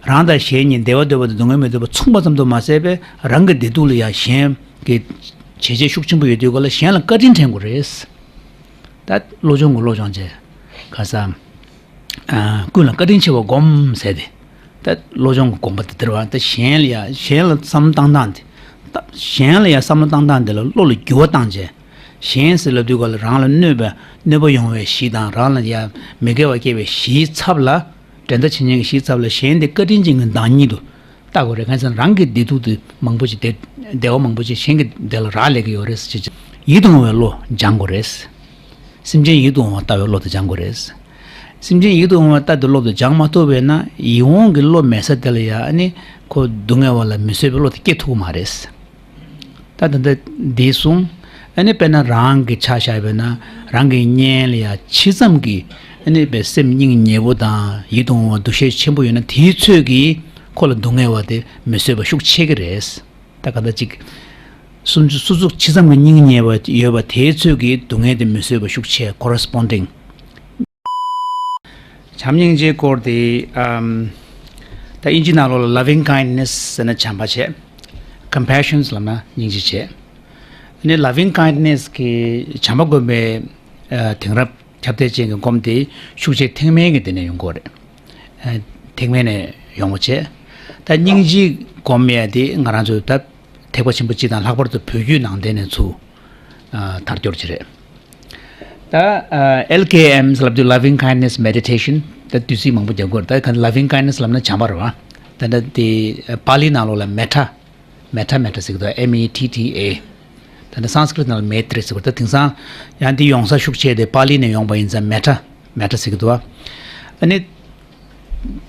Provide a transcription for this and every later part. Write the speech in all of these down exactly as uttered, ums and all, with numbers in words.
རང་དང་གཞན་གཉིས་བདེ་བ་འདོད་པ་དང་སྡུག་བསྔལ་མི་འདོད་པ་མཚུངས་པ་ཙམ་དུ་མ་ཟད་པའི་རང་གི་བདེ་སྡུག་ལ་ཡང་གཞན་གྱི་བྱས་རྗེས་ཤུགས་ཆེན་པོ་ཡོད་དུས་སྐབས་ལ་གཞན་ལ་བཀའ་དྲིན་དྲན་དགོས་རེད། ད་བློ་སྦྱོང་གི་བློ་སྦྱོང་བྱས། ཁ་སང་། ཨ། ཀུན་ལ་བཀའ་དྲིན་ཆེ་བར་བསྒོམ་ཟེར་ཏེ། ད་བློ་སྦྱོང་གི་དགོངས་པ་དེ་དེར་བ། ད་གཞན་ལ་ཡ་གཞན་ལ་བསམ་བློ་བཏང་སྟངས་དེ། ད་གཞན་ལ་ཡ་བསམ་བློ་བཏང་སྟངས་དེ་ལ་བློ་ལ་འགྱུར་བ་བཏང་བྱས། གཞན་ཟེར་ལབ་དུས་སྐབས་ལ་རང་ལ་གནོད་པ་གནོད་པ་ཡོང་བའི་གཞི་དང་རང་ལ་ཡ་མི་དགེ་བ་སྐྱེ་བའི་གཞིའི་ཚབ་ལ། འགྲན་ཟླ་བྱེད་མཁན་གྱི་གཞིའི་ཚབ་ལ་གཞན་དེ་བཀའ་དྲིན་ཅན་གྱི་བདག་ཉིད་དུ་ལྟ་དགོས་རེད། གང་ཟེར་ན་རང་གི་བདེ་སྡུག་དེ་མང་པོ་ཅིག་བདེ་བདེ་བ་མང་པོ་ཅིག་གཞན་གྱི་བདེ་ལ་རག་ལས་ཀྱི་ཡོད་རེད་ཟེར་བྱས། ཡིད་དུ་འོང་བའི་བློ་སྦྱང་དགོས་རེད། སེམས་ཅན་ཡིད་དུ་འོང་བ་ལྟ་བའི་བློ་དེ་སྦྱང་དགོས་རེད། སེམས་ཅན་ཡིད་དུ་འོང་བ་ལྟ་བའི་བློ་དེ་སྦྱང་མ་ཐུབ་པས་ན་ཡིད་འོང་གི་བློ་མེད་ས་དེ་ལ་ཡ་ཨ་ནི་ཁོ་སྡུག་བསྔལ་བ་ལ་མི་བཟོད་པའི་བློ་དེ་སྐྱེ་ཐུབ་ཀྱི་མ་རེད། ད་ད་ལྟ་འདི་གསུངས། ཨ་ནི་དཔེར་ན་རང་གི་ཆ་བཞག་པས་ན་རང་གི་གཉེན་ལ་ཡ་ཇི་ཙམ་གྱི་ཨ་ནི་པའི་སེམས་སྙིང་ཉེ་བོ་དང་ཡིད་དུ་འོང་བ་འདུ་ཤེས་ཆེན་པོ་ཡོད་ན་དེའི་ཚོད་ཀྱིས་ཁོ་ལ་སྡུག་བསྔལ་བ་དེ་མི་བཟོད་པ་ཤུགས་ཆེ་གི་རེད། ད་ག་ད་ཅིག་སུ་སུ་ཚུགས་ཇི་ཙམ་གྱི་སྙིང་ཉེ་བ་ཡོད་པ་དེའི་ཚོད་ཀྱིས་སྡུག་བསྔལ་དེ་མི་བཟོད་པ་ཤུགས་ཆེ། Corresponding། བྱམས་སྙིང་རྗེའི་སྐོར་དེ། ཨམ། ད་དབྱིན་ཇི་ནང་ལོགས་ལ་loving kindness ཟེར་ན་བྱམས་པ་བྱས། Compassion ལབ་ན་སྙིང་རྗེ་བྱས། ཨ་ནི་loving kindness གི་བྱམས་པ་སྒོམ་པའི་ཨ་དེང་རབས་ཁྱབ་གདལ་ཅན་གྱི་སྒོམ་དེ་ཤུགས་ཆེ་ཐེག་དམན་གྱི་དེ་ནས་ཡོང་གི་ཡོད་རེད། ཨ། ཐེག་དམན་ནས་ཡོང་བ་བྱས། ད་སྙིང་རྗེ་སྒོམ་ཡས་དེ་ང་རང་ཚོའི་ད་ཐེག་པ་ཆེན་པོ་སྤྱི་དང་ལྷག་པར་དུ་བོད་བརྒྱུད་ནང་བསྟན་ནས་ཚུར་ཨ་དར་འགྱུར་གྱི་རེད། ད་ཨ་L K M ལབ་དུས་loving kindness meditation ད་བསྡུས་ཚིག་མང་པོ་རྒྱག་དགོས་རེད། ད་ག་loving kindness ལབ་ན་བྱམས་པ་རེད་བ། ད་ད་དེ་པཱ་ལི་ནང་ལོགས་ལ་metta metta metta ཟེར་གི་འདུག M E T T A། ད་ནི་སཾ་སྐྲྀཏ་ནང་ལ་མེ་ཏྲི་ཟེར་བ། ད་དེང་སང་ཡང་འདི་ཡོང་ས་ཤུགས་ཆེ་དེ་པཱ་ལི་ནས་ཡོང་པ་ཡིན་ཙང་metta metta ཟེར་གི་འདུག་ཨ་ནི་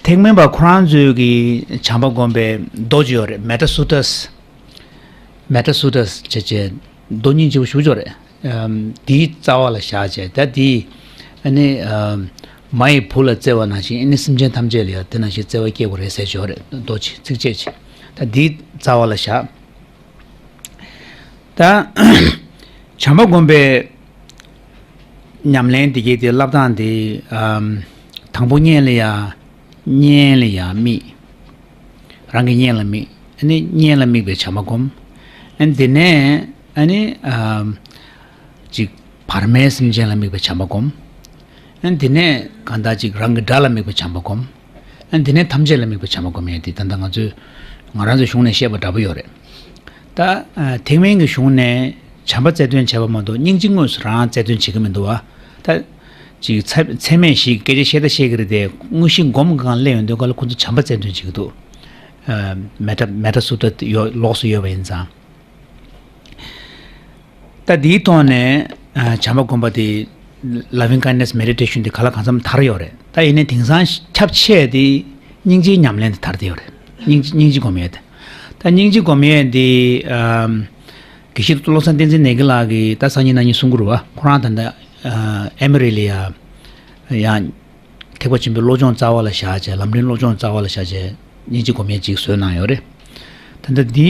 ཐེག་དམན་པ་ཁོ་རང་ཚོའི་གི་བྱམས་པ་སྒོམ་པའི་མདོ་ཅིག་ཡོད་རེད། Metta Suttas། Metta Suttas བྱས་བྱས་མདོ་སྙིང་རྗེ་པོ་ཞེ་པོ་ཅིག་ཡོད་རེད། ཨམ། དེའི་རྩ་བ་ལ་བཞག་བྱས་ད་དེ་ཨ་ནི་ཨམ། མ་ཡི་བུ་ལ་བརྩེ་བ་ནང་བཞིན་ཨ་ནི་སེམས་ཅན་ཐམས་ཅད་ལ་ཡང་དེ་ནང་བཞིན་བརྩེ་བ་སྐྱེ་དགོས་རེད་ཟེར་ཅིག་ཡོད་རེད། མདོ་ཅིག་ཚིགས་བཅད་ཅིག་ད་དེའི་རྩ་བ་ལ་བཞག་ད་བྱམས་པ་སྒོམ་པའི་ཉམས་ལེན་འདི་གའི་དེ་བསླབ་སྟངས་འདི། ཨམ། དང་པོ་གཉེན་ལ་ཡ། གཉེན་ལ་ཡ་དམིགས། རང་གི་གཉེན་ལ་དམིགས། ཨ་ནི་གཉེན་ལ་དམིགས་པའི་བྱམས་པ་སྒོམ། ཨ་ནི་དེ་ནས་ཨ་ནི། ཨམ། ཅིག་བར་མའི་སེམས་ཅན་ལ་དམིགས་པའི་བྱམས་པ་སྒོམ། ཨ་ནི་དེ་ནས་གང་ལྟར་ཅིག་རང་གི་དགྲ་ལ་དམིགས་པའི་བྱམས་པ་སྒོམ། ཨ་ནི་དེ་ནས་ཐམས་ཅད་ལ་དམིགས་པའི་བྱམས་པ་སྒོམ་ཡས་དེ་ད་ལྟ་ང་ཚོས་ང་རང་ཚོའི་གཞུང་ནས་བཤད་པ་འདྲ་པོ་ཡོད་རེད། ད་ཨ་ཐེག་དམན་གྱི་གཞུང་ནས་བྱམས་པ་རྩལ་འདོན་བྱས་པ་མ་གཏོགས་སྙིང་རྗེ་དངོས་སུ་རང་རྩལ་འདོན་བྱེད་ཀྱི་མི་འདུག་བ། ད་ཅིག་ཚད་ཚད་མེད་བཞི་གི་སྐད་ཆ་བཤད་ད་བཤད་ཀྱི་རེད་དེ་དངོས་གཞི་སྒོམ་གང་སླེབས་ཡོང་དུས་ག་ལ་ཁོ་ཚོ་བྱམས་པ་རྩལ་འདོན་བྱེད་ཀྱི་འདུག་ཨ། metta metta sutta ཡོད་ལོགས་སུ་ཡོད་པ་ཡིན་ཙང་། ད་འདིའི་ཐོག་ནས་ཨ་བྱམས་པ་སྒོམ་པ་དེ་loving kindness meditation དེ་ག་ལ་གང་འཚམ་དར་ཡོད་རེད། ད་ཡིན་ནའི་དེང་སང་ཁྱབ་ཆེ་དེ་སྙིང་རྗེའི་ཉམས་ལེན་དེ་དར་བསྡད་ཡོད་རེད། སྙིང་སྙིང་རྗེ་སྒོམ་ཡས་དེ། ད་སྙིང་རྗེ་སྒོམ་ཡས་དེ་ཨམ། དགེ་བཤེས་བློ་བཟང་བསྟན་འཛིན་ནེ་གི་ལགས་ཀྱིས་ད་སང་ཉིན་གནངས་ཉིན་གསུང་གི་རེད་བ། ཁོ་རང་ད་ལྟ་ཨ་ཨེ་མི་རི་ལ་ཡ་ཡང་། ཐེག་པ་ཆེན་པོའི་བློ་སྦྱོང་རྩ་བ་ལ་བཞག་བྱས་ལམ་རིམ་བློ་སྦྱོང་རྩ་བ་ལ་བཞག་བྱས་སྙིང་རྗེ་སྒོམ་ཡས་ཅིག་བཟོས་གནང་ཡོད་རེད། ད་ལྟ་འདི་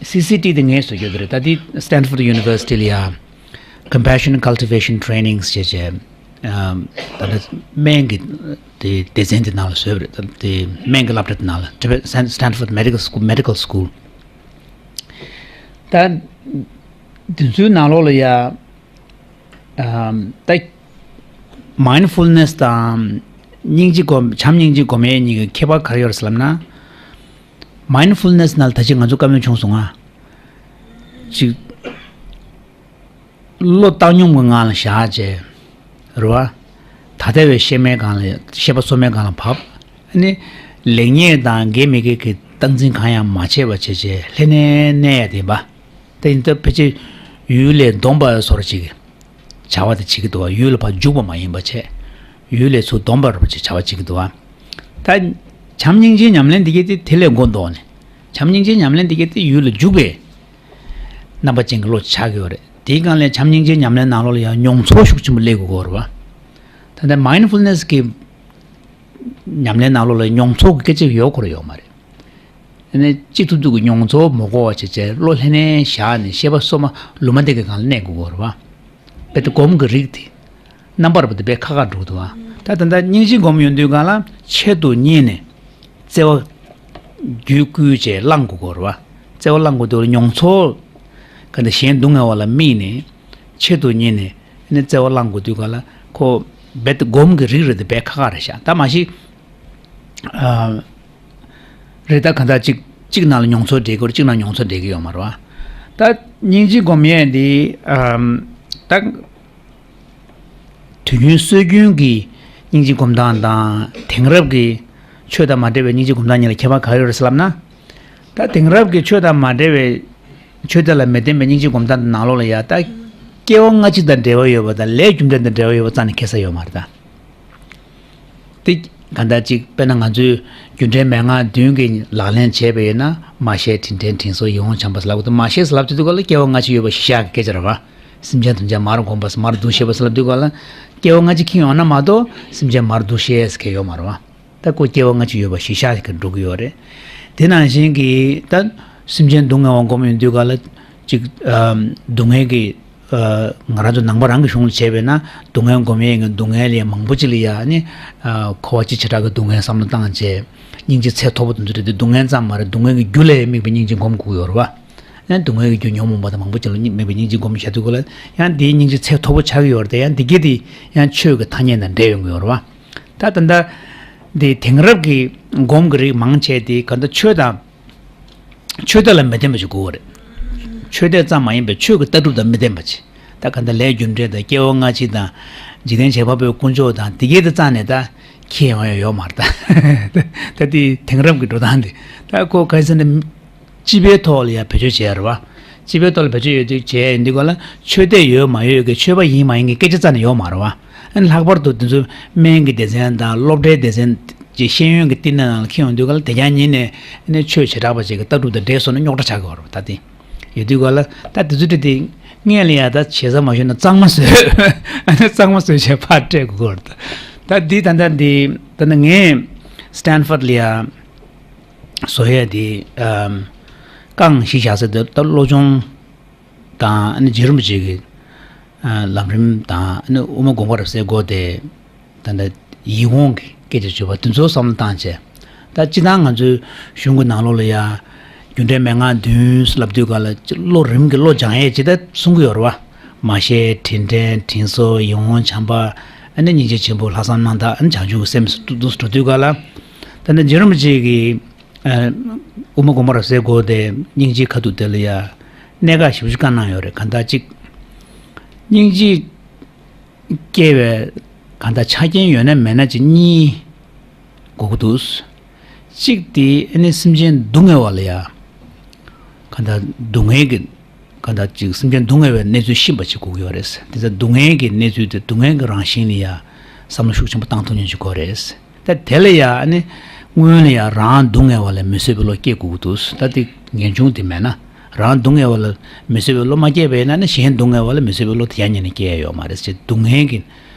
སི་སི་ཊི་དེ་ངས་བཟོ་རྒྱུ་དེ་རེད། ད་འདི་Stanford University ལ་ཡ་Compassion Cultivation Trainings བྱས་བྱས་ཨམ། ད་ལྟ་སྨན་གྱི་དེ་སྡེ་ཚན་དེ་ནང་ལ་བཟོས་པ་རེད། ད་དེ་སྨན་གྱི་སློབ་གྲྭ་དེ་ནང་ལ་Stanford Medical School Medical School ད་འདི་ཚོའི་ནང་ལོགས་ལ་ཡ། ཨམ། ད་mindfulness དང་སྙིང་རྗེ་སྒོམ་བྱམས་སྙིང་རྗེ་སྒོམ་ཡས་གཉིས་ཀྱི་ཁྱད་པར་ག་རེ་ཡོད་རེད་ཟེར་ལབ་ན། mindfulness ནང་ལ་ད་ཅི་ང་ཚོ་བཀའ་མོལ་བྱུང་སོང་ང་། ཅིག་བློ་བཏང་སྙོམས་ཀྱི་ངང་ལ་བཞག་བྱས། རེད་བ། ད་ལྟ་བའི་ཤེས་མའི་སྒང་ལ་ཤེས་པ་གསོ་མའི་སྒང་ལ་བབས། ཨ་ནི། ལེགས་ཉེས་དང་དགེ་མི་དགེ་གི་སྟངས་འཛིན་གང་ཡང་མ་བྱས་པ་བྱས་བྱས་ལྷན་ནེ་གནས་ཡ་དེ་ཡིན་པ། དེ་ཡིན་སྟབས་ཕལ་ཆེར་ཡུལ་ལས་བསྡོམས་པ་བཟོ་འདྲ་ཅིག་བྱ་བ་དེ་བྱེད་ཀྱི་འདུག་བ། ཡུལ་ལ་ཕར་འཇུག་པ་མ་ཡིན་པ་བྱས། ཡུལ་ལས་ཚུར་བསྡོམས་པ་རུ་ཅིག་བྱ་བ་བྱེད་ཀྱི་འདུག་བ། ད་བྱམས་སྙིང་རྗེའི་ཉམས་ལེན་འདི་གས་དེ་དེ་ལས་མགོ་འདོགས་ནས། བྱམས་སྙིང་རྗེའི་ཉམས་ལེན་འདི་གས་དེ་ཡུལ་ལ་འཇུག་པའི་རྣམ་པ་ཅན་གྱི་བློ་ཆགས་ཀྱི་ཡོད་རེད། དེའི་སྒང་ལས་བྱམས་སྙིང་རྗེའི་ཉམས་ལེན་ནང་ལོགས་ལ་ཡང་མྱོང་ཚོར་ཤུགས་ཆེན་པོ་སླེབས་དགོས་ཀྱི་ཡོད་རེད་བ། ད་ལྟ་mindfulness གི་ཉམས་ལེན་ནང་ལོགས་ལ་མྱོང་ཚོར་གྱི་སྐད་ཆ་ཡོད་ཁོ་ར་ཡོད་མ་རེད། ཨ་ནི་ཅི་ཐུབ་ཐུབ་ཀྱི་མྱོང་ཚོར་མ་གོ་བ་བྱས་བྱས་བློ་ལྷན་ནེ་བཞག་ནས་ཤེས་པ་གསོ་མ་ལུང་མ་བསྟན་གྱི་སྒང་ལ་གནས་དགོས་ཀྱི་ཡོད་རེད་བ། དཔེ་དེ་སྒོམ་གྱི་རིགས་དེ། རྣམ་པར་བབས་ཏེ་དཔེ་ཁག་ཁག་འགྲོ་གི་འདུག་བ། ད་ད་ལྟ་སྙིང་རྗེ་སྒོམ་ཡོང་དུས་སྒང་ལ་ཆེད་དུ་གཉེར་ནས་བརྩེ་བ་ རྒྱུད་བསྐུལ་བྱས་བླང་དགོས་ཀྱི་ཡོད་རེད་བ། བརྩེ་བ་བླང་དགོས་དུས་ལ་མྱོང་ཚོར་ག་འདྲ་གཞན་སྡུག་བསྔལ་བ་ལ་དམིགས་ནས་ཆེད་དུ་གཉེར་ནས་ནི་བརྩེ་བ་བླང་དགོས་དུས་ག་ལ་ཁོ་རྦད་དེ་སྒོམ་གྱི་རིགས་རེད་དེ་རྦད་ཁག་ཁག་རེད་ཤག་ད་མ་གཞི་ཨ། རེད། ད་གང་ལྟར་གཅིག་གཅིག་ནང་ལ་མྱོང་ཚོར་འདྲེས་ཀྱི་ཡོད་རེད། གཅིག་ནང་མྱོང་ཚོར་འདྲེས་ཀྱི་ཡོད་མ་རེད་བ། ད་སྙིང་རྗེ་སྒོམ་ཡས་འདི་ཨམ། ད་དུས་རྒྱུན་སྲོལ་རྒྱུན་གྱི་སྙིང་རྗེ་སྒོམ་སྟངས་དང་དེང་རབས་ཀྱི་ཆོས་དང་མ་འབྲེལ་བའི་སྙིང་རྗེ་སྒོམ་སྟངས་གཉིས་ལ་ཁྱད་པར་ག་རེ་ཡོད་རེད་ཟེར་ལབ་ན། ད་དེང་རབས་ཀྱི་ཆོས་དང་མ་འབྲེལ་བའི་ཆོས་དེ་ལ་མི་བརྟེན་པའི་སྙིང་རྗེ་སྒོམ་སྟངས་དེ་ནང་ལོགས་ལ་ཡ་ད་སྐྱེ་བ་སྔ་ཕྱི་དང་འབྲེལ་བ་ཡོད་པ་དང་ལས་རྒྱུ་འབྲས་དང་འབྲེལ་བ་ཡོད་པ་རྩ་ནས་ཁེལ་ས་ཡོད་མ་རེད་ད། དེ་ག་འདྲ་ཅིག་དཔེར་ན་ང་ཚོས་རྒྱུ་འབྲས་མན་ངག་བདུན་གྱི་ལག་ལེན་བྱས་པ་ཡིན་ན། མ་ཤེས་དྲིན་དྲན་དྲིན་གཟོ་ཡིད་འོང་བྱམས་པ་ཟེར་ལབ་དུས། མ་ཤེས་ཟེར་ལབ་དུས་ག་ལ་སྐྱེ་བ་སྔ་ཕྱི་ཡོད་པ་གཞི་བཞག་གི་སྐད་ཆ་རེད་བ། སེམས་ཅན་ཐམས་ཅད་མར་གོམས་པ་ཟེར་མར་འདུ་ཤེས་པ་ཟེར་ལབ་དུས་ག་ལ་སྐྱེ་བ་སྔ་ཕྱི་ཁེལ་ཡོང་ན་མ་གཏོགས་སེམས་ཅན་མར་འདུ་ཤེས་ཟེར་མཁན་ཡོད་མ་རེད་བ། ད་ཁོ་སྐྱེ་བ་སྔ་ཕྱི་ཡོད་པ་གཞི་བཞག་གི་འགྲོ་གི་ཡོད་རེད། དེ་ནང་བཞིན་གྱི་ད་སེམས་ཅན་སྡུག་བསྔལ་བ་སྒོམ་ཡོང་དུས་ག་ལ་ཅིག་ཨམ། སྡུག་བསྔལ་གྱི་ཨ། ང་རང་ཚོ་ནང་པ་རང་གི་གཞུང་ལ་བྱས་པས་ན་སྡུག་བསྔལ་སྒོམ་ཡས་ཀྱི་སྡུག་བསྔལ་ལས་མང་པོ་ཅིག་ལ་ཡ་ནི་ཨ། འཁོར་བ་སྤྱི་བྱེ་བྲག་གི་སྡུག་བསྔལ་བསམ་བློ་བཏང་བྱས་སྙིང་རྗེ་ཚད་མཐོ་པོ་དེ་ཚོ་རེད་དེ། སྡུག་བསྔལ་ཙམ་མ་རེད། སྡུག་བསྔལ་གྱི་རྒྱུ་ལ་དམིགས་པའི་སྙིང་རྗེ་སྒོམ་དགོས་ཡོད་རེད་བ། ཡང་སྡུག་བསྔལ་གྱི་རྒྱུ་ཉོན་མོངས་པ་དང་མང་པོ་ཅིག་ལ་དམིགས་པའི་སྙིང་རྗེ་སྒོམ་བྱ་དུས་ག་ལ་ཡང་དེའི་སྙིང་རྗེ་ཚད་མཐོ་པོ་ཆགས་ཀྱི་ཡོད་རེད་དེ། ཡང་དེ་གས་དེ་ཡང་ཆོས་ཀྱི་ཐ་སྙད་དང་འབྲེལ་ཡོང་གི་ཡོད་རེད་བ། ད་ད་ལྟ་དེ་དེང་རབས་ཀྱི་སྒོམ་གྱི་རིགས་མང་ཆེ་དེ་ག་འདྲ་ཆོས་དང་། ཆོས་དད་ལ་མི་བརྟེན་པ་ཞིག་དགོས་པ་རེད། ཆོས་དད་ཙམ་མ་ཡིན་པའི་ཆོས་ཀྱི་ལྟ་གྲུབ་དང་མི་ལྡན་པ་ཅིག་ད་ག་འདྲ་ལས་རྒྱུ་འབྲས་དང་སྐྱེ་བ་སྔ་ཕྱི་དང་། འཇིག་རྟེན་བྱེད་པ་པོའི་དཀོན་མཆོག་དང་དེ་གས་དེ་རྩ་ནས་ད་ཁྱེད་ཡོང་ཡ་ཡོད་མ་རེད་ད། ད་དེ་དེང་རབས་ཀྱི་འགྲོ་སྟངས་དེ་ད་ཁོ་ག་རེ་ཟེར་ན། སྤྱི་པའི་ཐོག་ལ་ཡ་བེད་སྤྱོད་བྱས་རེད་བ། སྤྱི་པའི་ཐོག་ལ་བེད་སྤྱོད་ཡོད་དུས་བྱས་ཡོང་དུས་ག་ལ་ཆོས་དད་ཡོད་མ་ཡོད་ཀྱི་ཆོས་པ་ཡིན་མ་ཡིན་གྱི་སྐད་ཆ་རྩ་ནས་ཡོད་མ་རེད་བ། ཨ་ནི་ལྷག་པར་དུ་དེ་ཚོ་སྨན་གྱི་སྡེ་ཚན་དང་སློབ་གྲྭའི་སྡེ་ཚན་གྱི་ཤེས་ཡོན་གྱི་བསྟི་གནས་ནང་ལ་འཁྱེར་ཡོང་དུས་ག་ལ་དེ་རྐྱང་ཉིད་ནས་ཨ་ནི་ཆོས་བྱེ་བྲག་པ་ཅིག་གི་ལྟ་གྲུབ་དང་འདྲེས་སོང་ན་རྙོག་དྲ་ཆགས་ཀྱི་ཡོད་རེད་བ། ད་དེ་ཡོད་དུས་ག་ལ་ད་དེ་ཚོ་འདྲ་དེ་སྔོན་ལ་ཡ་ད་བྱས་ཙང་མ་ཞུས་ན་གཙང་མ་བཟོས། ཨ་ནི་གཙང་མ་བཟོས་བྱས་ཕར་སྤྲད་དགོས་ཀྱི་ཡོད་རེད། ད་འདི་ད་ལྟ་འདི་ད་ལྟ་ངས་སི་ཊན་ཕོར་ཌི་ལ་ཡ་བཟོ་ཡས་དེ་ཨམ། རྐང་བཞི་བཞག་ས་དེ་ད་བློ་སྦྱོང་དང་ཨ་ནི་རྗེ་རིན་པོ་ཆེ་གི་ཨ། ལམ་རིམ་དང་ཨ་ནི་དབུ་མ་དགོངས་པ་རབ་གསལ་སྐོར་དེ་ད་ལྟ་ཡིད་འོང་གི་སྐད་ཆ་བརྗོད་པ་དེ་ཚོ་བསམ་བློ་བཏང་བྱས། ད་སྤྱིར་བཏང་ང་ཚོའི་གཞུང་གི་ནང་ལོགས་ལ་ཡ་རྒྱུ་འབྲས་མན་ངག་བདུན་ལབ་དུས་ག་ལ་བློ་རིམ་གྱིས་བློ་སྦྱང་ཡས་ཅིག་ད་གསུང་གི་ཡོད་རེད་བ། མ་ཤེས་དྲིན་དྲན་དྲིན་གཟོ་ཡིད་འོང་བྱམས་པ། ཨ་ནི་སྙིང་རྗེ་ཆེན་པོ་ལྷག་བསམ་རྣམ་དག་ཨ་ནི་བྱང་ཆུབ་ཀྱི་སེམས་སུ་འདུག་འགྲོ་དུས་ག་ལ། ད་ལྟ་རྗེ་རིན་པོ་ཆེ་གིས། ཨ། དབུ་མ་དགོངས་པ་རབ་གསལ་སྐོར་དེ་སྙིང་རྗེའི་ཁ་ཐུག་དེ་ལ་ཡ་གནད་འགག་ཞེ་པོ་ཅིག་བཀའ་གནང་ཡོད་རེད། གང་ལྟར་ཅིག་སྙིང་རྗེ་སྐྱེ་བའི་གང་ལྟར་ཆ་རྐྱེན་ཡོད་ན་མེད་ན་ཅིག་གཉིས་དགོས་ཀྱི་འདུག་གཅིག་དེ་ཨ་ནི་སེམས་ཅན་སྡུག་བསྔལ་བ་ལ་ཡ་གང་ལྟར་སྡུག་བསྔལ་གྱི། གང་ལྟར་ཅིག་སེམས་ཅན་སྡུག་བསྔལ་བའི་གནས་ཚུལ་ཤེས་པ་ཅིག་དགོས་ཀྱི་ཡོད་རེད། དེ་ཚེ་སྡུག་བསྔལ་གྱི་གནས་ཚུལ་དེ་སྡུག་བསྔལ་གྱི་རང་བཞིན་ལ་ཡ་བསམ་བློ་ཤུགས་ཆེན་པོ་བཏང་ཐུབ་མཁན་ཅིག་དགོས་རེད། ད་དེ་ལ་ཡ་ཨ་ནི་སྔོན་ལ་ཡ་རང་སྡུག་བསྔལ་བ་ལ་མི་བཟོད་པའི་བློ་སྐྱེ་དགོས་ཀྱི་འདུག་ད་དེ་ངེས་འབྱུང་དེ་མེད་ན། རང་སྡུག་བསྔལ་བ་ལ་མི་བཟོད་པའི་བློ་མ་སྐྱེས་པ་ཡིན་ན་ནི་གཞན་སྡུག་བསྔལ་བ་ལ་མི་བཟོད་པའི་བློ་དེ་ཡང་ཉིད་ནས་སྐྱེ་ཡ་ཡོད་མ་རེད་ཅེས། སྡུག་བསྔལ་གྱི་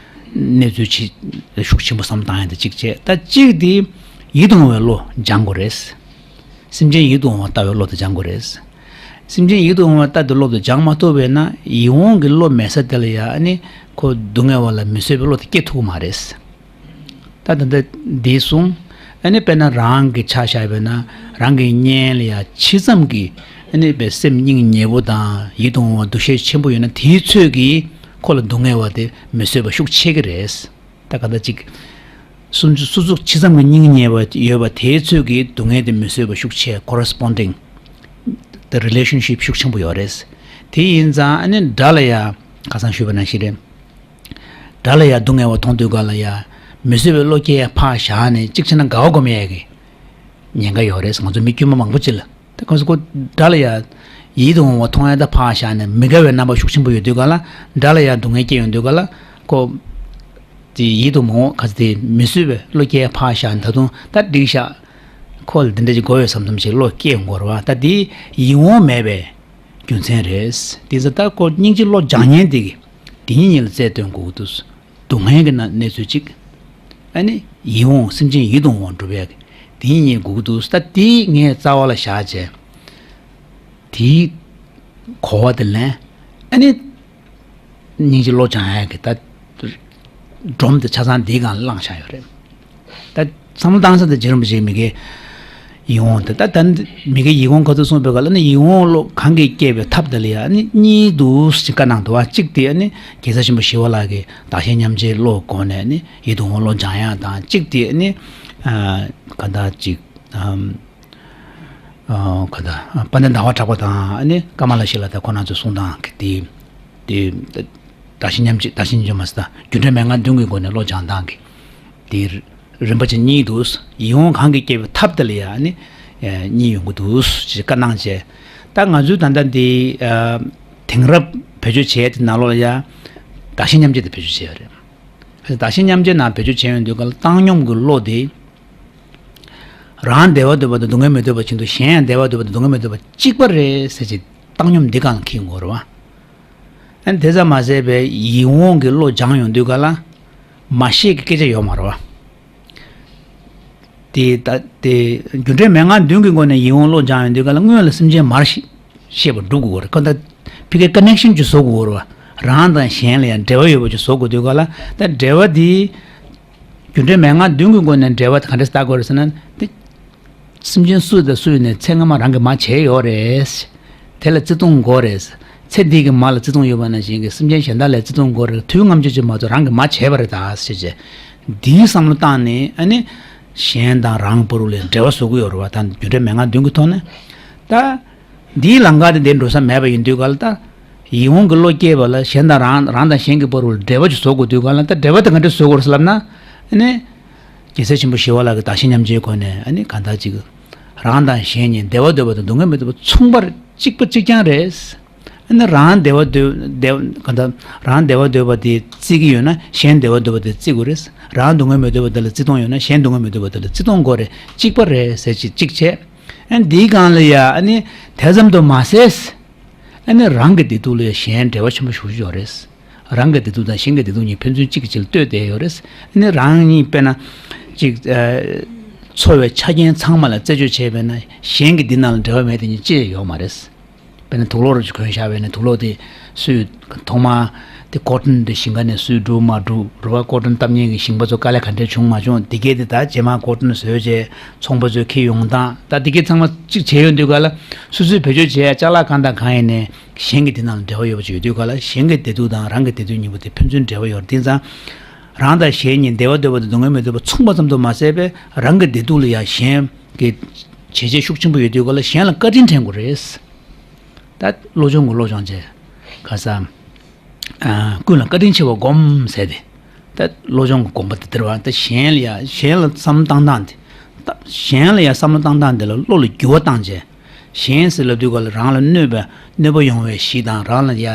གནས་ཚུལ་ཆེ་ཤུགས་ཆེན་པོ་བསམ་བཏང་ཡ་དེ་གཅིག་བྱས། ད་གཅིག་དེ་ཡིད་དུ་འོང་བའི་བློ་སྦྱང་དགོས་རེད། སེམས་ཅན་ཡིད་དུ་འོང་བ་ལྟ་བའི་བློ་དེ་སྦྱང་དགོས་རེད། སེམས་ཅན་ཡིད་དུ་འོང་བ་ལྟ་བའི་བློ་དེ་སྦྱང་མ་ཐུབ་པས་ན་ཡིད་འོང་གི་བློ་མེད་ས་དེ་ལ་ཡ་ཨ་ནི་ཁོ་སྡུག་བསྔལ་བ་ལ་མི་བཟོད་པའི་བློ་དེ་སྐྱེ་ཐུབ་ཀྱི་མ་རེད། ད་ད་ལྟ་འདི་གསུངས། ཨ་ནི་དཔེར་ན་རང་གི་ཆ་བཞག་པས་ན་རང་གི་གཉེན་ལ་ཡ་ཇི་ཙམ་གྱི་ཨ་ནི་པའི་སེམས་སྙིང་ཉེ་པོ་དང་ཡིད་དུ་འོང་བ་འདུ་ཤེས་ཆེན་པོ་ཡོད་ན་དེའི་ཚོད་ཀྱིས་ཁོ་ལ་སྡུག་བསྔལ་བ་དེ་མི་བཟོད་པ་ཤུགས་ཆེ་གི་རེད། ད་ག་འདྲ་ཅིག་སུ་སུ་ཚོ་ཇི་ཙམ་གྱི་སྙིང་ཉེ་བ་ཡོད་པ་དེའི་ཚོད་ཀྱིས་སྡུག་བསྔལ་དེ་མི་བཟོད་པ་ཤུགས་ཆེ། corresponding the relationship ཤུགས་ཆེན་པོ་ཡོད་རེད། དེ་ཡིན་ཙང་ཨ་ནི་དགྲ་ལ་ཡ་ཁ་སང་ཞུས་པ་ནང་བཞིན་རེད། དགྲ་ལ་ཡ་སྡུག་བསྔལ་བ་མཐོང་དུས་ག་ལ་ཡ་མི་བཟོད་པའི་བློ་སྐྱེ་ཡ་ཕར་བཞག་ནས་གཅིག་བྱས་ན་དགའ་བ་སྒོམ་ཡ་གི་ཉེན་ཁ་ཡོད་རེད། ང་ཚོ་མི་དཀྱུས་མ་མང་པོ་ཅིག་ལ། ད་གང་ཟེར་ཁོ་དགྲ་ལ་ཡ་ཡིད་དུ་འོང་བ་མཐོང་ཡ་ད་ཕར་བཞག་ནས་མི་དགའ་བའི་རྣམ་པ་ཤུགས་ཆེན་པོ་ཡོད་དུས་ག་ལ། དགྲ་ལ་ཡ་སྡུག་བསྔལ་སྐྱེ་ཡོང་དུས་ག་ལ་ཁོ། དེ་ཡིད་དུ་མ་འོང་ག་ཚོད་དེ་མི་བཟོད་པའི་བློ་སྐྱེ་ཕར་བཞག་ནས་ད་དུང་ད་འགྲིག་ཤག་ཁོ་ལ་འདི་འདྲ་ཅིག་དགོས་ཡོད་བསམ་བསམ་ཞིག་བློ་སྐྱེ་ཡོང་གི་རེད་བ། ད་དེ་ཡིད་འོང་མེད་པའི་རྒྱུ་མཚན་རེད། དེ་ཚོ་ད་ཁོ་སྙིང་རྗེ་བློ་སྦྱང་ཉན་དེ་གི་དེ་ཉིད་ཉིད་ལ་རྩལ་སྟོན་དགོས་ཀྱི་འདུག་སྡུག་བསྔལ་གྱི་ན་གནས་ཚུལ་གཅིག་ཨ་ནི་ཡིད་འོང་སེམས་ཅན་ཡིད་དུ་འོང་བ་འགྲུབ་ཡག་གི་དེ་ཉིད་ཉིད་དགོས་ཀྱི་འདུག་ད་དེ་ངས་རྩ་བ་ལ་བཞག་བྱས། དེའི་གོ་བ་དེ་ལེན། ཨ་ནི། སྙིང་རྗེ་བློ་སྦྱང་ཡག་གི་ད་སྒྲོམ་དེ་ཆ་ཚང་འདིའི་སྒང་ལ་བླངས་བཞག་ཡོད་རེད། ད་བསམ་བློ་བཏང་ས་དེ་རྗེ་རིན་པོ་ཆེ་མི་དགེ་ ཡིད་འོང་དེ་ད་ད་མི་དགེ་ཡིད་འོང་ག་ཚོད་གསུངས་པའི་སྐབས་ལ་ནི་ཡིད་འོང་བློ་གང་གིས་སྐྱེས་པའི་ཐབས་དེ་ལ་ཡང་ནི་གཉིས་འདུག་ཅེས་བཀའ་གནང་འདུག་བ། གཅིག་དེ་ནི་རྒྱལ་སྲས་ཆེན་པོ་ཞི་བ་ལྷ་གིས་བདག་གཞན་མཉམ་བརྗེའི་བློ་སྒོ་ནས་ནི་ཡིད་དུ་འོང་བློ་སྦྱང་ཡག་དང་། གཅིག་དེ་ནི་ཨ་ག་ད་ཅིག་ཨམ་ཨ་ག་ད་དཔལ་ལྡན་ཟླ་བ་གྲགས་པ་དང་ནི་ཀ་མ་ལ་ཤཱི་ལ་དང་ཁོང་རྣམ་ཚོས་གསུང་སྟངས་ཀྱི་དེ་དེ་བདག་གཞན་མཉམ་བརྗེ་བདག་གཞན་མཉམ་བརྗེ་མ་ཟད་རྒྱུ་འབྲས་མན་ངག་བདུན་གྱི་སྒོ་ནས་བློ་སྦྱང་སྟངས་ཀྱི། དེ་རིམ་པ་བཞིན་གཉིས་འདུག་ཡིད་འོང་གང་གིས་སྐྱེ་བའི་ཐབས་དེ་ལ་ཡང་ནི་གཉིས་ཡོང་གི་འདུག་ཅེས་བཀའ་གནང་བྱས། ད་ང་ཚོའི་ད་ལྟ་འདི་དེང་རབས་བེད་སྤྱོད་བྱས་དེ་ནང་ལོགས་ལ་ཡང་བདག་གཞན་མཉམ་བརྗེ་དེ་བེད་སྤྱོད་བྱས་ཡོད་རེད། བདག་གཞན་མཉམ་བརྗེ་ནང་བེད་སྤྱོད་བྱས་ཡོང་དུས་ག་ལ་བཏང་སྙོམས་ཀྱི་བློ་དེ་རང་བདེ་བ་འདོད་པ་དང་སྡུག་བསྔལ་མི་འདོད་པ་བཞིན་དུ་གཞན་ཡང་བདེ་བ་འདོད་པ་དང་སྡུག་བསྔལ་མི་འདོད་པ་གཅིག་པ་རེད་ཟེར་གྱི་བཏང་སྙོམས་འདི་སྒང་ལ་འཁེལ་དགོས་རེད་བ། ཨ་ནི་དེ་ཙམ་མ་ཟད་པའི་ཡིད་འོང་གི་བློ་སྦྱང་ཡོང་དུས་ག་ལ་མ་ཤེས་ཀྱི་སྐད་ཆ་ཡོད་མ་རེད་བ། དེ་ད་དེ་རྒྱུ་འབྲས་མན་ངག་བདུན་གྱི་སྒོ་ནས་ཡིད་འོང་བློ་སྦྱང་ཡོང་དུས་ག་ལ་སྔོན་ལ་སེམས་ཅན་མར་ཤེས་ཤེས་པ་སྒྲུབ་དགོས་རེད། ཁོ་ད་ཕི་ཀའི་ཀ་ནེག་ཤན་ཅིག་བཟོ་དགོས་རེད་བ། རང་དང་གཞན་ལ་ཡང་འབྲེལ་བ་ཡོད་པ་ཅིག་བཟོ་དགོས་དུས་ག་ལ་ད་འབྲེལ་བ་དེ་རྒྱུ་འབྲས་མན་ངག་བདུན་གྱི་སྒོ་ནས་འབྲེལ་བ་དེ་ག་འདྲས་བལྟ་དགོས་རེད་ཟེར་ན། དེ་སེམས་ཅན་སུ་དང་སུ་ཡིན་ནའི་ཚེ་སྔ་མ་རང་གིས་མ་བྱས་ཡོད་རེད། དེ་ལ་བརྩི་མཐོང་དགོས་རེད། ཚེ་འདི་གི་མ་ལ་བརྩི་མཐོང་ཡོད་པ་ནང་བཞིན་གྱི་སེམས་ཅན་གཞན་དག་ལ་བརྩི་མཐོང་དགོས་རེད། དུས་སྔ་མ་ཅིག་མ་གཏོགས་རང་གིས་མ་བྱས་པ་རེད་ད་ཟེར་བྱས། འདིའི་བསམ་བློ་བཏང་ནས་ཨ་ནི་གཞན་དང་རང་བར་ལ་འབྲེལ་བ་བཟོ་གི་ཡོད་རེད་བ། ད་རྒྱུ་འབྲས་མན་ངག་བདུན་གྱི་ཐོག་ནས་ད། འདིའི་ལམ་ཁ་དེ་འདིར་འགྲོ་ས་མེད་པ་ཡིན་དུས་ག་ལ་ད། ཡིད་འོང་གི་བློ་སྐྱེས་པ་ལ་གཞན་དང་རང་རང་དང་གཞན་གྱི་བར་དུ་འབྲེལ་བ་ཅིག་བཟོ་དགོས་དུས་ག་ལ་ད་འབྲེལ་བ་དེ་ག་འདྲ་བཟོ་དགོས་རེད་ལབ་ན། ཨ་ནི། རྒྱལ་སྲས་ཆེན་པོ་ཞི་བ་ལྷ་གིས་བདག་གཞན་མཉམ་བརྗེའི་སྒོ་ནས་ཨ་ནི་གང་ལྟར་ཅིག་རང་དང་གཞན་གཉིས་བདེ་བ་འདོད་པ་དང་སྡུག་བསྔལ་མི་འདོད་པ་མཚུངས་པར་གཅིག་པ་གཅིག་རྐྱང་རེད། ཨ་ནི་རང་བདེ་བ་འདོད་བདེ་གང་ལྟར་རང་བདེ་བ་འདོད་པ་དེ་བརྩི་གི་ཡོད་ན་གཞན་བདེ་བ་འདོད་པ་དེ་བརྩི་དགོས་རེད། རང་སྡུག་བསྔལ་མི་འདོད་པ་དེ་ལ་བརྩི་མཐོང་ཡོད་ན་གཞན་སྡུག་བསྔལ་མི་འདོད་པ་དེ་ལ་བརྩི་མཐོང་དགོས་རེད། གཅིག་པ་རེད་ཟེར་གཅིག་གཅིག་བྱས། ཨ་ནི་འདིའི་སྒང་ལ་ཡ་ཨ་ནི་དེ་ཙམ་དུ་མ་ཟད། ཨ་ནི་རང་གི་བདེ་སྡུག་ལ་གཞན་འབྲེལ་བ་ཆེན་པོ་ཞེ་པོ་ཅིག་ཡོད་རེད། རང་གི་བདེ་སྡུག་དང་གཞན་གྱི་བདེ་སྡུག་གཉིས་ཕན་ཚུན་གཅིག་གིས་གཅིག་ལ་ལྟོས་བསྡད་ཡོད་རེད། ཨ་ནི་རང་ཉིད་དཔེར་ན་ཅིག་ཨ་འཚོ་བའི་ཆ་རྐྱེན་ཚང་མ་ལ་རྩད་གཅོད་བྱས་པས་ན་གཞན་གྱི་བདེ་སྡུག་ལ་འབྲེལ་བ་མེད་དེ་ཉིད་ཅི་ཡང་ཡོད་མ་རེད། དཔེར་ན་དུག་ལོག་རུ་ཅིག་གོན་བཞག་པས་ན་དུག་ལོག་དེ་སུས་ཐོག་མར་དེ་ཀོ་ཊོན་དེ་ཞིང་ཁ་ནས་སུས་བསྒྲུབས་མ་བསྒྲུབས་རེད་བ། ཀོ་ཊོན་བཏབ་མཁན་གྱི་ཞིང་པ་ཚོ་དཀའ་ལས་ག་འདྲས་བྱུང་མ་བྱུང་། དེ་གས་དེ་ད་རྗེས་མ་ཀོ་ཊོན་བཟོས་རྗེས་ཚོང་པ་ཚོས་འཁྱེར་ཡོང་སྟངས་ད་དེ་གས་ཚང་མ་གཅིག་བྱས་ཡོང་དུས་ག་ལ་སོ་སོས་བེད་སྤྱོད་བྱས་ཡ་ཅ་ལག་གང་དང་གང་ཡིན་ནའི་གཞན་གྱི་བདེ་སྡུག་ལ་འབྲེལ་བ་ཡོད་པ་ཅིག་ཡོད་དུས་ག་ལ་གཞན་གྱི་བདེ་སྡུག་དང་རང་གི་བདེ་སྡུག་གཉིས་པོ་དེ་ཕན་ཚུན་འབྲེལ་བ་ཡོད་རེད། དེ་ཙང་རང་དང་གཞན་གཉིས་བདེ་བ་འདོད་པ་དང་སྡུག་བསྔལ་མི་འདོད་པ་མཚུངས་པ་ཙམ་དུ་མ་ཟད་པས་རང་གི་བདེ་སྡུག་ལ་ཡང་གཞན་གྱི་བྱས་རྗེས་ཤུགས་ཆེན་པོ་ཡོད་དུས་ག་ལ་གཞན་ལ་བཀའ་དྲིན་དྲན་དགོས་རེད། ད་བློ་སྦྱོང་གི་བློ་སྦྱོང་བྱས། ཁ་སང་། ཨ། ཀུན་ལ་བཀའ་དྲིན་ཆེ་བ་སྒོམ་ཟེར་ཏེ། ད་བློ་སྦྱོང་གི་དགོངས་པ་དེ་དེར་བ་ད་གཞན་ལ་ཡ་གཞན་ལ་བསམ་བློ་བཏང་སྟངས་དེ། ད་གཞན་ལ་ཡ་བསམ་བློ་བཏང་སྟངས་དེ་ལ་བློ་ལ་འགྱུར་བ་བཏང་བྱས། གཞན་ཟེར་ལབ་དུས་ག་ལ་རང་ལ་གནོད་པ་གནོད་པ་ཡོང་བའི་གཞི་དང་རང་ལ་ཡ་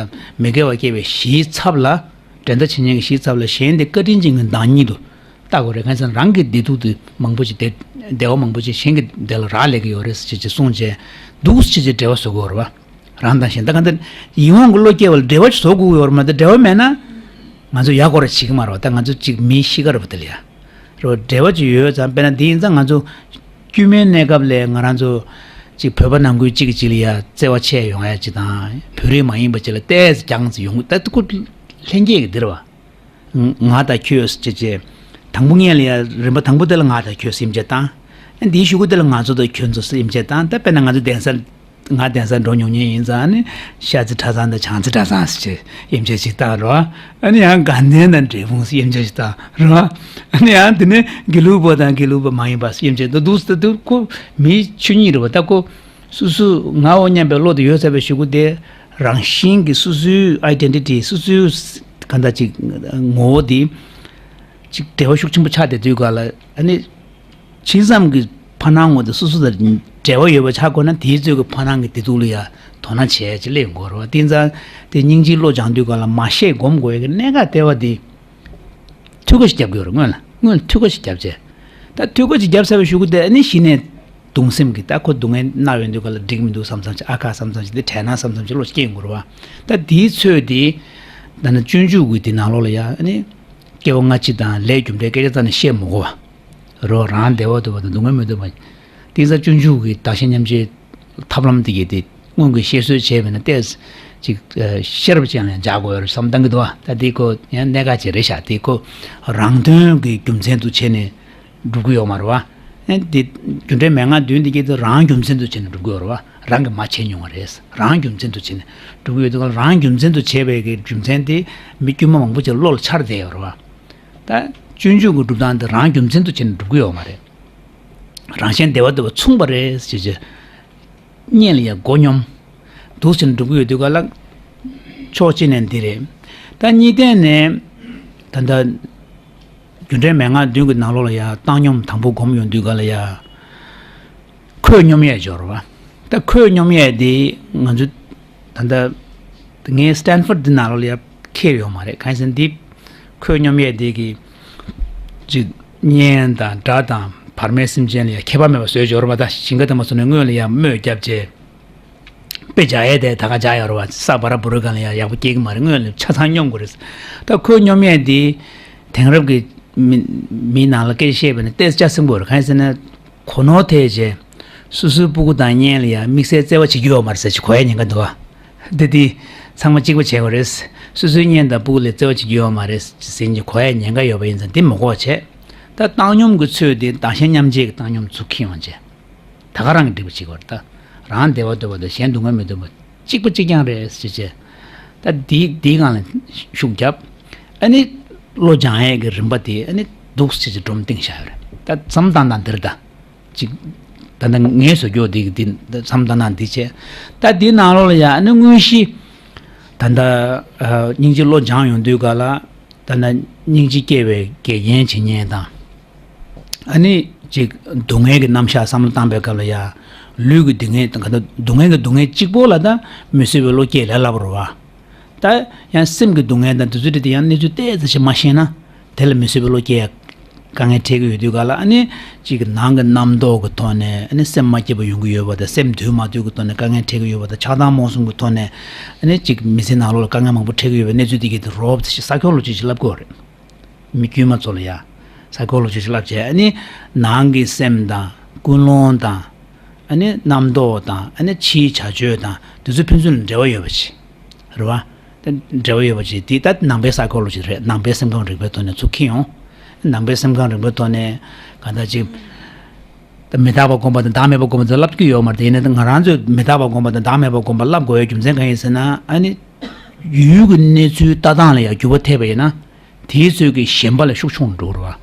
མི་དགེ་བ་སྐྱེ་བའི་གཞིའི་ཚབ་ལ། འགྲན་ཟླ་བྱེད་མཁན་གྱི་གཞིའི་ཚབ་ལ་གཞན་དེ་བཀའ་དྲིན་ཅན་གྱི་བདག་ཉིད་དུ། ལྟ་དགོས་རེད། གང་ཟེར་ན་རང་གི་བདེ་སྡུག་དེ་མང་པོ་ཅིག་བདེ་བདེ་བ་མང་པོ་ཅིག་གཞན་གྱི་བདེ་ལ་རག་ལས་ཀྱི་ཡོད་རེད་ཅེས་ཅེས་གསུངས་བྱས་འདུག་ཅེས་ཅེས་འབྲེལ་བ་བཟོ་དགོས་རེད་བ། རང་དང་གཞན་ད་གང་ལྟར་ཡིད་འོང་གི་བློ་སྐྱེ་བ་ལ་འབྲེལ་བ་ཅིག་བཟོ་དགོས་ཀྱི་ཡོད་རེད་མ་གཏོགས་འབྲེལ་བ་མེད་ན་ང་ཚོ་ཡག་པོ་ར་བྱེད་ཀྱི་མ་རེད་བ། ད་ང་ཚོ་ཅིག་མིའི་གཤིས་ཀ་རེད་བ་དེ་ལ་ཡ་རེད་བ། འབྲེལ་བ་ཅིག་ཡོད་ཙང་དཔེར་ན་དེ་ཡིན་ཙང་ང་ཚོ་དཀྱུས་མའི་གནས་སྐབས་ལ་ང་རང་ཚོ་ཅིག་བོད་པ་ནང་ཁུལ་གཅིག་གིས་གཅིག་ལ་ཡ་བརྩེ་བ་ཆེ་ཡོང་ཡ་ཅིག་དང་བོད་རིགས་མ་ཡིན་པ་ཅིག་ལ་ཏོག་ཙམ་རྒྱང་ཙམ་ཡོང་གི་ད་ཁོ་ལྷན་སྐྱེས་ཀྱི་འདི་རེད་བ། ང་དང་ཁྱོད་ཅེས་བྱས། དང་པོ་ངས་ལ་ཡ་རིམ་པ་དང་པོ་དེ་ལ་ང་དང་ཁྱོད་སེམས་ཅན་བཏང་། ཨ་འདིའི་གཞུག་གུ་དེ་ལ་ང་ཚོ་དང་ཁྱོད་ཚོ་སེམས་ཅན་བཏང་། ད་དཔེར་ན་ང་ཚོ་གདན་ས། ང་གདན་ས་འགྲོ་མྱོང་མཁན་ཡིན་ཙང་ནི་ཤ་ཚ་གྲྭ་ཚང་དང་བྱང་རྩེ་གྲྭ་ཚང་ཟེར་བྱས་དབྱེ་འབྱེད་ཅིག་བཏང་རོགས། ཨ་ནི་ཡང་དགའ་ལྡན་དང་འབྲས་སྤུངས་སེ་དབྱེ་འབྱེད་ཅིག་བཏང་རོགས། ཨ་ནི་ཡང་དེ་ནས་དགེ་ལུགས་པ་དང་དགེ་ལུགས་པ་མ་ཡིན་པ་སེ་དབྱེ་འབྱེད་དུ་འདུག་སེ་ད་དུ་ཁོ་མིའི་ཆོས་ཉིད་རེད་བ། ད་ཁོ་སོ་སོ་ངའོ་སྙམ་པའི་བློ་དེ་ཡོད་ཚར་བའི་གཞུག་གུ་དེ་རང་བཞིན་གྱིས་སོ་སོའི་ཨའི་ཌེན་ཊི་ཊི་སོ་སོའི་གང་ལྟར་ཅིག་ངོ་བོ་དེ་ཅིག་འབྲེལ་བ་ཤུགས་ཆེན་པོ་ཆགས་བསྡད་དུས་ག་ལ་ཨ་ནི་ཇི་ཙམ་གྱི་ཕ་ནང་ངོ་དེ་སོ་སོ་དང་འབྲེལ་བ་ཡོད་པ་ཆགས་དགོས་ན་དེའི་ཚོད་ཀྱི་ཕ་ནང་གི་བདེ་སྡུག་ལ་ཡང་དོ་སྣང་བྱས་ཅིག་སླེབས་དགོས་རེད་བ། དེ་ཙང་དེ་སྙིང་རྗེའི་བློ་སྦྱང་དུས་ག་ལ་མ་ཤེས་སྒོམ་དགོས་ཡ་གི་གནད་འགག་ལྟེ་བ་དེ། ཐུགས་ཁ་ཞིག་རྒྱབ་དགོས་རེད། སྔོན་ལ་སྔོན་ལ་ཐུགས་ཁ་ཞིག་རྒྱབ་བྱས། ད་ཐུགས་ཁ་ཞིག་རྒྱབ་ཚར་བའི་གཞུག་གུ་དེ་ཨ་ནི་གཞི་ནས་གདུང་སེམས་ཀྱི་ད་ཁོ་སྡུག་བསྔལ་མནར་ཡོང་དུས་ག་ལ་འགྲིག་མི་འདུག་བསམ་བསམ་ཅིག་ཨ་ཁ་བསམ་བསམ་ཅིག་དེ་དྲན་ན་བསམ་བསམ་ཅིག་བློ་སྐྱེ་ཡོང་གི་རེད་བ། ད་དེའི་ཚོད་དེ་ད་ནི་སྤྱོད་འཇུག་གི་དེ་ནང་ལོགས་ལ་ཡ་ཨ་ནི་སྐྱེ་བ་སྔ་ཕྱི་དང་ལས་རྒྱུ་འབྲས་སྐད་ཆ་རྩ་ནས་བཤད་མི་དགོས་བ། རོ་རང་བདེ་བ་འདོད་པ་དང་སྡུག་བསྔལ་མི་འདོད་པ། དེང་སང་སྤྱོད་འཇུག་གི་བདག་གཞན་མཉམ་བརྗེའི་ཐབས་ལམ་དེ་གས་དེ་སྔོན་གྱི་བཤད་སྲོལ་བྱས་པས་ན་ཏོག་ཙམ་ཅིག་ཤེས་རབ་ཅན་ལ་འཇགས་དགོས་རེད་བསམ་བཏང་གི་འདུག་བ། ད་དེ་ཁོ་ཡང་གནད་འགག་ཅིག་རེད་ཤག་དེ་ཁོ་རང་དོན་གྱི་རྒྱུ་མཚན་དུ་བྱས་ནས་འགྲུབ་ཀྱི་ཡོད་མ་རེད་བ། ཨེ་འདི་རྒྱུ་འབྲས་མན་ངག་བདུན་འདི་སྐད་དུ་རང་རྒྱུ་མཚན་དུ་བྱས་ནས་སྒྲུབ་ཀྱི་ཡོད་རེད་བ། རང་གིས་མ་བྱས་མྱོང་བ་རེད། རང་རྒྱུ་མཚན་དུ་བྱས་ནས་སྒྲུབ་ཀྱི་ཡོད་དུས་ཀ་ལ། རང་རྒྱུ་མཚན་དུ་བྱས་པའི་གི་རྒྱུ་མཚན་དེ་མི་དཀྱུས་མ་མང་པོ་ཅིག་བློ་ལ་འཆར་བསྡད་ཡོད་རེད་བ། ད་སྤྱོད་འཇུག་གི་སྒྲུབ་སྟངས་དེ་རང་རྒྱུ་མཚན་དུ་བྱས་ནས་སྒྲུབ་ཀྱི་ཡོད་མ་རེད། རང་གཞན་བདེ་བ་འདོད་པ་མཚུངས་པ་རེད་ཟེར་བྱས། གཉེན་ལ་ཡ་མགོ་སྙོམས། འདུག་ཟེར་ནས་སྒྲུབ་ཀྱི་ཡོད་དུས་ག་ལ། ཕྱོགས་གཅིག་ནས་འདི་རེད། ད་གཉིས་ལྡན་ནས། ད་ལྟ་རྒྱུ་འབྲས་མན་ངག་བདུན་གྱི་ནང་ལོགས་ལ་ཡ་བཏང་སྙོམས་དང་པོ་སྒོམ་ཡོང་དུས་ག་ལ་ཡ། ཁོད་སྙོམས་ཡས་སྦྱོར་བ། ད་ཁོད་སྙོམས་ཡས་དེ་ང་ཚོ་ད་ལྟ་ངའི་སི་ཊན་ཕོར་ཌི་འདི་ནང་ལོགས་ལ་ཡ་འཁེལ་ཡོད་མ་རེད། གང་ཡིན་ཟེར་ན་འདི་ཁོད་སྙོམས་ཡས་དེ་གི་ཅིག་གཉེན་དང་དགྲ་དང་བར་མའི་སེམས་ཅན་ལ་ཡ་ཁྱད་པར་མེད་པ་བཟོས་སྦྱོར་བ། ད་ཞིང་ཁ་དེ་མ་སོང་ནས་སྔོན་ལ་ཡ་རྨོས་བརྒྱབ་བྱས། དཔེ་འཇགས་ཡས་དེ་ད་ག་འཇགས་ཡོད་རེད་བ། ས་བ་ར་བུ་རུ་གང་ལ་ཡང་ཡག་པོ་སྐྱེ་གི་མ་རེད། སྔོན་ལ་ཆ་ཚང་སྙོམས་དགོས་རེད། ད་ཁོད་སྙོམས་ཡས་འདི་དེང་རབས་ཀྱི་མི་མིའི་ནང་ལ་སྐད་ཆ་བཤད་པ་ན་ཏོག་ཙམ་ཆ་ཚང་པོ་རེད། གང་ཡིན་ཟེར་ན་གོ་ནོར་ཐེབས་བྱས། སོ་སོའི་སྤུ་གུ་དང་གཉེན་ལ་ཡང་དམིགས་བསལ་བརྩེ་བ་བྱེད་རྒྱུ་ཡོད་མ་རེད་ཟེར་ཅིག་གོ་ཡ་ཉེན་ཁ་འདུག་བ། འདི་འདི་ཚང་མ་གཅིག་པ་བྱེད་དགོས་རེད། སོ་སོའི་གཉེན་དང་སྤུ་གུ་ལ་བརྩེ་བ་བྱེད་རྒྱུ་ཡོད་མ་རེད་ཟེར་ཅིག་གོ་ཡ་ཉེན་ཁ་ཡོད་པ་ཡིན་ཙང་འདི་མ་གོ་བྱས། ད་བཏང་སྙོམས་ཀྱི་ཚུལ་འདི་བདག་གཞན་མཉམ་བརྗེ་གི་བཏང་སྙོམས་ཚུར་འཁྱེར་ཡོང་བྱས། ད་ག་རང་གིས་འགྲིག་པ་བྱེད་དགོས་རེད། ད་རང་བདེ་བ་འདོད་པ་དང་གཞན་སྡུག་བསྔལ་མི་འདོད་པ་གཅིག་པ་གཅིག་རྐྱང་རེད་ཟེར་བྱས། ད་འདི་འདིའི་སྒང་ལ་ཤུགས་བརྒྱབ། ཨ་ནི་བློ་སྦྱང་ཡས་ཀྱི་རིམ་པ་དེ་ཨ་ནི་འདུག་ཟེར་བྱས་སྒྲོམ་བཏིང་བཞག་ཡོད་རེད། ད་མཚམས་བཏང་སྟངས་འདིར་ད་ཅིག་ད་ལྟ་ངས་བཟོ་རྒྱུ་འདི་འདི་མཚམས་བཏང་སྟངས་འདི་བྱས། ད་འདིའི་ནང་ལོགས་ལ་ཡ་ཨ་ནི་དངོས་གཞི་ད་ལྟ་ཨ་སྙིང་རྗེ་བློ་སྦྱང་ཡོང་དུས་ག་ལ། ད་ལྟ་སྙིང་རྗེ་སྐྱེ་བའི་དགེ་རྒན་བྱེད་མཁན་དང་། ཨ་ནི་ཅིག་སྡུག་བསྔལ་གྱི་རྣམ་གཞག་བསམ་བློ་བཏང་པའི་སྐབས་ལ་ཡ། ལུས་ཀྱི་སྡུག་བསྔལ་དང་ག་ད་སྡུག་བསྔལ་གྱི་སྡུག་བསྔལ་གཅིག་པོ་ལ་ད་མི་བཟོད་པའི་བློ་སྐྱེ་ལས་སླ་པོ་རེད་བ། ད་ཡང་སེམས་ཀྱི་སྡུག་བསྔལ་དང་དེ་ཚོ་དེ་ཡང་གནས་ཚུལ་ཏོག་ཙམ་ཞིག་མ་ཤེས་ན། དེ་ལ་མི་བཟོད་པའི་བློ་སྐྱེ་ཡ་དཀའ་ངལ་འཕྲད་ཀྱི་ཡོད་དུས་ག་ལ། ཨ་ནི་ཅིག་ནང་གི་རྣམ་རྟོག་གི་ཐོག་ནས་ཨ་ནི་སེམས་མ་སྐྱིད་པ་ཡོང་གི་ཡོད་པ་དང་། སེམས་འདུལ་མ་ཐུབ་ཀྱི་ཐོག་ནས་དཀའ་ངལ་འཕྲད་ཀྱི་ཡོད་པ་དང་། ཆགས་སྡང་རྨོངས་གསུམ་གྱི་ཐོག་ནས་ཨ་ནི་ཅིག་མི་ཚེ་ནང་ལོགས་ལ་དཀའ་ངལ་མང་པོ་འཕྲད་ཀྱི་ཡོད་པའི་གནས་ཚུལ་དེ་གའི་དེ་རོབ་ཙམ་ཞིག་ས་ཁོ་ལོ་ཇི་ཞིག་ལབ་དགོས་རེད། མི་དཀྱུས་མ་ཚོ་ལ་ཡ་ས་ཁོ་ལོ་ཇི་ཞིག་ལབ་བྱས། ཨ་ནི་ནང་གི་སེམས་དང་ཀུན་སློང་དང་། ཨ་ནི་རྣམ་རྟོག་དང་། ཨ་ནི་ཕྱིའི་བྱ་སྤྱོད་དང་། དེ་ཚོ་ཕན་ཚུན་ལ་འབྲེལ་བ་ཡོད་པ་ཞིག་རེད་བ། ད་འབྲེལ་བ་ཡོད་པ་ཅིག་དེ་ད་ནང་པའི་སའི་ཁོ་ལོ་ཇི་རེད། ནང་པའི་སེམས་ཁམས་རིག་པའི་ཐོག་ནས་ཚུར་འཁྱེར་ཡོང་། ནང་པའི་སེམས་ཁམས་རིག་པའི་ཐོག་ནས་གང་ལྟར་ཅིག་ད་མི་རྟག་པ་སྒོམ་པ་དང་བདག་མེད་པ་སྒོམ་པ་དེ་ལབ་ཀྱི་ཡོད་མ་རེད། དེ་ཡིན་ན་ད་ང་རང་ཚོས་མི་རྟག་པ་སྒོམ་པ་དང་བདག་མེད་པ་སྒོམ་པ་ལབ་དགོས་པའི་རྒྱུ་མཚན་གང་ཡིན་ཟེར་ན། ཨ་ནི་ཡུལ་གྱི་གནས་ཚུལ་ལྟ་སྟངས་ལ་ཡང་འགྱུར་བ་ཐེབས་པ་ཡིན་ན། དེའི་ཚོད་ཀྱིས་ཞེན་པ་ལ་ཤུགས་ཆུང་རུ་འགྲོ་གི་རེད་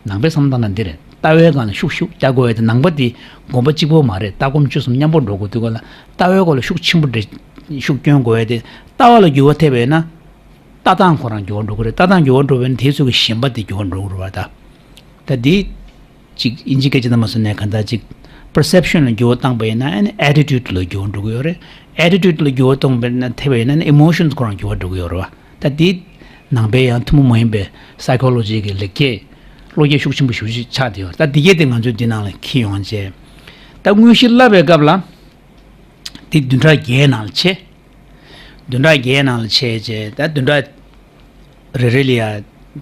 བ། ནང་པའི་བསམ་བློ་བཏང་ན་འདི་རེད། ལྟ་བའི་སྒང་ལ་ཤུགས་ཤུགས་རྒྱག་དགོས་ཡ་དེ། ནང་པ་འདི་སྒོམ་པ་གཅིག་པོ་མ་རེད། ལྟ་སྒོམ་སྤྱོད་གསུམ་མཉམ་པོ་འགྲོ་དགོས་དུས་ག་ལ། ལྟ་བའི་སྐོར་ལ་ཤུགས་ཆེན་པོ་འདྲ་ཤུགས་སྐྱོན་དགོས་ཡ་དེ། ལྟ་བ་ལ་འགྱུར་བ་ཐེབས་པ་ཡིན་ན། ལྟ་སྟངས་ཁོ་རང་འགྱུར་བ་འགྲོ་གི་རེད། ལྟ་སྟངས་འགྱུར་བ་འགྲོ་བ་ཡིན་ན་དེའི་ཚོད་ཀྱིས་ཞེན་པ་དེ་འགྱུར་བ་འགྲོ་གི་རེད་བ། ད་ད་འདི་ཅིག་དབྱིན་ཇི་སྐད་ཆ་དུ་མ་སོང་ནས་གང་ལྟར་ཅིག་perception ལ་འགྱུར་བ་བཏང་པ་ཡིན་ན། ཨ་ནི་attitude ལ་འགྱུར་བ་འགྲོ་གི་ཡོད་རེད། attitude ལ་འགྱུར་བ་གཏོང་པ་ཡིན་ན། ཐེབས་པ་ཡིན་ན་ཨ་ནི་emotions ཁོ་རང་འགྱུར་བ་འགྲོ་གི་ཡོད་རེད་བ། ད་འདི་ནང་པའི་ཡང་ཐུན་མོང་མ་ཡིན་པའི་psychology གི་ལེགས་སྐྱེས་བློ་སྐྱེད་ཤུགས་ཆེན་པོ་ཞེ་པོ་ཅིག་ཆགས་བསྡད་ཡོད་རེད། ད་འདི་གས་དེ་ང་ཚོས་འདི་ནང་ལ་འཁྱེར་ཡོང་བྱས། ད་དངོས་གཞི་བསླབ་པའི་སྐབས་ལ་འདི་བདུན་ཕྲག་བརྒྱད་ནང་ལ་ཕྱེ། བདུན་ཕྲག་བརྒྱད་ནང་ལ་ཕྱེ་བྱས། ད་བདུན་ཕྲག་རེ་རེ་ལ་ཡ་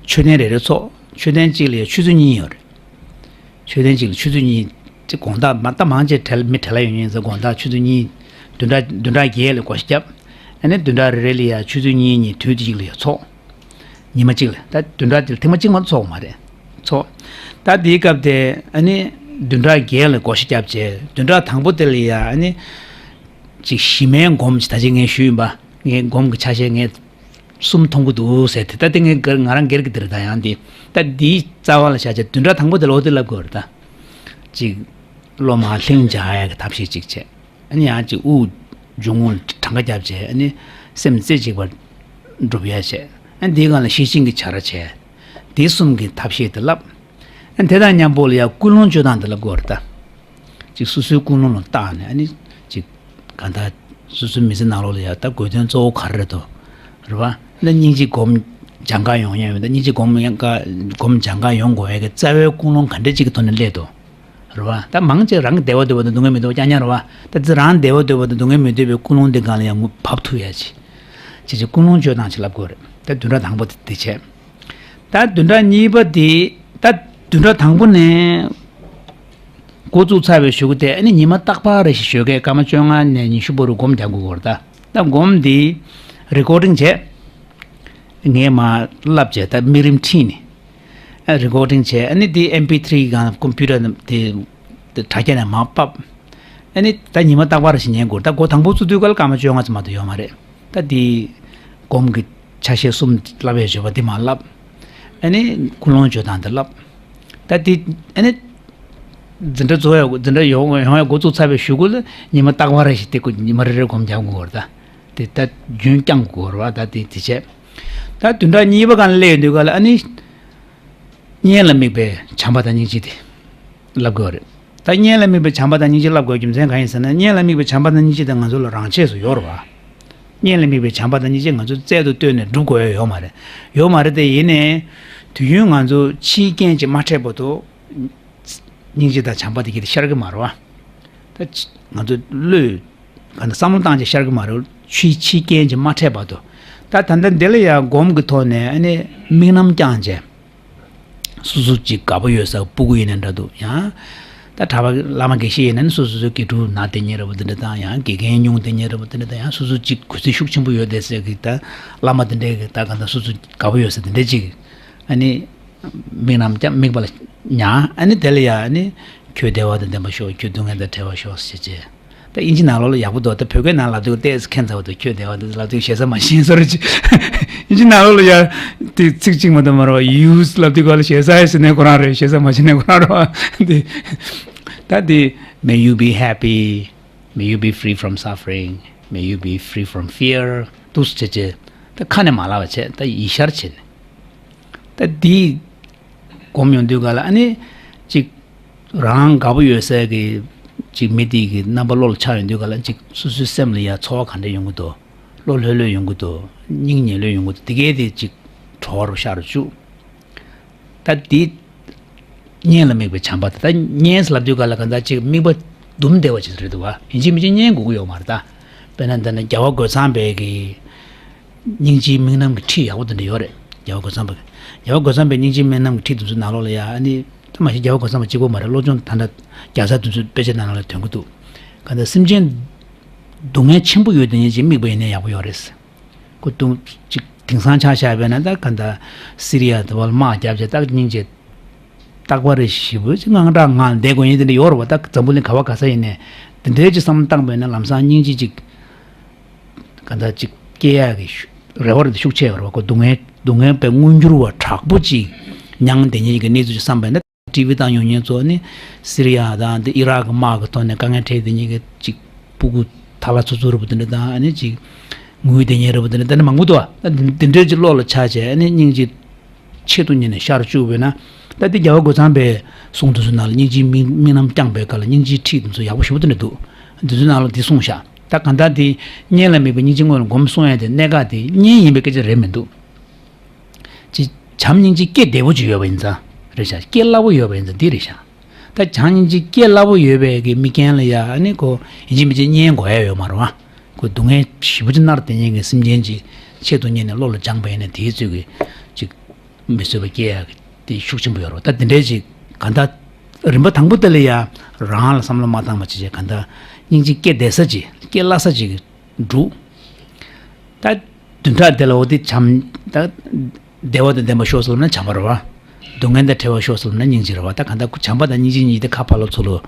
མཆོད་རྟེན་རེ་རེ་ཚོགས། མཆོད་རྟེན་གཅིག་ལ་ཡ་ཆུ་ཚོད་གཉིས་ཡོད་རེད། མཆོད་རྟེན་གཅིག་ལ་ཆུ་ཚོད་གཉིས། ཅིག་དགོང་དག་མ་ད་མང་ཆེ་བྲེལ་མི་བྲེལ་ཡོང་ཡིན་ཟེར། དགོང་དག་ཆུ་ཚོད་གཉིས། བདུན་ཕྲག་བདུན་ཕྲག་བརྒྱད་ལ་བགོ་བཤའ་བརྒྱབ། ཨ་ནི་བདུན་ཕྲག་རེ་རེ་ལ་ཡ་ཆུ་ཚོད་གཉིས་གཉིས་དུས་གཅིག་ལ་ཡ་ཚོགས། ཉི་མ་གཅིག་ལ། ད་བདུན་ཕྲག་དེ་ལ་ཐེངས་མ་གཅིག་མ་ཚོགས་མ་རེད། ཚོགས། ད་དེའི་སྐབས་དེ་ཨ་ནི་བདུན་ཕྲག་བརྒྱད་ལ་བགོ་བཤའ་བརྒྱབ་བྱས། བདུན་ཕྲག་དང་པོ་དེ་ལ་ཡ་ཨ་ནི་ཅིག་གཞི་མའི་སྒོམ་ཅིག་ད་ཅིག་ངས་ཞུས་ཡིན་པ། ངའི་སྒོམ་གྱི་ཆ་ཤས་ངས་གསུམ་མཐོང་གི་འདུག་ཟེར་དེ། ད་དེ་ངས་སྒེར་ང་རང་སྒེར་གྱི་དེ་རེད། ད་ཡང་དེ་ད་དེའི་རྩ་བ་ལ་བཞག་བྱས་བདུན་ཕྲག་དང་པོ་དེ་ལ་འོ་དེ་ལབ་དགོས་རེད། ད་ཅིག་སློབ་མ་ལྷིང་འཇགས་ཡག་གི་ཐབས་ཤེས་ཅིག་བྱས། ཨ་ནི་ཡང་ཅིག་དབུགས་འབྱུང་རྔུབ་གྲངས་ཀ་བརྒྱབ་བྱས། ཨ་ནི་སེམས་རྩེ་གཅིག་པར་སྒྲུབ་ཡ་བྱས། ཨ་ནི་དེའི་སྒང་ལ་ཤེར་ཕྱིན་གྱི་བྱ་ར་བྱས། དེ་གསུམ་གྱི་ཐབས་ཤེས་དེ་བསླབ། ཨ་ནི་དེ་དང་མཉམ་པོ་ལ་ཡང་ཀུན་སློང་སྤྱོད་སྟངས་དེ་བསླབ་དགོས་རེད། ད་ཅིག་སོ་སོའི་ཀུན་སློང་ལ་བརྟག་ནས། ཨ་ནི་ཅིག་གང་ལྟར་སོ་སོའི་མི་ཚེ་ནང་ལོགས་ལ་ཡང་ད་དགོས་དོན་གཙོ་བོ་ག་རེ་རེད་དོ། རེད་བ། ད་སྙིང་རྗེ་སྒོམ་སྦྱང་ག་ཡོང་ཡ་ཡོད། ད་སྙིང་རྗེ་སྒོམ་ཡང་ག་སྒོམ་སྦྱང་ག་ཡོང་དགོས་ཡ་གི་རྩ་བའི་ཀུན་སློང་ག་འདྲ་ཅིག་གི་ཐོག་ནས་སླེབས་དོ། རེད་བ། ད་མང་ཆེ་རང་གི་བདེ་བ་འདོད་པ་དང་སྡུག་བསྔལ་མི་འདོད་པ་རྐྱང་རྐྱང་རེད་བ། ད་ཙི་རང་བདེ་བ་འདོད་པ་དང་སྡུག་བསྔལ་མི་འདོད་པའི་ཀུན་སློང་དེ་སྒང་ལ་ཡང་ངོ་བབས་ཐུབ་ཡ་ཅིག་ཅེས་ཀྱི་ཀུན་སློང་སྤྱོད་སྟངས་ཅིག་ལབ་དགོས་རེད། ད་བདུན་ཕྲག་དང་པོ་དེ་དེ་བྱས། ད་བདུན་ཕྲག་གཉིས་པ་དེ། ད་བདུན་ཕྲག་དང་པོ་ནས་འགོ་བཙུགས་ཚར་བའི་གཞུག་གུ་དེ་ཨ་ནི་ཉི་མ་རྟག་པར་རེ་ཞིག་ཞོགས་ཀས་སྐར་མ་བཅོ་ལྔ་ནས་ཉི་ཤུ་བར་དུ་སྒོམ་རྒྱག་དགོས་ཀྱི་ཡོད་རེད། ད་ད་སྒོམ་འདི་རི་ཀོར་ཌིང་བྱས། ངས་མར་ལབ་བྱས། ད་དམིགས་རིམ་ཁྲིད་ནས། རེ་ཀོར་ཌིང་བྱས། ཨ་ནི་དེ་ཨེམ་པི་ཐི་རི་སྒང་ཀམ་པུ་ཊར་དེ་དེ་དྲ་རྒྱ་ནས་མར་ཕབ། ཨ་ནི་ད་ཉི་མ་རྟག་པར་ཞིག་ཉན་དགོས། ད་སྒོ་དང་པོ་བཙུགས་དུས་སྐབས་ལ་སྐར་མ་བཅོ་ལྔ་ཙམ་མ་གཏོགས་ཡོད་མ་རེད། ད་དེ་སྒོམ་གྱི་ཆ་ཤས་གསུམ་བསླབ་ཡས་བརྗོད་པ་དེ་མར་བསླབ། ཨ་ནི་ཀུན་སློང་བརྗོད་སྟངས་དེ་བསླབ། ད་དེ་ཨ་ནི་འཛིན་གྲྭ་རྫོགས་ཡ། འཛིན་གྲྭ་ཡོང་ཡོང་ཡ་འགོ་བཙུགས་ཚར་བའི་གཞུག་གུ་ལ་ཉི་མ་རྟག་པར་ཞིག་དེ་ཀོ་ཉི་མ་རེ་རེ་སྒོམ་རྒྱག་དགོས་རེད། ད་དེ་ད་རྒྱུན་བསྐྱང་དགོས་རེད་བ། ད་དེ་དེ་བྱས། ད་བདུན་ཕྲག་གཉིས་པ་སྒང་ལ་སླེབས་ཡོང་དུས་སྐབས་ལ་ཨ་ནི། གཉེན་ལ་དམིགས་པའི་བྱམས་པ་དང་སྙིང་རྗེ་དེ་བསླབ་དགོས་རེད། ད་གཉེན་ལ་དམིགས་པའི་བྱམས་པ་དང་སྙིང་རྗེ་བསླབ་དགོས་རྒྱུ་མཚན་གང་ཡིན་ཟེར་ན། གཉེན་ལ་དམིགས་པའི་བྱམས་པ་དང་སྙིང་རྗེ་དེ་ང་ཚོ་ལ་རང་ཆས་སུ་ཡོད་རེད་བ། གཉེན་ལ་དམིགས་པའི་བྱམས་པ་དང་སྙིང་རྗེ་ང་ཚོ་རྩལ་དུ་བཏོན་ནས་སྒྲུབ་དགོས་ཡ་ཡོད་མ་རེད། ཡོད་མ་རེད་དེ། ཡིན་ནའི་དུས་རྒྱུན་ང་ཚོ་ཕྱིའི་རྐྱེན་གྱིས་མ་འཕྲད་བར་དུ་སྙིང་རྗེ་དང་བྱམས་པ་དེ་གི་དེ་ཤར་གི་མ་རེད་བ། ད་ང་ཚོ་བློས་ག་འདྲ་བསམ་བློ་བཏང་བྱས་ཤར་གི་མ་རེད། ཕྱིའི་ཕྱིའི་རྐྱེན་གྱིས་མ་འཕྲད་བར་དུ། ད་ད་ལྟ་འདི་ལ་ཡང་སྒོམ་གྱི་ཐོག་ནས་ཨ་ནི་དམིགས་རྣམ་བསྐྱངས་བྱས། སོ་སོ་གཅིག་དགའ་པོ་ཡོད་ས་སྤུ་གུ་ཡིན་ན་འདྲ་འདུག། ཡང་ད་གྲྭ་པ་བླ་མ་དགེ་བཤེས་ཡིན་ན་ནི་སོ་སོ་སོ་དགེ་ཕྲུག་ན་བསྡད་མཁན་འདྲ་པོ་འདི་འདྲ་དང་། ཡང་དགེ་རྒན་ཉུང་བསྡད་མཁན་འདྲ་པོ་འདི་འདྲ་དང་། ཡང་སོ་སོ་གཅིག་གུས་བརྩི་ཤུགས་ཆེན་པོ་ཡོད་བསྡད་ས་གི་ད་བླ་མ་འདི་འདྲའི་གི་ད་ག་འདྲ་སོ་སོ་དགའ་པོ་ཡོད་ས་འདི་འདྲ་གཅིག། ཨ་ནི་དམིགས་རྣམ་བསྐྱངས། དམིགས་པ་ལ་ཉར། ཨ་ནི་དེ་ལ་ཡང་ཨ་ནི་ཁྱོད་བདེ་བ་དང་ལྡན་པར་ཤོག། ཁྱོད་སྡུག་བསྔལ་དང་བྲལ་བར་ཤོག་ཟེར་བྱས། ད་ཨིན་ཇི་ནང་ལོགས་ལ་ཡག་པོ་འདུག། ད་བོད་སྐད་ནང་ལབ་དུས་ཏོག་ཙམ་ཁྱད་མཚར་བ་འདུག། ཁྱོད་བདེ་བ་འདུག་ལབ་དུས་ཞེ་ས་མ་ཤེས་བཟོ་འདྲ་ཅིག། ཨིན་ཇི་ནང་ལོགས་ལ་ཡ་དེ་ཚིག་གཅིག་མ་གཏོགས་མ་རེད་བ། ཡུས་ལབ་དུས་ག་ལ་ཞེ་ས་ཡ་ཟེར་ནས་ཁོ་རང་རེད། ཞེ་ས་མ་བྱེད་ནས་ཁོ་རང་རེད་བ། དེ་ད་དེ། May you be happy, may you be free from suffering, may you be free from fear. འདུག་སེ་བྱས་བྱས། ད་ཁ་ནས་མ་ལབ་པ་བྱས། ད་ཡིད་ཤར་བྱས་ནས། ད་འདི་སྒོམ་ཡོང་དུས་ག་ལ་ཨ་ནི་ཅིག་རང་དགའ་པོ་ཡོད་སའི་གི་ཅིག་མི་དེ་གི་རྣམ་པ་བློ་ལ་འཆར་ཡོང་དུས་ག་ལ་ཅིག་སོ་སོའི་སེམས་ལ་ཡ་ཚོར་བ་ག་འདྲ་ཡོང་གི་འདུག། བློ་ལྷོད་ལྷོད་ཡོང་གི་འདུག། སྙིང་ཉེ་ལྷོད་ཡོང་གི་འདུག། དེ་གས་དེ་ཅིག་གྲོགས་རུ་ཤར་རུ་བཅུག། ད་འདི་གཉེན་ལ་དམིགས་པའི་བྱམས་པ་དེ། ད་གཉེན་ཟེར་ལབ་དུས་ག་ལ་ག་འདྲ་ཅིག་དམིགས་པ་དུམ་བདེ་བ་ཅིག་རེད་འདུག་བ། ཡིན་གཅིག་མིན་གཅིག་གཉེན་དགོས་ཀྱི་ཡོད་མ་རེད་ད། དཔེར་ན་འདི་ན་རྒྱལ་བ་རྒོད་ཚང་པའི་གི་སྙིང་རྗེའི་དམིགས་རྣམ་གྱི་ཁྲིད་ཡག་པོ་དེ་འདྲ་ཡོད་རེད། རྒྱལ་བ་རྒོད་ཚང་པ། རྒྱལ་བ་རྒོད་ཚང་པའི་སྙིང་རྗེའི་དམིགས་རྣམ་གྱི་ཁྲིད་དེ་ཚོ་ནང་ལོགས་ལ་ཡ་ཨ་ནི། ད་མ་གཞི་རྒྱལ་བ་རྒོད་ཚང་པ་གཅིག་པོ་མ་རེད། བློ་སྦྱོང་ད་ལྟ་བརྒྱ་རྩ་བདུན་ཚོད་དཔེ་ཆ་ནང་ལ་ཐོན་གྱི་འདུག། ག་འདྲ་སེམས་ཅན་སྡུག་བསྔལ་ཆེན་པོ་ཡོད་དེ་ཉིད་ཅིག་དམིགས་པ་ཡིན་ན་ཡག་པོ་ཡོད་རེད། ཁོ་དུང་ཅིག་དེང་སང་ཆ་བཞག་པས་ན་ད་ག་འདྲ་སི་རི་ཡ་དེ་བ་ལ་དམག་བརྒྱབ་བྱས་ད་སྙིང་རྗེ་རྟག་པ་རེ་ཞེ་པོ་ཅིག་དངངས་སྐྲག་ངང་བསྡད་དགོས་ཡིན་དེ་འདྲ་ཡོད་རེད་བ། ད་འཛམ་བུ་གླིང་ག་བ་ག་ས་ཡིན་ནའི་དེ་འདྲའི་ཅིག་བསམ་བློ་བཏང་པས་ན་ལམ་སང་སྙིང་རྗེ་ཅིག་ག་འདྲ་ཅིག་སྐྱེ་ཡག་གི་ཤུ་རེ་བ་རེ་ཤུགས་ཆེ་བ་རེད་བ། ཁོ་སྡུག་བསྔལ་སྡུག་བསྔལ་པའི་མངོན་གྱུར་བ་དྲག་པོ་ཅིག་མྱངས་བསྡད་མཁན་གྱི་གནས་ཚུལ་ཅིག་བསམ་པས་ན། ཊི་ཝི་བཏང་ཡོང་མཁན་ཚོ་ནི་སི་རི་ཡ་དང་དེ་ཨི་རག་གི་དམག་གི་ཐོག་ནས་དཀའ་ངལ་འཕྲད་བསྡད་མཁན་གྱི་ཅིག་སྤུ་གུ་ཐ་ལ་ཚུ་ཚུ་རེད་པ་དེ་འདྲ་དང་། ཨ་ནི་ཅིག་ངུས་བསྡད་མཁན་རེད་པ་དེ་འདྲ་དེ་འདྲ་མང་པོ་འདུག་བ། ད་འདི་འདྲའི་ཅིག་བློ་ལ་ཆགས་བྱས་ཨ་ནི་སྙིང་རྗེ་ཆེད་དུ་གཉེར་ནས་ཤར་བཅུག་པས་ན། ད་འདི་རྒྱལ་བ་རྒོད་ཚང་པའི་གསུང་དེ་ཚོ་ནང་ལ་སྙིང་རྗེའི་དམིགས་དམིགས་རྣམ་བསྐྱངས་པའི་སྐབས་ལ་སྙིང་རྗེའི་ཁྲིད་དེ་ཚོ་ཡག་པོ་ཞེ་པོ་དེ་འདྲ་འདུག། འདི་ཚོའི་ནང་ལ་འདི་གསུངས་བཞག། ད་གང་ལྟར་འདི་གཉེན་ལ་དམིགས་པའི་སྙིང་རྗེ་དངོས་ལ་སྒོམ་གསུང་ཡ་དེ་གནད་འགག་དེ་གཉེན་ཡིན་པའི་སྐད་ཆ་རེད་མི་འདུག། ཅིག་བྱམས་སྙིང་རྗེ་སྐྱེ་བདེ་པོ་ཅིག་ཡོད་པ་ཡིན་ཙང་རེད་ཤག། སྐྱེ་སླ་པོ་ཡོད་པ་ཡིན་ཙང་འདི་རེད་ཤག། ད་བྱམས་སྙིང་རྗེ་སྐྱེ་སླ་པོ་ཡོད་པའི་གི་དམིགས་རྐྱེན་ལ་ཡ་ཨ་ནི་ཁོ་ཡིན་གཅིག་མིན་གཅིག་གཉེན་དགོས་ཡ་ཡོད་མ་རེད་བ། ཁོ་སྡུག་བསྔལ་ཞེ་པོ་ཅིག་མནར་བསྡད་མཁན་གྱི་སེམས་ཅན་ཅིག་ཆེད་དུ་གཉེར་ནས་བློ་ལ་སྦྱངས་པ་ཡིན་ན་དེའི་ཚོད་ཀྱི་ཅིག་མི་བཟོད་པ་སྐྱེ་ཡ་གི་དེ་ཤུགས་ཆེན་པོ་ཡོད་རེད་བ། ད་དེ་འདྲའི་ཅིག་ག་འདྲ་རིམ་པ་དང་པོ་དེ་ལ་ཡ་རང་ལ་བསམ་བློ་མ་བཏང་བ་ཅིག་བྱས་ག་འདྲ་སྙིང་རྗེ་སྐྱེ་བདེ་ས་ཅིག་སྐྱེ་སླ་ས་ཅིག་འདུག། ད་བདུན་ཕྲག་དེ་ལ་འོ་དེ་བྱམས་ད་བདེ་བ་དང་ལྡན་པ་ཤོག་ཟེར་ལབ་ན་བྱམས་པ་རེད་བ། སྡུག་བསྔལ་དང་བྲལ་བ་ཤོག་ཟེར་ལབ་ན་སྙིང་རྗེ་རེད་བ། ད་གང་ལྟར་བྱམས་པ་དང་སྙིང་རྗེ་གཉིས་དེ་ཁ་ཕར་ལོག་ཚུར་ལོག་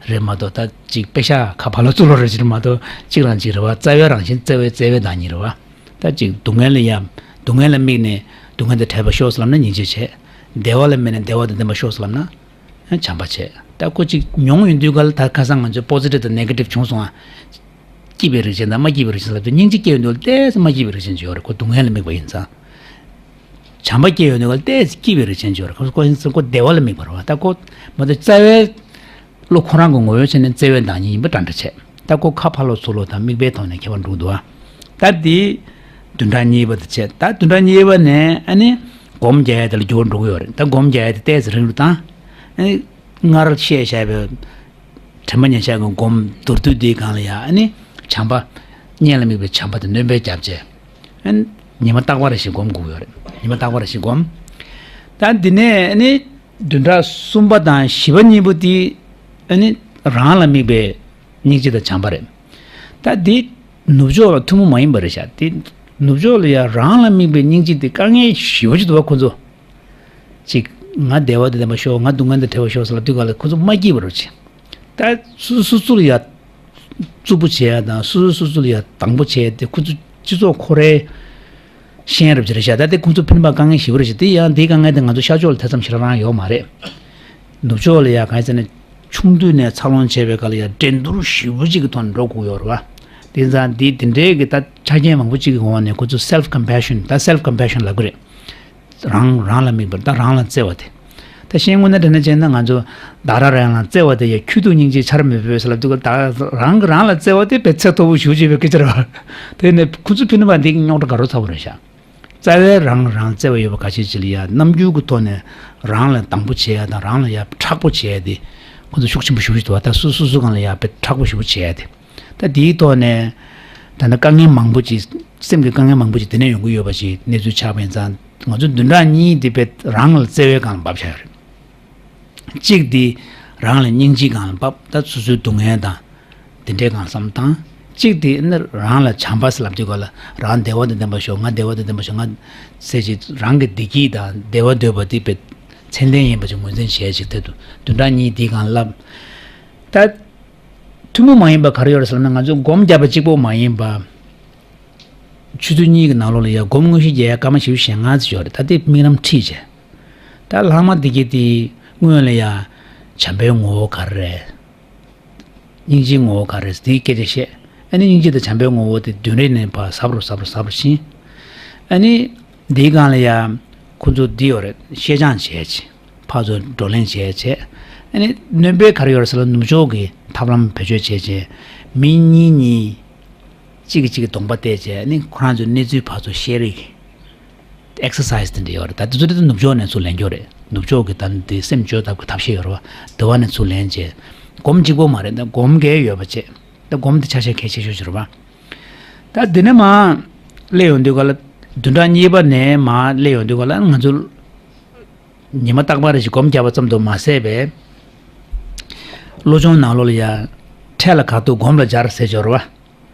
རེད་མ་གཏོགས། ད་ཅིག་དཔེ་ཤག་ཁ་ཕར་ལོག་ཚུར་ལོག་རེད་ཅེས་མ་གཏོགས་གཅིག་རང་གཅིག་རེད་བ། རྩ་བའི་རང་བཞིན་རྩ་བའི་རྩ་བའི་བདག་ཉིད་རེད་བ། ད་ཅིག་སྡུག་བསྔལ་ལ་ཡ་སྡུག་བསྔལ་ལ་དམིགས་ནས་སྡུག་བསྔལ་དང་བྲལ་བ་ཤོག་ཟེར་ལབ་ན་སྙིང་རྗེ་བྱས། བདེ་བ་ལ་དམིགས་ནས་བདེ་བ་དང་ལྡན་པ་ཤོག་ཟེར་ལབ་ན། བྱམས་པ་བྱས། ད་ཁོ་ཅིག་མྱོང་ཡོང་དུས་ག་ལ་ད་ཁ་སང་ང་ཚོས་པོ་ཟི་ཊིབ་དང་ནེ་གེ་ཊིབ་བྱུང་སོང་ཨ། སྐྱིད་པའི་རིགས་ཅན་དང་མ་སྐྱིད་པའི་རིགས་ཅན་ལབ་དུས་སྙིང་རྗེ་སྐྱེ་ཡོང་དུས་ལ་ཏོག་ཙམ་མ་སྐྱིད་པའི་རིགས་ཅན་ཅིག་ཡོད་རེད། ཁོ་སྡུག་བསྔལ་ལ་དམིགས་པ་ཡིན་ཙང་། བྱམས་པ་སྐྱེ་ཡོང་དུས་ལ་ཏོག་ཙམ་སྐྱིད་པའི་རིགས་ཅན་ཅིག་ཡོད་རེད། ཁོ་ཁོ་ཡིན་ཙང་ཁོ་བདེ་བ་ལ་དམིགས་པ་རེད་བ། ད་ཁོ་མ་གཏོགས་རྩ་བའི་བློ་ཁོ་རང་གི་ངོ་བོའི་ཆ་ནས་རྩ་བའི་བདག་ཉིད་ཡིན་པ་འདྲ་འདྲ་བྱས། ད་ཁོ་ཁ་ཕར་ལོག་ཚུར་ལོག་དང་དམིགས་པའི་ཐོག་ནས་ཁྱད་པར་འགྲོ་གི་འདུག་བ། ད་འདི་བདུན་ཕྲག་གཉིས་པ་དེ་བྱས། ད་བདུན་ཕྲག་གཉིས་པ་ནས་ཨ་ནི་སྒོམ་རྒྱག་ཡ་དེ་ལ་འགྱུར་བ་འགྲོ་གི་ཡོད་རེད། ད་སྒོམ་རྒྱག་ཡ་དེ་ཏོག་ཙམ་རིང་རུ་བཏང་། ཨ་ནི་སྔར་བཤད་བཞག་པའི་དྲན་པ་ཉེར་བཞག་གི་སྒོམ་མདོར་བསྡུས་འདིའི་སྒང་ལ་ཡ་ཨ་ནི་བྱམས་པ། གཉེན་ལ་དམིགས་པའི་བྱམས་པ་དེ་སྣོན་པ་བརྒྱབ་བྱས། ཨ་ནི་ཉི་མ་རྟག་པ་རེ་བཞིན་སྒོམ་དགོས་ཀྱི་ཡོད་རེད། ཉི་མ་རྟག་པ་རེ་བཞིན་སྒོམ། ད་འདི་ནས་ཨ་ནི་བདུན་ཕྲག་གསུམ་པ་དང་བཞི་པ་གཉིས་པོ་དེ་ཨ་ནི་རང་ལ་དམིགས་པའི་སྙིང་རྗེ་དང་བྱམས་པ་རེད། ད་འདི་ནུབ་ཕྱོགས་ལ་ཐུན་མོང་མ་ཡིན་པ་རེད་ཤག། དེ་ནུབ་ཕྱོགས་ལ་ཡང་རང་ལ་དམིགས་པའི་སྙིང་རྗེ་དེ་དཀའ་ངལ་ཞེ་པོ་ཅིག་འདུག་བ། ཁོ་ཚོ་ཅིག་ ང་བདེ་བ་དང་ལྡན་པར་ཤོག་ང་སྡུག་བསྔལ་དང་བྲལ་བར་ཤོག་ཟེར་ལབ་དུས་ག་ལ་ཁོ་ཚོ་མ་སྐྱིད་པ་རེད་བྱས། ད་སོ་སོ་སོ་སོ་ལ་ཡ་རྩུབ་པོ་བྱེད་ཡ་དང་སོ་སོ་སོ་སོ་ལ་ཡ་སྡང་པོ་བྱེད་ཡ་དེ་ཁོ་ཚོ་སྤྱི་ཚོགས་ཁོ་རའི་ཤན་རབ་ཅིག་རེད་ཤག་ད་དེ་ཁོ་ཚོ་ཕན་པ་དཀའ་ངལ་ཞེ་པོ་རེད་ཤག་དེ་ཡང་དེའི་དཀའ་ངལ་དེ་ང་ཚོ་ཤར་ཕྱོགས་ལ་ཐེ་ཚོམ་ཞེ་དྲག་རང་ཡོད་མ་རེད། ནུབ་ཕྱོགས་ལ་ཡ་གང་ཡིན་ཟེར་ན་ཆུང་དུས་ནས་འཚར་ལོངས་བྱས་པའི་སྐབས་ལ་ཡ་འགྲན་བསྡུར་ཞེ་པོ་ཅིག་གི་ཐོག་ནས་འགྲོ་དགོས་ཡོད་རེད་བ། དེ་ཙང་དེ་དེ་འདྲའི་གི་ད་ཆ་རྐྱེན་མང་པོ་ཅིག་གི་འོག་ནས་ཁོ་ཚོ་self compassion ད་self compassion ལབ་གི་རེད། རང་རང་ལ་དམིགས་པར་ད་རང་ལ་བརྩེ་བ་དེ། ད་ཤེས་དངོས་གནས་དྲན་ན་བྱས་ན་ང་ཚོ་བདག་རང་རང་ལ་བརྩེ་བ་དེ་ཡ་ཁྱོད་ཐུགས་སྙིང་རྗེ་ཆར་མི་ཕོད་ཟེར་ལབ་དུས་ད་རང་གི་རང་ལ་བརྩེ་བ་དེ་དཔེ་ཚད་མཐོ་པོ་ཞེ་པོ་ཅིག་ཡོད་པའི་སྐད་ཆ་རེད་བ། དེ་ནས་ཁོ་ཚོ་ཕུད་ན་བ་འདི་རྙོག་དྲ་དགའ་རོགས་ཚ་པོ་རེད་ཤག་རྩ་བའི་རང་རང་བརྩེ་བ་ཡོད་པ་ཁ་ཤས་ཅིག་ལ་ཡ་རྣམ་འགྱུར་གྱི་ཐོག་ནས་རང་ལ་སྡང་པོ་བྱེད་ཡ་དང་རང་ལ་ཡ་མཁྲེགས་པོ་བྱེད་ཡ་དེ་ཁོ་ཚོ་ཤུགས་ཆེན་པོ་ཞེ་པོ་ཅིག་འདུག་བ། ད་སོ་སོ་སོ་སྒང་ལ་ཡ་དཔེ་མཁྲེགས་པོ་ཞེ་པོ་བྱེད་ཡ་དེ། ད་དེའི་ཐོག་ནས་ད་ལྟ་དཀའ་ངལ་མང་པོ་ཅིག་སེམས་ཀྱི་དཀའ་ངལ་མང་པོ་ཅིག་དེ་ནས་ཡོང་གི་ཡོད་པ་ཞིག་གནས་ཚུལ་ཆགས་པ་ཡིན་ཙང་ང་ཚོ་བདུན་ཕྲག་གཉིས་འདི་དཔེ་རང་ལ་བརྩེ་བའི་སྒང་ལ་འབབ་བཞག་ཡོད་རེད། གཅིག་འདི་རང་ལ་སྙིང་རྗེའི་སྒང་ལ་འབབ་ད་སོ་སོའི་སྡུག་བསྔལ་དང་དེ་འདྲའི་སྒང་ལ་བསམ་བློ་བཏང་། གཅིག་འདི་ནི་རང་ལ་བྱམས་པ་ཟེར་ལབ་དུས་ག་ལ་རང་བདེ་བ་དང་ལྡན་པར་ཤོག་ང་བདེ་བ་དང་ལྡན་པར་ཤོག་ང་ཟེར་ཅིག་རང་གི་བདེ་སྐྱིད་དང་བདེ་བ་འདོད་པ་འདི་དཔེ་ཚད་ལྡན་ཡིན་པ་ཅིག་ངོས་འཛིན་བྱས་ཅིག་དེ་དུ་བདུན་ཕྲག་གཉིས་འདིའི་སྒང་ལ་བསླབ། ད། ཐུན་མོང་མ་ཡིན་པ་ག་རེ་ཡོད་རེད་ཟེར་ན་ང་ཚོས་སྒོམ་བརྒྱབ་པ་གཅིག་པོ་མ་ཡིན་པ། ཆུ་ཚོད་གཉིས་ཀྱི་ནང་ལོགས་ལ་ཡ་སྒོམ་དངོས་གཞི་རྒྱག་ཡ་སྐར་མ་བཞི་བཅུ་ཞེ་ལྔ་ཙམ་ཡོད་རེད། ད་དེ་དམིགས་རྣམ་ཁྲིད་བྱས། ད་ལྷག་མ་འདི་གི་དེ་སྔོན་ལ་ཡ་བྱམས་པའི་ངོ་བོ་ག་རེ་རེད། སྙིང་རྗེའི་ངོ་བོ་ག་རེ་རེད་དེའི་སྐད་ཆ་བཤད། ཨ་ནི་སྙིང་རྗེ་དང་བྱམས་པའི་ངོ་བོ་དེ་བདུན་རེ་ནས་ཕར་ཟབ་རུ་ཟབ་རུ་ཟབ་རུ་ཕྱིན། ཨ་ནི་འདིའི་སྒང་ལ་ཡ་ཁོ་ཚོ་འདི་ཡོད་རེད་ཤེས་སྦྱང་བྱས་ཅིག་ཕར་ཚུར་བགྲོ་གླེང་བྱས་བྱས། ཨ་ནི་སྣོན་པའི་ག་རེ་ཡོད་རེད་ཟེར་ན་ནུབ་ཕྱོགས་ཀྱི་ཐབས་ལམ་བེད་སྤྱོད་བྱས་བྱས། མི་གཉིས་གཉིས། གཅིག་གིས་གཅིག་གི་གདོང་པ་བལྟས་བྱས་ཨ་ནི་ཁོ་རང་ཚོའི་གནས་ཚུལ་ཕར་ཚུར་ཤེར་རེས་ཀྱི་ཨེག་སར་སའི་སི་དེ་འདྲ་ཡོད་རེད། ད་དེ་ཚོ་དེ་ནུབ་ཕྱོགས་ནས་ཚུར་ལེན་རྒྱུ་རེད། ནུབ་ཕྱོགས་ཀྱི་ད་དེ་སེམས་བཅོས་ཐབས་ཀྱི་ཐབས་ཤེས་ཡོད་རེད་བ། དེ་བ་ནས་ཚུར་ལེན་བྱས། སྒོམ་གཅིག་པོ་མ་རེད་ད་སྒོམ་འགའ་ཡོད་པ་བྱས། ད་སྒོམ་དེ་ཆ་ཤས་གལ་ཆེ་ཤོས་ཤིག་རེད་བ། ད་འདི་ནས་མར་སླེབས་ཡོང་དུས་ག་ལ་བདུན་ཕྲག་གཉིས་པ་ནས་མར་སླེབས་ཡོང་དུས་ག་ལ་ང་ཚོ་ཉི་མ་རྟག་པར་རེ་ཞིག་སྒོམ་བརྒྱབ་པ་ཙམ་དུ་མ་ཟད་པའི་བློ་སྦྱོང་ནང་ལོགས་ལ་ཡ་འཕྲལ་ལ་གང་ཐུབ་སྒོམ་ལ་སྦྱར་ཟེར་འབྱོར་བ།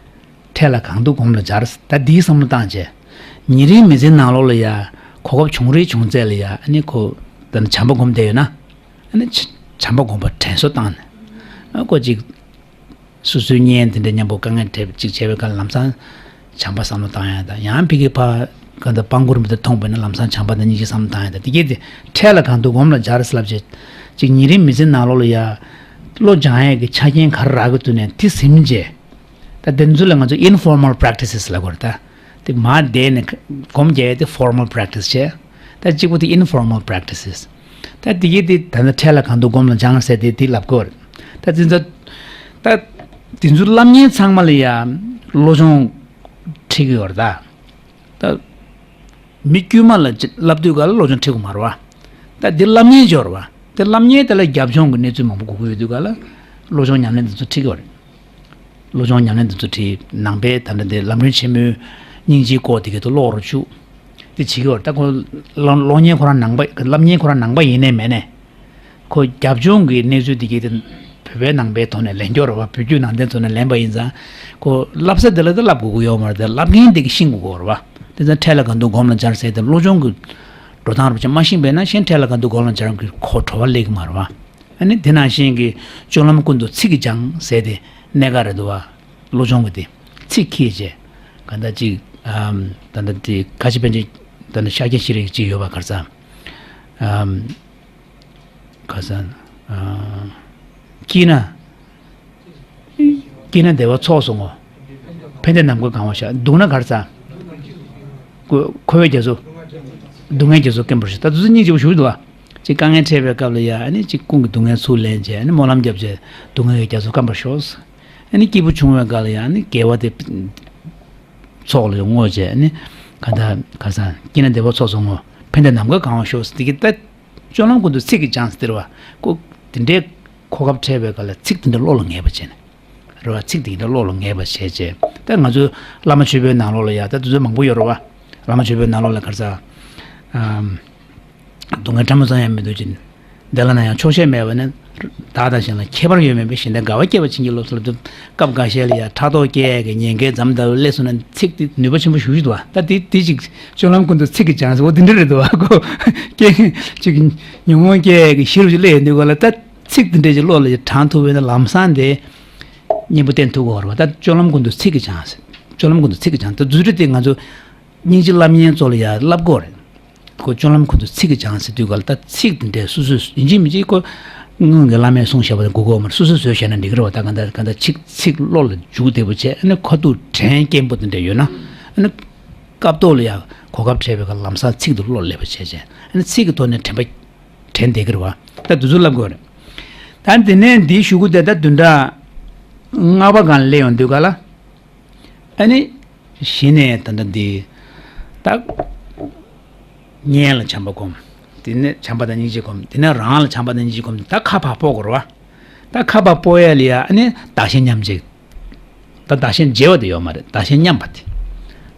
འཕྲལ་ལ་གང་ཐུབ་སྒོམ་ལ་སྦྱར་ད་འདིའི་བསམ་བློ་བཏང་བྱས། ཉིན་རེའི་མི་ཚེའི་ནང་ལོགས་ལ་ཡ་གོ་སྐབས་བྱུང་རེ་བྱུང་ཚད་ལ་ཡ་ཨ་ནི་ཁོ་ད་ནི་བྱམས་པ་སྒོམ་བསྡད་ཡོད་ན་ཨ་ནི་བྱམས་པ་སྒོམ་པ་དྲན་གསོ་བཏང་ནས་ཨ་ཁོ་ཅིག་སོ་སོའི་གཉེན་དེ་འདྲ་མཉམ་པོ་དཀའ་ངལ་འཕྲད་ཅིག་བྱས་པའི་སྐབས་ལམ་སང་བྱམས་པ་བསམ་བློ་བཏང་ཡ་དང་ཡང་ཕ་གི་ཕ་ག་འདྲ་སྤང་བཀུར་མི་དེ་མཐོང་པས་ན་ལམ་སང་བྱམས་པ་དང་སྙིང་རྗེ་བསམ་བློ་བཏང་ཡ་དང་དེ་གས་དེ་འཕྲལ་ལ་གང་ཐུབ་སྒོམ་ལ་སྦྱར་ཟེར་ལབ་བྱས་ཅིག་ཉིན་རེའི་མི་ཚེ་ནང་ལོགས་ལ་ཡ་བློ་སྦྱང་ཡས་ཀྱི་ཆ་རྐྱེན་ག་རེ་རག་གི་འདུག་ནས་དེ་ཟིན་བྱས། ད་དེ་ཚོ་ལ་ང་ཚོ་informal practices ལབ་དགོས་རེད་ད། དེ་མར་བསྡད་ནས་སྒོམ་རྒྱག་ཡས་དེ་formal practice བྱས། ད་གཅིག་པོ་དེ་informal practices། ད་དེ་གས་དེ་ད་ལྟ་འཕྲལ་ལ་གང་ཐུབ་སྒོམ་ལ་སྦྱང་ཟེར་དེ་དེ་ལབ་དགོས་རེད། ད་དེ་ཚོ་ད་དེ་ཚོ་བསླབ་མཁན་ཚང་མ་ལ་ཡ་བློ་སྦྱོང་ཁྲིད་ཀྱི་ཡོད་རེད་ད། ད་མི་དཀྱུས་མ་ལ་བསླབ་དུས་ག་ལ་བློ་སྦྱོང་ཁྲིད་དགོས་མ་རེད་བ། ད་དེ་བསླབ་མཁན་ཅིག་ཡོད་རེད་བ། དེ་བསླབ་མཁན་དེ་ལ་རྒྱབ་ལྗོངས་ཀྱི་གནས་ཚུལ་མང་པོ་དགོས་ཀྱི་ཡོད་དུས་ག་ལ་བློ་སྦྱོང་ཉམས་ལེན་དེ་ཚོ་ཁྲིད་ཀྱི་ཡོད་རེད། བློ་སྦྱོང་ཉམས་ལེན་དེ་ཚོ་ཁྲིད་ནང་པའི་ད་ལྟ་དེ་ལམ་རིམ་ཆེན་མོའི་སྙིང་རྗེའི་སྐོར་དེ་གའི་ཐོག་ཀློག་རོགས་བཅུག་དེ་བྱེད་ཀྱི་ཡོད་རེད་ད་ཁོ་ཀློག་ཀློག་མཁན་ཁོ་རང་ནང་པ་བསླབ་མཁན་ཁོ་རང་ནང་པ་ཡིན་ནའི་མེད་ནའི། ཁོ་རྒྱབ་ལྗོངས་ཀྱི་གནས་ཚུལ་དེ་གའི་དེ་བོད་པའི་ནང་པའི་ཐོག་ནས་ལེན་རྒྱུ་རེད་བ། བོད་བརྒྱུད་ནང་བསྟན་ཐོག་ནས་ལེན་པ་ཡིན་ཙང་ཁོ་བསླབ་ས་དེ་ལ་དེ་བསླབ་དགོས་ཀྱི་ཡོད་མ་རེད་དེ་བསླབ་མཁན་དེ་གིས་ཤེས་དགོས་ཀྱི་ཡོད་རེད་བ། དེ་ཚོ་འཕྲལ་ལ་གང་ཐུབ་སྒོམ་ལ་སྦྱར་ཟེར་དེ་བློ་སྦྱོང་གི་འགྲོ་སྟངས་རུ་ཅིག་མ་ཤེས་པས་ན་གཞན་འཕྲལ་ལ་གང་ཐུབ་སྒོམ་ལ་སྦྱར་གྱི་ཁོ་བྲོ་བ་སླེབས་ཀྱི་མ་རེད་བ། ཨ་ནི་དེ་ནང་བཞིན་གྱི་སྤྱོད་ལམ་ཀུན་ཏུ་ཚིག་གིས་སྦྱང་ཟེར་དེ་གནད་འགག་རེད་འདུག་བ། བློ་སྦྱོང་གི་དེ་ཚིག་ཁྱེར་བྱས་གང་ལྟར་ཅིག་ཨམ་ད་ལྟ་དེ་ཁ་ཆེ་པཎ་ཆེན་ད་ལྟ་ཤཱཀྱ་ཤྲཱི་ཅིག་ཡོད་པ་ག་རེ་ཟ་ཨམ་ག་རེ་ཟ་ཨ་སྐྱིད་ན་སྐྱིད་ན་བདེ་བ་ཚོགས་སུ་བསྔོ། ཕན་བདེ་ནམ་མཁའ་གང་བར་ཤོག་སྡུག་ན་ག་རེ་ཟ། འཁོར་བའི་རྒྱ་མཚོ། སྡུག་བསྔལ་རྒྱ་མཚོ་སྐེམ་པར་ཤོག་ད་དུས་ཚོད་སྙིང་རྗེ་པོ་ཞུ་འདུག་བ། ཅིག་དཀའ་ངལ་འཕྲད་པའི་སྐབས་ལ་ཡ་ཨ་ནི་ཅིག་ཀུན་གྱི་སྡུག་བསྔལ་ཚུར་ལེན་བྱས་ཨ་ནི་སྨོན་ལམ་བརྒྱབ་བྱས་སྡུག་བསྔལ་གྱི་རྒྱ་མཚོ་སྐམ་པར་ཤོག་ཨ་ནི་སྐྱིད་པོ་བྱུང་བའི་སྐབས་ལ་ཡ་ཨ་ནི་དགེ་བ་དེ་ཚོགས་ལ་བསྔོ་བྱས་ཨ་ནི་ག་ད་ག་ས་སྐྱིད་ན་བདེ་བ་ཚོགས་སུ་བསྔོ། ཕན་བདེ་ནམ་མཁའ་གང་བར་ཤོག་དེ་གི་ད་སྤྱོད་ལམ་ཀུན་ཏུ་ཚིག་གི་སྦྱང་ཟེར་བ་ཀོ་དེ་འདྲའི་གོ་སྐབས་འཕྲད་པའི་སྐབས་ལ་ཚིག་དེ་འདྲ་བློ་ལ་ངེས་པ་བྱས་ནས། རེ་བ་ཚིག་དེ་འདྲ་བློ་ལ་ངེས་པ་བྱས་རྗེས་ད་ང་ཚོའི་བླ་མ་མཆོད་པའི་ནང་ལོགས་ལ་ཡ་ད་དུས་ཚོད་མང་པོ་ཡོད་རེད་བ། བླ་མ་མཆོད་པའི་ནང་ལོགས་ལ་ག་རེ་ཟ། ཨམ། སྡུག་བསྔལ་ཕྲ་མོ་ཙམ་ཡང་མི་འདུག་ཅིང་། དེ་ལ་ན་ཡང་ཆོག་ཤེས་མེད་པ་ནི། བདག་དང་གཞན་ལ་ཁྱད་པར་ཡོད་མེད་པའི་ཞི་བདེ་དགའ་བ་སྐྱེད་པར་བྱིན་གྱིས་རློབས་ཟེར་ལབ་དུས། སྐབས་འགའ་ཤས་ལ་ཡང་ཕྲག་དོག་སྐྱེ་ཡས་ཀྱི་ཉེན་ཁའི་འཛམ་ཟླ་བའི་སླེབས་སོང་ན་ཚིག་དེ་ནུས་པ་ཆེན་པོ་ཞེ་པོ་ཞིག་འདུག་བ། ད་དེ་དེ་ཅིག་སྤྱོད་ལམ་ཀུན་ཏུ་ཚིག་གིས་སྦྱངས་ཟེར་བ་དེ་འདྲ་རེད་འདུག་བ། ཁོ་སྐྱེ་ཅིག་ཉོན་མོངས་སྐྱེ་ཡས་ཀྱི་གཞི་རུ་ཅིག་སླེབས་ཡོང་དུས་ག་ལ། ད་ཚིག་དེ་འདྲ་ཅིག་བློ་ལ་ཅིག་དྲངས་ཐུབ་པ་ཡིན་ན་ལམ་སང་དེ་སྙིང་པོ་བསྟན་ཐུབ་ཀྱི་ཡོད་རེད་བ། ད་སྤྱོད་ལམ་ཀུན་ཏུ་ཚིག་གིས་སྦྱངས་ཟེར། སྤྱོད་ལམ་ཀུན་ཏུ་ཚིག་གིས་སྦྱངས། ད་རྫུ་འཕྲུལ་དེ་ང་ཚོ་སྙིང་རྗེ་བསླབ་མཁན་ཚོ་ལ་ཡང་བསླབ་དགོས་རེད། ཁོ་སྤྱོད་ལམ་ཀུན་ཏུ་ཚིག་གིས་སྦྱངས་ཟེར་དུས་ག་ལ། ད་ཚིག་དེ་འདྲའི་སོ་སོས་ཡིན་གཅིག་མིན་གཅིག་ཁོ་སྔོན་གྱི་བླ་མས་གསུངས་བཞག་པ་དེ་གོ་དགོས་མ་རེད། སོ་སོས་བཟོས་བཞག་ན་འགྲིག་གི་རེད་བ། ད་ག་འདྲ་ག་འདྲ་ཚིག་ཚིག་བློ་ལ་འཇུག་བདེ་པོ་བྱས། ཨ་ནི་ཁ་ཐུག་དྲན་སྐྱེན་པོ་དེ་འདྲ་ཡོད་ན། ཨ་ནི་སྐབས་ཐོག་ལ་ཡང་གོ་སྐབས་འཕྲད་པའི་ཁར་ལམ་སང་ཚིག་དེ་བློ་སླེབས་པ་བྱས་བྱས། ཨ་ནི་ཚིག་གི་ཐོག་ནས་དྲན་པ་དྲན་བསྡད་ཀྱི་རེད་བ། ད་དེ་ཚོ་བསླབ་དགོས་རེད། ད་དེ་ནས་འདིའི་གཞུག་གུ་དེ་ད་བདུན་ཕྲག་ལྔ་པ་སྒང་ལ་སླེབས་ཡོང་དུས་ག་ལ། ཨ་ནི། གཞི་ནས་ད་ལྟ་འདི། ད། གཉེན་ལ་བྱམས་པ་སྒོམ། དེ་ནས་བྱམས་པ་དང་སྙིང་རྗེ་སྒོམ། དེ་ནས་རང་ལ་བྱམས་པ་དང་སྙིང་རྗེ་སྒོམ། ད་ཁ་ཕར་སྤོ་དགོས་རེད་བ། ད་ཁ་ཕར་སྤོ་ཡ་ལ་ཡ་ཨ་ནི་བདག་གཞན་མཉམ་བརྗེ། ད་བདག་གཞན་བརྗེ་བ་དེ་ཡོད་མ་རེད། བདག་གཞན་མཉམ་པ་དེ།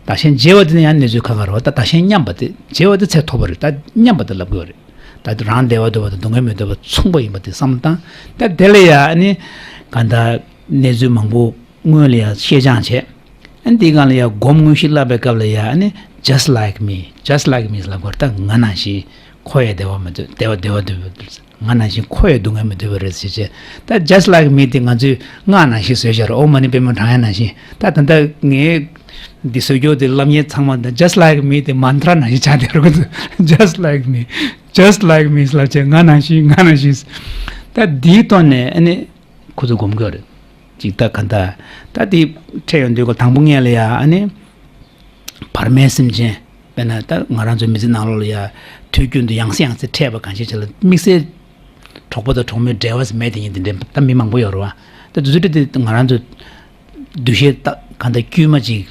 བདག་གཞན་བརྗེ་བ་དེ་ནི་ཡང་གནས་ཚུལ་ཁག་ཁག་རེད་བ། ད་བདག་གཞན་མཉམ་པ་དེ། བརྗེ་བ་དེ་ཚད་མཐོ་པོ་རེད། ད་མཉམ་པ་དེ་ལབ་དགོས་རེད། ད་རང་བདེ་བ་འདོད་པ་དང་སྡུག་བསྔལ་མི་འདོད་པ་མཚུངས་པ་ཡིན་པ་དེ་བསམ་བློ་བཏང་། ད་དེ་ལ་ཡ་ཨ་ནི། གང་ལྟར། གནས་ཚུལ་མང་པོ་སྔོན་ལ་ཡང་ཤེས་སྦྱང་བྱས། ཨ་ནི་དེའི་སྒང་ལ་ཡང་སྒོམ་དངོས་གཞི་བསླབ་པའི་སྐབས་ལ་ཡང་ཨ་ནི་just like me, just like me ལབ་དགོས་རེད། ད་ང་ནང་བཞིན། ཁོ་ཡང་བདེ་བ་མི་འདོད། བདེ་བ་བདེ་བ་འདོད་པ། ང་ནང་བཞིན་ཁོ་ཡང་སྡུག་བསྔལ་མི་འདོད་པ་རེད་ཟེར་བྱས། ད་just like me དེ་ང་ཚོས་སྔགས་ནང་བཞིན་བཟོས་བཞག་རེད། ཨོཾ་མ་ཎི་པདྨེ་ཧཱུྃ་ཡ་ནང་བཞིན། ད་ད་ལྟ་ངས་འདི་བཟོ་རྒྱུ་དེ་བསླབ་མཁན་ཚང་མ་ད་just like me དེ་mantra ནང་བཞིན་ཆགས་བསྡད་རེད། ཁོ་ཚོ་just like me, just like me ལབ་བྱས། ང་ནང་བཞིན། ང་ནང་བཞིན། ད་འདིའི་ཐོག་ནས་ཨ་ནི། ཁོ་ཚོ་སྒོམ་དགོས་རེད། ཅིག་ད་ག་འདྲ། ད་དེ་འཕྲད་ཡོང་དུས་ག་དང་པོ་ངེད་ལ་ཡ་ཨ་ནི། བར་མའི་སེམས་ཅན། དཔེར་ན་ད་ང་རང་ཚོའི་མི་ཚེ་ནང་ལོགས་ལ་ཡ། དུས་རྒྱུན་དུ་ཡང་སེ་ཡང་སེ་འཕྲད་པ་གང་ཞིག་ཅིག་ལ་དམིགས་བསལ། གྲོགས་པོ་དང་གྲོགས་མོའི་འབྲེལ་བ་ཟེར་མེད་དེ་ཡིན་དེ་འདྲ་ད་མི་མང་པོ་ཡོད་རེད་བ། ད་དེ་ཚོ་དེ་ང་རང་ཚོ། འདུ་ཤེས་ད་གང་ལྟར་དཀྱུས་མ་ཅིག་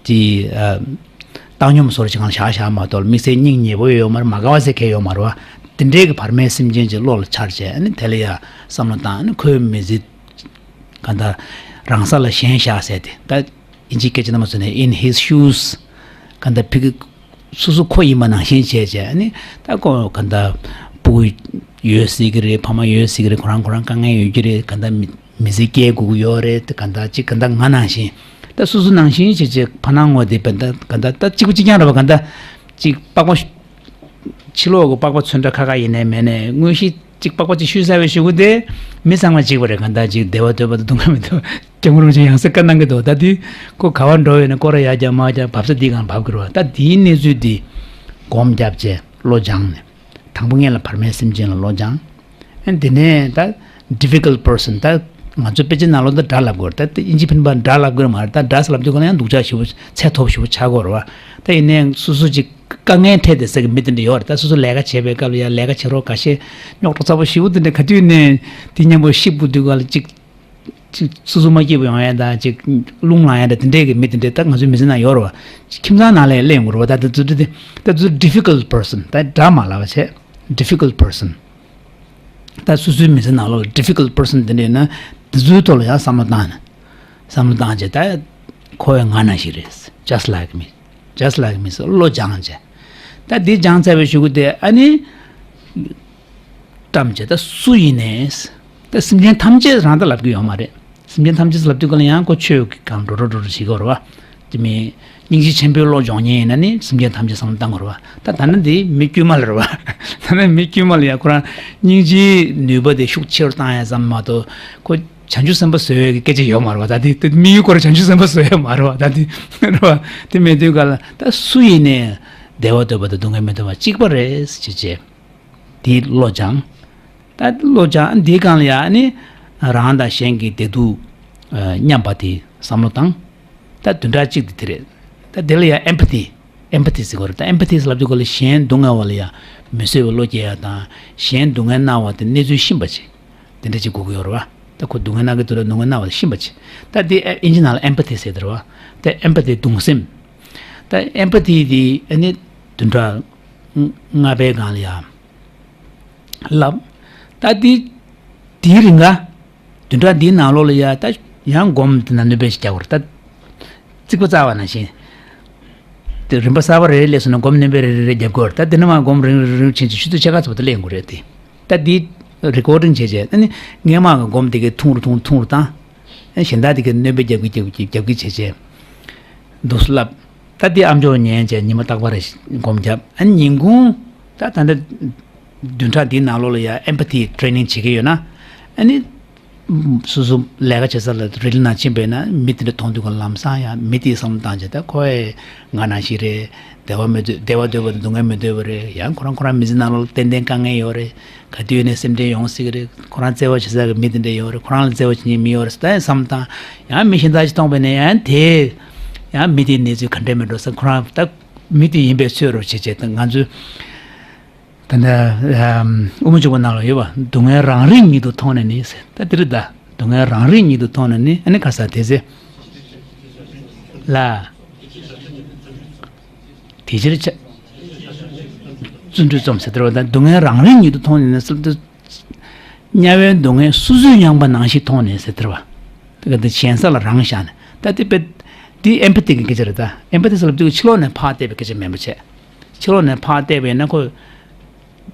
དེ། ཨ། བཏང་སྙོམས་བཟོ་འདྲ་ཅིག་སྒང་ལ་བཞག་བཞག་མ་གཏོགས། དམིགས་བསལ་སྙིང་ཉེ་པོ་ཡོད་མ་རེད། མ་དགའ་བ་ཟེར་མཁན་ཡོད་མ་རེད་བ། དེ་འདྲའི་གི་བར་མའི་སེམས་ཅན་ཅིག་བློ་ལ་འཆར་བྱས། ཨ་ནི་དེ་ལ་ཡ་བསམ་བློ་བཏང་། ཨ་ནི་ཁོའི་མི་ཚེ་གང་ལྟར་རང་ས་ལ་ཞེན་བཞག་ཟེར་དེ། ད་ཨིན་ཇིའི་སྐད་ཆ་ནང་མ་སོང་ནས་in his shoes གང་ལྟར་ཕ་གི་སོ་སོ་ཁོ་ཡིན་པ་ནང་བཞིན་བྱས་བྱས། ཨ་ནི་ད་ཁོ་གང་ལྟར་སྤུ་གུ་ཡོད་སྲིད་ཀྱི་རེད། ཕ་མ་ཡོད་སྲིད་ཀྱི་རེད། ཁོ་རང་ཁོ་རང་དཀའ་ངལ་ཡོད་ཀྱི་རེད། གང་ལྟར་མི་མི་ཚེ་སྐྱེལ་དགོས་ཀྱི་ཡོད་རེད། དེ་ག་འདྲ་ཅིག་ག་འདྲ་ང་ནང་བཞིན། ད་སོ་སོ་ནང་བཞིན་བྱས་བྱས་ཕ་ནང་ངོ་དེ་བས་ད་ག་འདྲ་ད་གཅིག་པ་གཅིག་རྐྱང་རེད་བ། ག་འདྲ་ཅིག་པགས་པ་ཕྱི་ལོགས་ཀྱི་པགས་པ་ཚོན་ཁྲ་ཁ་ཁ་ཡིན་ནའི་མེད་ནའི། དངོས་གཞི་ཅིག་པགས་པ་ཅིག་བཤུས་ཚར་བའི་གཞུག་གུ་དེ་མི་ཚང་མ་གཅིག་པ་རེད། ག་འདྲ་ཅིག་བདེ་བ་འདོད་པ་དང་སྡུག་བསྔལ་མི་འདོད་པ། སྐྱབས་མགོན་རིན་པོ་ཆེ་ཡང་སེ་བཀའ་གནང་གི་འདུག་ད་དེ་ཁོ་ག་བར་འགྲོ་བའི་ནས་སྐོར་ར་ཡར་རྒྱབ་མར་རྒྱབ་བབས་ས་དེའི་སྒང་བབས་ཀྱི་རེད་བ། ད་དེའི་གནས་ཚུལ་དེ་སྒོམ་བརྒྱབ་བྱས་བློ་སྦྱངས་ནས། དང་པོ་ངེད་ལ་བར་མའི་སེམས་ཅན་ལ་བློ་སྦྱངས། ཨ་དེ་ནས་ད་difficult person། ད་ང་ཚོ་དཔེ་ཆའི་ནང་ལོགས་ད་དགྲ་ལབ་དགོས་རེད། ད་དེ་ཨིན་ཇི་ཕན་པ་དགྲ་ལབ་དགོས་རེད་མ་རེད། ད་དགྲ་ཟེར་ལབ་དུས་ག་ལ་ཡང་སྡུག་ཅག་ཞེ་པོ་ཚད་མཐོ་པོ་ཞེ་པོ་ཆགས་ཀྱི་ཡོད་རེད་བ། ད་ཡིན་ནའི་སོ་སོ་ཅིག་དཀའ་ངལ་འཕྲད་བསྡད་ས་གི་མི་དེ་འདྲ་ཡོད་རེད། ད་སོ་སོ་ལས་ཀ་བྱེད་པའི་སྐབས་ལ་ཡང་ལས་ཀ་བྱེད་རོགས་འགའ་ཤས་རྙོག་དྲ་ཚ་པོ་ཞེ་པོ་དེ་འདྲ་ག་དུས་ནས་དེ་མཉམ་པོ་ཤི་དགོས་དུས་ག་ལ་ཅིག་ཅིག་སོ་སོ་མ་སྐྱིད་པ་ཡོང་ཡ་དང་། ཅིག་རླུང་ལངས་ཡ་དང་། དེ་འདྲས་ཀྱི་མི་དེ་འདྲས་ད་ང་ཚོའི་མི་ཚེ་ནང་ཡོད་རེད་བ། ཅིག་ཁྱིམ་ཚང་ནང་ལ་ཡང་སླེབས་ཡོང་གི་རེད་བ། ད་དེ་ཚོ་དེ་ད་དེ་ཚོ་difficult person། ད་དགྲ་མ་ལབ་པ་བྱས། difficult person། ད་སོ་སོའི་མི་ཚེ་ནང་ལོགས་ལ་difficult person དེ་འདྲས་ཡོད་ན་དེ་ཚོའི་ཐོག་ལ་ཡང་བསམ་བློ་བཏང་ནས། བསམ་བློ་བཏང་བྱས། ད་ཁོ་ཡང་ང་ནང་བཞིན་རེད། just like me, just like me ཟེར་བློ་སྦྱངས་བྱས། ད་འདི་སྦྱངས་ཚར་བའི་གཞུག་གུ་དེ་ཨ་ནི། བཀྲམ་བྱས། ད་སུ་ཡིན་ནའི། ད་སེམས་ཅན་ཐམས་ཅད་རང་ད་ལབ་ཀྱི་ཡོད་མ་རེད། སེམས་ཅན་ཐམས་ཅད་ལབ་དུས་ག་ལ་ཡང་ཁོ་ཆོས་ཀྱི་སྒང་འགྲོ་འགྲོ་འགྲོ་འགྲོ་བྱེད་ཀྱི་ཡོད་རེད་བ། དེ་མིན་སྙིང་རྗེ་ཆེན་པོའི་བློ་སྦྱོང་མཁན་ཡིན་ན་ནི་སེམས་ཅན་ཐམས་ཅད་བསམ་བློ་བཏང་དགོས་རེད་བ། ད་ད་ནི་འདི་མི་དཀྱུས་མ་ལ་རེད་བ། ད་ནི་མི་དཀྱུས་མ་ལ་ཡང་ཁོ་རང་སྙིང་རྗེའི་ནུས་པ་དེ་ཤུགས་ཆེ་རུ་བཏང་ཡ་ཙམ་མ་གཏོགས། ཁོ་བྱང་ཆུབ་སེམས་དཔའ་བཟོ་ཡས་ཀྱི་སྐད་ཆ་ཡོད་མ་རེད་བ། ད་དེ་དེ་དམིགས་ཡུལ་སྐོར་བྱང་ཆུབ་སེམས་དཔའ་བཟོ་ཡས་མ་རེད་བ། ད་དེ་རེད་བ། དེ་མེད་དུས་ག་ལ་ད་སུ་ཡིན་ནའི་བདེ་བ་འདོད་པ་དང་སྡུག་བསྔལ་མི་འདོད་པ་གཅིག་པ་རེད་ཟེར་བྱས། དེའི་བློ་སྦྱང་། ད་བློ་སྦྱང་འདིའི་སྒང་ལ་ཡང་ནི་རང་དང་གཞན་གྱི་བདེ་སྡུག་མཉམ་པ་དེ་བསམ་བློ་བཏང་། ད་བདུན་ཕྲག་གཅིག་དེ་དེ་རེད། ད་དེ་ལ་ཡང་empathy, empathy ཟེར་དགོས་རེད། ད་empathy ཟེར་ལབ་དུས་ག་ལ་གཞན་སྡུག་བསྔལ་བ་ལ་ཡང་མི་བཟོད་པའི་བློ་སྐྱེ་ཡ་དང་། གཞན་སྡུག་བསྔལ་གནང་བ་དེ་གནས་ཚུལ་ཤེས་པ་བྱེད། དེ་འདྲ་ཅིག་དགོས་ཀྱི་ཡོད་རེད་བ། ད་ཁོ་སྡུག་བསྔལ་གནང་གི་འདུག་ལ་སྡུག་བསྔལ་གནང་བ་ཤེས་པ་བྱེད། ད་དེ་ཨིན་ཇི་ནང་ལ་empathy ཟེར་དེ་རེད་བ། ད་empathy གདུང་སེམས། ད་empathy དེ་ཨ་ནི་བདུན་ཕྲག་ལྔ་པའི་སྒང་ལ་ཡ་བསླབ། ད་དེ་དེའི་རིང་ག་བདུན་ཕྲག་འདིའི་ནང་ལོགས་ལ་ཡ་ད་ཡང་སྒོམ་དེ་ན་སྣོན་པ་ཞིག་རྒྱག་དགོས་རེད། ད་རྩིག་པ་བཙག་པ་ནང་བཞིན། དེ་རིམ་པ་གསར་པ་རེ་རེ་སླེབས་སོང་ན་སྒོམ་སྣོན་པ་རེ་རེ་རེ་རྒྱབ་དགོས་རེད། ད་དེ་ནས་མར་སྒོམ་རིང་རིང་རིང་ཕྱིན་ཅིག་ཆུ་ཚོད་ཕྱེད་ཀ་ཙམ་དུ་སླེབས་ཡོང་གི་རེད་དེ། ད་འདི་རི་ཀོར་ཌིང་བྱས་བྱས། ཨ་ནི་སྔས་མ་གི་སྒོམ་དེ་གའི་ཐུང་རུ་ཐུང་རུ་ཐུང་རུ་བཏང་། ཨ་ནི་གཞན་དག་དེ་གའི་སྣོན་པ་རྒྱབ་ཀྱི་རྒྱབ་ཀྱི་རྒྱབ་ཀྱི་བྱས་བྱས། འདུག་སེ་ལབ། ད་འདི་ཨམ་ཅོག་ཉན་བྱས་ཉི་མ་རྟག་པར་སྒོམ་རྒྱབ། ཨ་ནི་ཉིན་གུང་ད་ད་ལྟ་བདུན་ཕྲག་འདིའི་ནང་ལོགས་ལ་ཡ་ཨེམ་པ་ཐི་ཊི་རེ་ནིང་བྱེད་ཀྱི་ཡོད་ན། ཨ་ནི་སོ་སོ་ལས་ཀ་བྱེད་ས་ལ་རི་ལི་ནང་ཕྱིན་པས་ན། མི་དེ་འདྲ་མཐོང་དུས་ཀ་ལམ་སང་ཡང་མི་དེའི་བསམ་བློ་བཏང་བྱས། ད་ཁོ་ཨེ་ང་ནང་བཞིན་རེད། བདེ་བ་མི་འདོད། བདེ་བ་འདོད་པ་དང་སྡུག་བསྔལ་མི་འདོད་པ་རེད། ཡང་ཁོ་རང་ཁོ་རང་མི་ཚེ་ནང་ལོགས་ཏན་ཏན་དཀའ་ངལ་ཡོད་རེད། ག་དུས་ནས་སེམས་ཁྲལ་ཡོང་སྲིད་ཀྱི་རེད། ཁོ་རང་བརྩེ་བ་བྱེད་ས་གི་མི་དེ་འདྲ་ཡོད་རེད། ཁོ་རང་ལ་བརྩེ་བ་བྱེད་མཁན་མི་ཡོད་རེད་ཟེར་ད་ཡང་བསམ་བཏང་། ཡང་མི་གཞན་དག་ཅིག་མཐོང་པས་ན་ཡང་དེ་ཡང་མི་དེའི་གནས་ཚུལ་ག་འདྲས་མི་འགྲོ་ཟེར། ཁོ་རང་ད་མི་དེ་ཡིན་པའི་ཚོད་རོ་བྱེད་བྱེད། ད་ང་ཚོས་ད་ལྟ་ཨམ་དབུ་མ་འཇུག་པ་ནང་ལ་ཡོད་པ། སྡུག་བསྔལ་རང་རིག་ཉིད་དུ་མཐོང་ནས་ནི་ཟེར། ད་དེ་རེད་ད། སྡུག་བསྔལ་རང་རིག་ཉིད་དུ་མཐོང་ནས་ནི། ཨ་ནི་ཁ་ས་དེ་ཚེ་ལ། དེ་ཕྱིར་བྱ། བརྩོན་འགྲུས་རྩོམ་ཟེར་དེ་རེད་བ། ད་སྡུག་བསྔལ་རང་རིག་ཉིད་དུ་མཐོང་ནས་ནི་ཟེར་དུས། དམྱལ་བའི་སྡུག་བསྔལ་སོ་སོས་མྱངས་པ་ནང་བཞིན་མཐོང་ནས་ཟེར་དེ་རེད་བ། དེ་ག་དེ་གཞན་ས་ལ་རང་བཞག་ནས། ད་དེ་དཔེ་དེ་ཨེམ་པ་ཐི་གི་སྐད་ཆ་རེད། ད་ཨེམ་པ་ཐི་ཟེར་ལབ་དུས་ཕྱི་ལོགས་ནས་ཕར་བལྟས་པའི་སྐད་ཆ་མིན་པ་བྱས། ཕྱི་ལོགས་ནས་ཕར་བལྟས་པས་ན་ཁོ་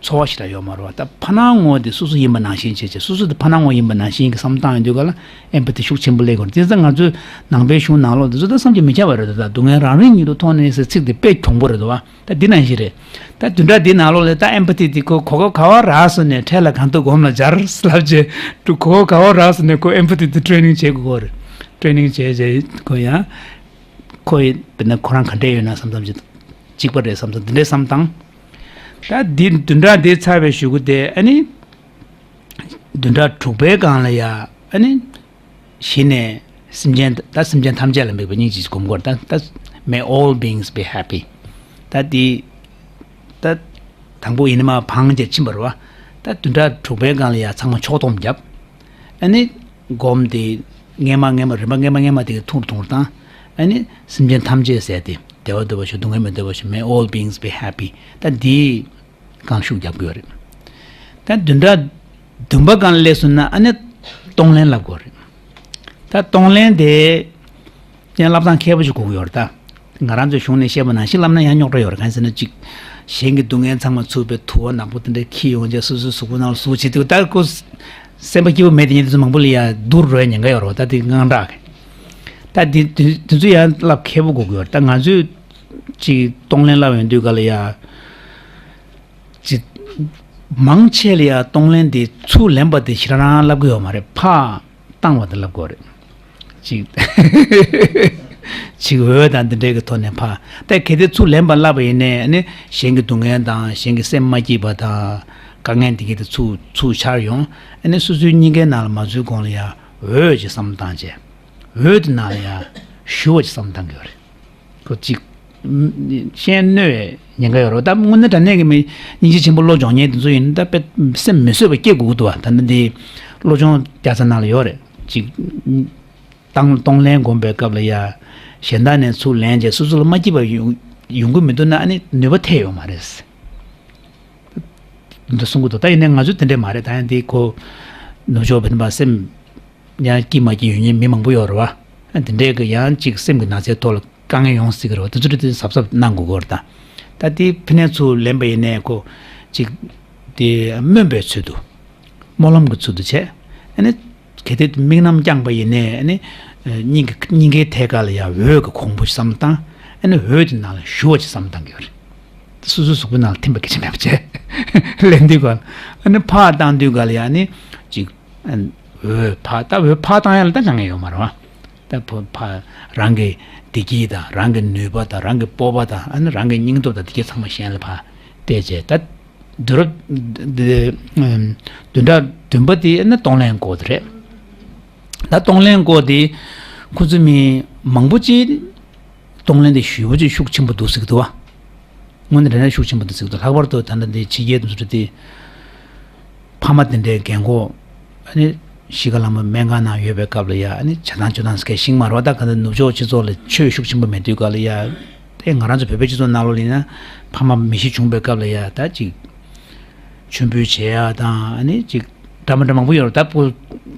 ཚོར་བ་ཞིག་ལ་ཡོད་མ་རེད་བ། ད་ཕར་སྣང་ངོ་དེ་སོ་སོ་ཡིན་པ་ནང་བཞིན་བྱས་བྱས། སོ་སོ་དེ་ཕར་སྣང་ངོ་ཡིན་པ་ནང་བཞིན་གྱི་བསམ་བཏང་ཡོང་དུས་ག་ལ་ཨེམ་པ་ཐི་ཤུགས་ཆེན་པོ་སླེབས་དགོས་རེད། དེ་ཙང་ང་ཚོའི་ནང་པའི་གཞུང་ནང་ལོགས་དེ་ཚོ་ད་བསམ་གྱིས་མི་ཁྱབ་པ་རེད། ད་སྡུག་བསྔལ་རང་རིག་ཉིད་དུ་མཐོང་ནས་ཟེར་ཚིག་དེ་དཔེ་གྱོང་པོ་རེད་འདུག་བ། ད་འདི་ནང་བཞིན་རེད། ད་བདུན་ཕྲག་འདིའི་ནང་ལོགས་ལ་ད་ཨེམ་པ་ཐི་དེ་ཁོ་གོ་སྐབས་ག་བ་རག་སོང་ནས་འཕྲལ་ལ་གང་ཐུབ་སྒོམ་ལ་སྦྱར་ལབ་བྱས། གོ་སྐབས་ག་བ་རག་སོང་ནས་ཁོ་ཨེམ་པ་ཐི་དེ་ཊི་རེ་ནིང་བྱེད་དགོས་རེད། ཊི་རེ་ནིང་བྱས་བྱས་ཁོ་ཡང་ཁོ་ཡི་དཔེར་ན་ཁོ་རང་ག་འདྲས་ཡོད་ན་བསམ་བསམ་བྱས། གཅིག་པ་རེད་བསམ་བསམ་འདི་འདྲས་བསམ་བཏང་། ད་འདི་བདུན་ཕྲག་འདི་ཚར་བའི་གཞུག་གུ་དེ་ཨ་ནི་བདུན་ཕྲག་དྲུག་པའི་སྒང་ལ་ཡ་ཨ་ནི་གཞི་ནས་སེམས་ཅན། ད་སེམས་ཅན་ཐམས་ཅད་ལ་དམིགས་པའི་སྙིང་རྗེ་སྒོམ་དགོས་རེད། ད་ད་May all beings be happy། ད་འདི་ད་དང་པོ་ཡིན་ནི་མ་བང་རྒྱ་ཕྱིན་པ་རེད་བ། ད་བདུན་ཕྲག་དྲུག་པའི་སྒང་ལ་ཡ་ཚང་མ་ཕྱོགས་བསྡོམས་བརྒྱབ། ཨ་ནི་སྒོམ་དེ་སྔས་མ་སྔས་མ་རིམ་པ་སྔས་མ་སྔས་མ་དེ་གི་ཐུང་རུ་ཐུང་རུ་བཏང་། ཨ་ནི་སེམས་ཅན་ཐམས་ཅད་ཟེར་དེ་བདེ་བ་འདོད་པ་ཞིག་སྡུག་བསྔལ་མི་འདོད་པ་ཞིག May all beings be happy། ད་འདི་སྒང་ཤུགས་རྒྱབ་དགོས་རེད། ད་བདུན་ཕྲག་བདུན་པ་སྒང་སླེབས་སོང་ན་ཨ་ནི་གཏོང་ལེན་ལབ་དགོས་རེད། ད་གཏོང་ལེན་དེ་ཡང་བསླབ་སྟངས་མཁས་པོ་ཞིག་དགོས་ཀྱི་ཡོད་རེད། ད་ང་རང་ཚོའི་གཞུང་ནས་བཤད་པ་ནང་བཞིན་བསླབ་ན་ཡང་རྙོག་དྲ་ཡོད་རེད། གང་ཡིན་ཟེར་ན་གཅིག་གཞན་གྱི་སྡུག་བསྔལ་ཚང་མ་ཚུགས་པའི་དུ་བ་ནག་པོ་དེ་འདྲ་འཁྱེར་ཡོང་བྱས་སོ་སོའི་གཟུགས་པོ་ནང་ལ་ཟུག་བྱེད་དུས། ད་ཁོ་སེམས་པ་སྐྱིད་པོ་མེད་དེ་ཉིན་དེ་ཚོ་མང་པོ་ལ་ཡ་སྡུག་རུ་རོལ་ཉེན་ཁ་ཡོད་རེད་བ། ད་དེ་དངངས་སྐྲག་གི། ད་དེ་དེ་དེ་ཚོ་ཡང་བསླབ་མཁས་པོ་དགོས་ཀྱི་ཡོད་རེད། ད་ང་ཚོས་གཅིག་གཏོང་ལེན་བསླབ་ཡོང་དུས་ག་ལ་ཡ། ཅིག་མང་ཆེ་ལ་ཡ་གཏོང་ལེན་དེ་ཚུར་ལེན་པ་དེ་ཞེ་དྲག་རང་བསླབ་ཀྱི་ཡོད་མ་རེད། ཕར་བཏང་བ་དེ་བསླབ་དགོས་རེད། ཅིག་ཅིག་འོས་དང་འདི་འདྲའི་གི་ཐོག་ནས་ཕར། ད་གལ་ཏེ་ཚུར་ལེན་པ་བསླབ་པ་ཡིན་ནའི་ནི་གཞན་གྱི་སྡུག་བསྔལ་དང་གཞན་གྱི་སེམས་མ་སྐྱིད་པ་དང་དཀའ་ངལ་འདི་གའི་དེ་ཚུར་ཚུར་འཆར་ཡོང་། ཨ་ནི་སོ་སོའི་སྙིང་གའི་ནང་ལ་མ་ཚུད་གོང་ལ་ཡ་འོས་ཅིག་བསམ་བཏང་བྱས། འོས་དེ་ནང་ལ་ཡ་ཞུ་བ་ཅིག་བསམ་བཏང་གི་ཡོད་རེད། ཁོ་གཅིག་ཤེས་གནོད་ཉེན་ཁ་ཡོད་རེད། ད་དངོས་གནས་དྲང་གནས་ཀྱི་མི་སྙིང་རྗེ་ཆེན་པོ་བློ་སྦྱོང་མཁན་དེ་ཚོ་ཡིན་ན་ད་དཔེ་སེམས་མི་བཟོད་པ་སྐྱེ་དགོས་ཀྱི་འདུག་བ། ད་ནི་འདི་བློ་སྦྱོང་རྒྱག་ས་ནང་ལ་ཡོད་རེད། གཅིག་བཏང་གཏོང་ལེན་སྒོམ་པའི་སྐབས་ལ་ཡ་གཞན་དག་ནས་ཚུར་ལེན་བྱས་སོ་སོ་ལ་མ་སྐྱིད་པ་ཡོང་ཡོང་གི་མི་འདུག་ན་ཨ་ནི་ནུས་པ་ཐེབས་ཡོད་མ་རེད། འདི་གསུང་གི་འདུག་ད་ཡིན་ནའི་ང་ཚོ་དེ་འདྲས་མ་རེད། ད་ཡང་འདི་ཁོ་ནུབ་ཕྱོགས་བོད་པ་སེམས་ཡང་སྐྱིད་མ་སྐྱིད་ཡོད་མཁན་མི་མང་པོ་ཡོད་རེད་བ། དེ་འདྲའི་གི་ཡང་གཅིག་སེམས་ཀྱི་ན་ཚའི་ཐོག་ལ་དཀའ་ངལ་ཡོང་སྲིད་ཀྱི་རེད་བ། དེ་ཚོ་དེ་གཟབ་གཟབ་གནང་དགོས་ཀྱི་རེད་ད། ད་དེ་ཕི་ནས་ཚུར་ལེན་པ་ཡིན་ནའི་ཁོ་གཅིག་དེ་སྨོན་པའི་ཚུལ་དུ་སྨོན་ལམ་གྱི་ཚུལ་དུ་བྱས། ཨ་ནི་གལ་ཏེ་དམིགས་རྣམ་བསྐྱངས་པ་ཡིན་ནའི་ཨ་ནི་སྙིང་གི་སྙིང་གའི་ཐད་ཀ་ལ་ཡང་འོད་ཀྱི་གོང་བུ་ཞིག་བསམ་བཏང་། ཨ་ནི་འོད་དེ་ནང་ལ་ཞུ་བ་ཞིག་བསམ་བཏང་གི་ཡོད་རེད། སོ་སོའི་གཟུགས་པོའི་ནང་ལ་ཐིམ་པ་སྐད་ཆ་མེད་པ་བྱས་ལེན་དུས་ག་ལ་ཨ་ནི་ཕར་བཏང་དུས་ག་ལ་ཡང་ནི་ཅིག་འོད་ཕར། ད་འོད་ཕར་བཏང་ཡ་ལ་ད་དཀའ་ངལ་ཡོད་མ་རེད་བ། ད་ཕ་ཕར་རང་གི་བདེ་སྐྱིད་དང་རང་གི་ནུས་པ་དང་རང་གི་སྤོབས་པ་དང་ཨ་ནི་རང་གི་སྙིང་སྟོབས་དང་དེ་གའི་ཚང་མ་གཞན་ལ་ཕར་སྟེར་བྱས། ད་དུས་རབས་འདི་བདུན་ཕྲག་བདུན་པ་དེ་ཨ་ནི་གཏོང་ལེན་སྐོར་དེ་རེད། ད་གཏོང་ལེན་སྐོར་དེ་ཁོ་ཚོ་མི་མང་པོ་ཅིག་གཏོང་ལེན་དེ་ཞེ་པོ་ཅིག་ཤུགས་ཆེན་པོ་འདུག་ཟེར་གྱི་འདུག་བ། དངོས་གནས་དྲང་གནས་ཤུགས་ཆེན་པོ་འདུག་ཟེར་གྱི་འདུག་ལྷག་པར་དུ་ད་ལྟ་འདི་ཕྱི་རྒྱལ་དུ་ཚུད་དེ་ཕ་མ་དེ་འདྲའི་རྒན་གོག་ཨ་ནི་གཞིས་ཀ་ལམ་སྨན་ཁང་ནང་ཡོད་པའི་སྐབས་ལ་ཡ་ཨ་ནི་བྱ་བཏང་སྤྱོད་སྟངས་སྐད་ཤིང་མ་རོ། ད་ག་ད་ནུབ་ཕྱོགས་སྤྱི་ཚོགས་ལ་ཆོས་ཤུགས་ཆེན་པོ་མེད་དུས་སྐབས་ལ་ཡ། དེ་ང་རང་ཚོ་བོད་པའི་སྤྱི་ཚོགས་ནང་ལོགས་ལ་ཡིན་ན་ཕ་མ་མི་ཤི་བྱུང་པའི་སྐབས་ལ་ཡ་ད་ཅིག་མཆོད་འབུལ་བྱེད་ཡ་དང་ཨ་ནི་ཅིག་འདྲ་མི་འདྲ་མང་པོ་ཡོད་རེད། ད་ཁོ་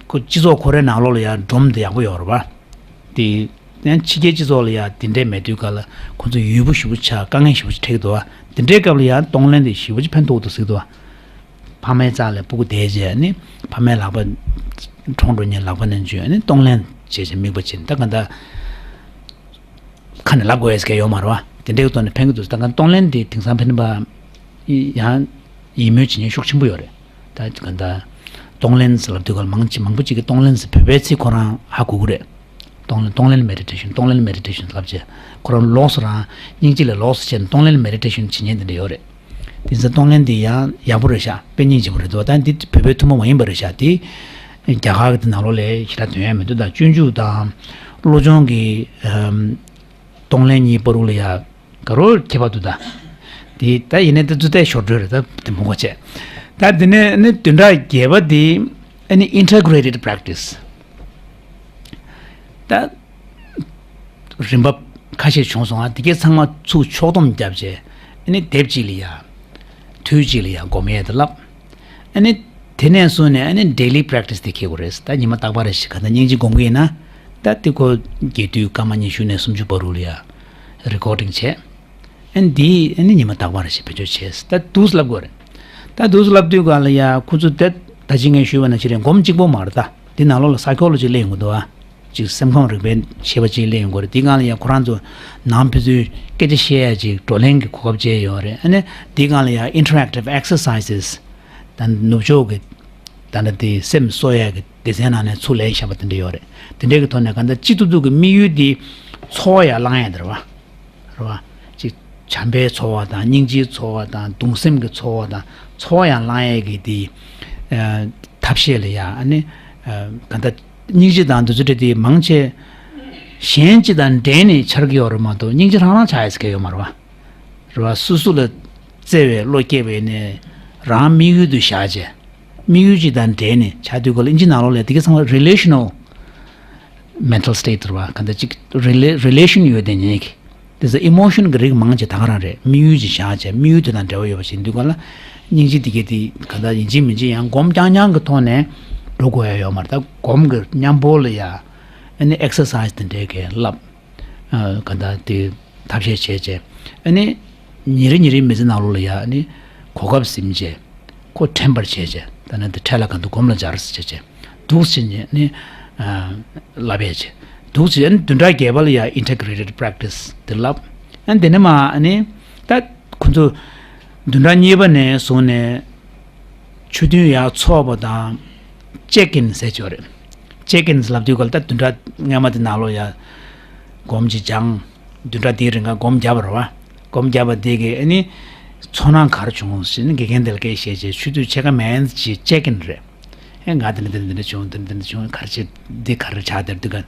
ཁོ་སྤྱི་ཚོགས་ཁོ་རའི་ནང་ལོགས་ལ་ཡ་སྒྲོམ་དེ་ཡག་པོ་ཡོད་རེད་བ། དེ་ཡང་ཕྱི་རྒྱལ་སྤྱི་ཚོགས་ལ་ཡ་དེ་འདྲས་མེད་དུས་སྐབས་ལ་ཁོ་ཚོ་ཡུལ་པོ་ཞེ་པོ་ཆགས་དཀའ་ངལ་ཞེ་པོ་ཅིག་འཕྲད་ཀྱི་འདུག་བ། དེ་འདྲའི་སྐབས་ལ་ཡ་གཏོང་ལེན་དེ་ཞེ་པོ་ཅིག་ཕན་ཐོགས་འདུག་ཟེར་གྱི་འདུག་བ། ཕ་མའི་རྩ་ལ་སྤུ་གུ་བསྡད་རྗེས་ནི་ཕ་མའི་ལག་པ་གྲོངས་འགྲོ་ཉིན་ལག་པ་ནས་འཇུས་ནི་གཏོང་ལེན་བྱས་བྱས་དམིགས་པ་བྱས་ནས། ད་ག་འདྲ་ཁ་ནས་ལབ་དགོས་ཡས་ཀྱི་ཡོད་མ་རེད་བ། དེ་འདྲའི་ཐོག་ནས་ཕན་གྱི་འདུག་ད་ག་གཏོང་ལེན་དེ་དེང་སང་ཕན་པ་ཡང་ཡིད་སྨོན་བྱེད་མཁན་ཤུགས་ཆེན་པོ་ཡོད་རེད། ད་ག་འདྲ་གཏོང་ལེན་ཟེར་ལབ་དུས་ག་ལ་མང་ཆེ་མང་པོ་ཅིག་གིས་གཏོང་ལེན་ཟེར་བོད་པའི་ཚིག་ཁོ་རང་ཧ་གོ་གི་རེད། གཏོང་ལེན་གཏོང་ལེན་མེ་ཌི་ཊེ་ཤན། གཏོང་ལེན་མེ་ཌི་ཊེ་ཤན་ལབ་བྱས་ཁོ་རང་ལོགས་སུ་རང་སྙིང་རྗེ་ལས་ལོགས་སུ་བྱས་ནས་གཏོང་ལེན་མེ་ཌི་ཊེ་ཤན་བྱེད་མཁན་དེ་འདྲ་ཡོད་རེད། དེ་ཚོ་གཏོང་ལེན་དེ་ཡང་ཡག་པོ་རེད་ཤག་དཔེ་སྙིང་རྗེ་པོ་རེད་འདུག་ད་འདི་བོད་པའི་ཐུན་མོང་མ་ཡིན་པ་རེད་ཤག་དེ་རྒྱ་གར་གྱི་དེ་ནང་ལོགས་ལ་ཞེ་དྲག་དོན་ཡོད་མི་འདུག་ད་སྤྱོད་འཇུག་དང་བློ་སྦྱོང་གི་ཨམ་གཏོང་ལེན་གཉིས་བར་དུ་ལ་ཡ་ག་རོ་ཁྱད་པར་འདུག་ད་དེ་ད་ཡིན་ནའི་ད་ཚོ་ལྟའི་ཞོར་འགྲོས་རེད། ད་དེ་མོ་གོ་བྱས། ད་དེ་ནས་ནི་བདུན་ཕྲག་བརྒྱད་པ་དེ་ཨ་ནི་ཨིན་ཊི་གྷི་རེ་ཊེཌ་པེ་རེག་ཊི་སི། ད་རིམ་པ་ཁ་ཤས་བྱུང་སོང་ང་། དེ་གས་ཚང་མ་ཚུར་ཕྱོགས་བསྡོམས་བརྒྱབ་བྱས་ཨ་ནི་དེབ་གཅིག་ལ་ཡ་དུས་གཅིག་ལ་ཡ་སྒོམ་ཡས་དེ་ལབ། ཨ་ནི་དེ་ནས་བཟུང་ནས་ཨ་ནི་ཌེ་ལི་པེ་རེག་ཊི་སི་དེ་འཁྱེར་དགོས་རེད། ད་ཉི་མ་རྟག་པར་རེ་ཞིག་ག་ད་སྙིང་རྗེ་སྒོམ་གི་ཡིན་ན། ད་དེ་ཁོ་རྒྱས་བསྡུས་སྐར་མ་ཉི་ཤུ་ནས་སུམ་ཅུ་བར་དུ་ལ་ཡ་རེ་ཀོར་ཌིང་བྱས། ཨ་ནི་འདི་ཨ་ནི་ཉི་མ་རྟག་པར་ཞིག་བེད་སྤྱོད་བྱས། ད་འདུག་སེ་ལབ་དགོས་རེད། ད་འདུག་སེ་ལབ་དུས་ག་ལ་ཡ་ཁོ་ཚོ་ད་ད་ཅི་ངས་ཞུས་པ་ནང་བཞིན་རེད། སྒོམ་གཅིག་པོ་མ་རེད། ད་འདི་ནང་ལོགས་ལ་སའི་ཁོ་ལོ་ཇི་སླེབས་ཡོང་གི་འདུག་ཨ། ཅིག་སེམས་ཁམས་རིག་པའི་ཤེས་པ་ཅིག་སླེབས་ཡོང་གི་རེད། འདི་སྒང་ལ་ཡ་ཁོ་རང་ཚོ་ནང་ཕན་ཚུན་སྐད་ཆ་བཤད་ཡ་ཅིག་བགྲོ་གླེང་གི་གོ་སྐབས་བཅས་ཡོད་རེད། ཨ་ནི་འདི་སྒང་ལ་ཡ་ཨིན་ཊར་ཨེག་ཊིབ་ཨེག་སར་སའི་སི་ད་ནུབ་ཕྱོགས་ཀྱི་ད་ནི་དེ་སེམས་གསོ་ཡ་གི་སྡེ་ཚན་ནང་ནས་ཚུར་ལེན་བཞག་པ་དེ་འདྲ་ཡོད་རེད། དེ་འདྲའི་གི་ཐོག་ནས་ག་འདྲ་ཅི་ཐུབ་ཐུབ་ཀྱི་དམིགས་ཡུལ་དེ་ཚོར་བ་ཡར་བསླང་ཡ་དེ་རེད་བ། རེད་བ། ཅིག་བྱམས་པའི་ཚོར་བ་དང་སྙིང་རྗེའི་ཚོར་བ་དང་གདུང་སེམས་ཀྱི་ཚོར་བ་དང་ཚོར་བ་ཡང་བསླང་ཡས་ཀྱི་དེ་ཨ་ཐབས་ཤེས་ལ་ཡ་ཨ་ནི་ཨ་ག་འདྲ་སྙིང་རྗེ་དང་འདི་ཚོ་འདྲ་དེ་མང་ཆེ་གཞན་གཅིག་དང་འབྲེལ་ནས་འཆར་གྱི་ཡོད་རེད་མ་གཏོགས་སྙིང་རྗེ་རང་རང་ཆགས་ཡས་ཀྱི་ཡོད་མ་རེད་བ། རེད་བ། སོ་སོ་ལ་བརྩེ་བའི་བློ་སྐྱེས་པ་ཡིན་ནའི་རང་དམིགས་ཡུལ་དུ་བཞག་བྱས་དམིགས་ཡུལ་གཅིག་དང་འབྲེལ་ནས་ཆགས་དུས་ག་ལ་ཨིན་ཇི་ནང་ལོགས་ལ་དེ་ག་ཚང་མ་རི་ལེ་ཤ་ནལ་མེན་ཊལ་སི་ཊེ་ཊི་རེད་བ། ག་འདྲ་ཅིག་རི་ལེ་རི་ལེ་ཤན་ཡོད་དེ་ཉིད་ཀྱི། དེ་ཚོ་ཨི་མོ་ཤན་གྱི་རིགས་མང་ཆེ་ད་ག་རང་རེད། དམིགས་ཡུལ་ཅིག་བཞག་བྱས་དམིགས་ཡུལ་དེ་དང་འབྲེལ་བ་ཡོད་པ་ཞིག་འདུག་ག་ལ། སྙིང་རྗེ་དེ་གས་དེ་ག་འདྲ་ཡིན་གཅིག་མིན་གཅིག་ཡང་སྒོམ་རྐྱང་རྐྱང་གི་ཐོག་ནས་འགྲོ་དགོས་ཡ་ཡོད་མ་རེད། ད་སྒོམ་གྱི་མཉམ་པོ་ལ་ཡ་ཨ་ནི་ཨེག་སར་སའི་སི་དེ་འདྲའི་གས་བསླབ། ཨ་ག་འདྲ་དེ་ཐབས་ཤེས་བྱས་བྱས་ཨ་ནི་ཉིན་རེ་ཉིན་རེའི་མི་ཚེ་ནང་ལོགས་ལ་ཡ་ཨ་ནི་གོ་སྐབས་ཟིན་བྱས། ཁོ་དྲན་པར་བྱས་བྱས། ད་ནི་འདི་འཕྲལ་ལ་གང་དུ་སྒོམ་ལ་སྦྱར་ཟེར་བྱས་བྱས། འདུག་སེ་བྱས་ནས་ནི་ཨ་བསླབ་ཡས་བྱས། འདུག་སེ་བྱས་ནས་བདུན་ཕྲག་བརྒྱད་པ་ལ་ཡང་ཨིན་ཊི་གྷི་རེ་ཊེཌ་པེ་རེག་ཊི་སི་དེ་བསླབ། ཨ་འདི་ནས་མ་ཨ་ནི་ད་ཁོ་ཚོ་བདུན་ཕྲག་གཉིས་པ་ནས་བཟུང་ནས་ཆོས་མཐུན་ཡར་ཚོགས་པ་དང་ཅེག་ཨིན་ཟེར་གྱི་ཡོད་རེད། ཅེག་ཨིན་ལབ་དུས་ག་ལ་ད་བདུན་ཕྲག་སྔ་མ་དེ་ནང་ལོགས་ཡ་སྒོམ་གྱི་སྦྱང་། བདུན་ཕྲག་དེའི་རིང་ག་སྒོམ་བརྒྱབ་པ་རེད་བ། སྒོམ་བརྒྱབ་པ་དེ་གས་ཨ་ནི་ཚོར་སྣང་ག་རེ་བྱུང་ཟེར་ནས་དགེ་རྒན་དེ་ལ་སྐད་བཤད་བྱས། ཆུ་ཚོད་ཕྱེད་ཀ་མན་ཅིག་ཅེག་ཨིན་རེད། ཨེ་ང་དེ་འདྲ་དེ་འདྲ་དེ་འདྲ་བྱུང་། དེ་འདྲ་དེ་འདྲ་བྱུང་། ག་རེ་བྱས་འདི་ག་རེ་ཆགས་དེར་འདུག་ག་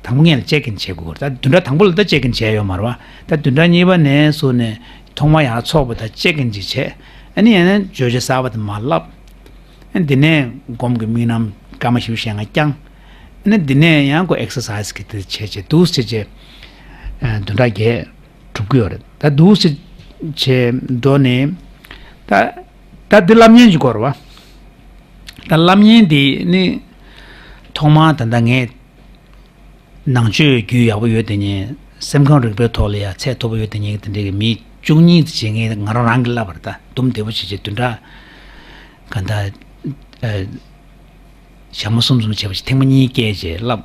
དང་པོ་ངས་ལ་ཅེག་ཨིན་བྱེད་དགོས་རེད། ད་བདུན་ཕྲག་དང་པོ་ལ་ད་ཅེག་ཨིན་བྱས་ཡོད་མ་རེད་བ། ད་བདུན་ཕྲག་གཉིས་པ་ནས་བཟུང་ནས་ཐོག་མ་ཡར་ཚོགས་པ་ད་ཅེག་ཨིན་ཅིག་བྱས། ཨ་ནི་ཡང་ན་བརྗོད་བྱ་གསར་པ་དེ་མར་བསླབ། ཨ་འདི་ནས་སྒོམ་གྱི་དམིགས་རྣམ་སྐར་མ་བཞི་བཅུ་ཞེ་ལྔ་བསྐྱངས། ཨ་ནི་འདི་ནས་ཡང་ཁོ་ཨེག་སར་སའི་སི་གི་དེ་བྱས་བྱས་འདུག་སེ་བྱས་བྱས། ཨ་བདུན་ཕྲག་བརྒྱད་གྲུབ་ཀྱི་ཡོད་རེད། ད་འདུག་སེ་བྱས་འགྲོ་ནས་ད་ད་འདི་བསླབ་ཉན་གྱི་སྐོར་བ། ད་བསླབ་ཉན་འདི་ནི་ཐོག་མར་ད་ལྟ་ངས་ནང་ཆོས་རྒྱུས་ཡག་པོ་ཡོད་དེ་ཉིད། སེམས་ཁམས་རིག་པའི་ཐོག་ལ་ཡང་ཚད་མཐོ་པོ་ཡོད་དེ་ཉིད་ཀྱི་དེ་འདྲའི་མི་བཅུ་གཉིས་དེ་བྱེད་མཁན་ང་རང་རང་གིས་བསླབ་པ་རེད། ད་དུམ་བདེ་པོ་བྱེད་བྱེད་བདུན་ཕྲག་ག་འདྲ་ཨ་ཞག་མ་གསུམ་གསུམ་བྱས་པ་ཞིག་ཐེངས་མ་གཉིས་བསྐྱལ་བྱས་བསླབ།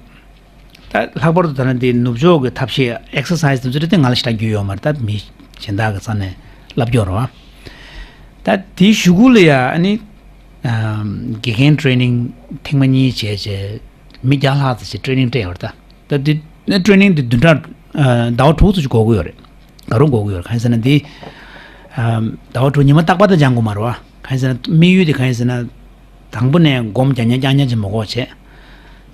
ད་ལྷག་པར་དུ་ད་ནི་འདི་ནུབ་ཕྱོགས་ཀྱི་ཐབས་ཤེས་ཨེག་སར་སའི་སི་དེ་ཚོ་དེ་ང་ལ་ཞེ་དྲག་རྒྱུས་ཡོད་མ་རེད། ད་མི་གཞན་དག་གི་རྩ་ནས་བསླབ་རྒྱུ་རེད་བ། ད་དེའི་གཞུག་གུ་ལ་ཡ་ཨ་ནི་ཨ་དགེ་རྒན་ཊེ་རེ་ནིང་ཐེངས་མ་གཉིས་བྱས་བྱས། མི་བརྒྱ་ལྷག་ཙམ་ཞིག་ཊེ་རེ་ནིང་སྤྲད་ཡོད་རེད། ད་ད་དེ་ཊེ་རེ་ནིང་དེ་བདུན་ཕྲག་ཨ་ཟླ་བ་དྲུག་ཙམ་ཞིག་འགོར་གྱི་ཡོད་རེད། ག་རེ་འགོར་གྱི་ཡོད་རེད། གང་ཡིན་ཟེར་ན་འདི་ཨ་ཟླ་བ་དྲུག་ཉི་མ་རྟག་པར་ད་སྦྱང་དགོས་མ་རེད་བ། གང་ཡིན་ཟེར་ན་དམིགས་ཡུལ་དེ་གང་ཡིན་ཟེར་ན། དང་པོ་ནས་སྒོམ་རྒྱག་མཁན་རྐྱང་རྐྱང་ཅིག་མ་དགོས་བྱས།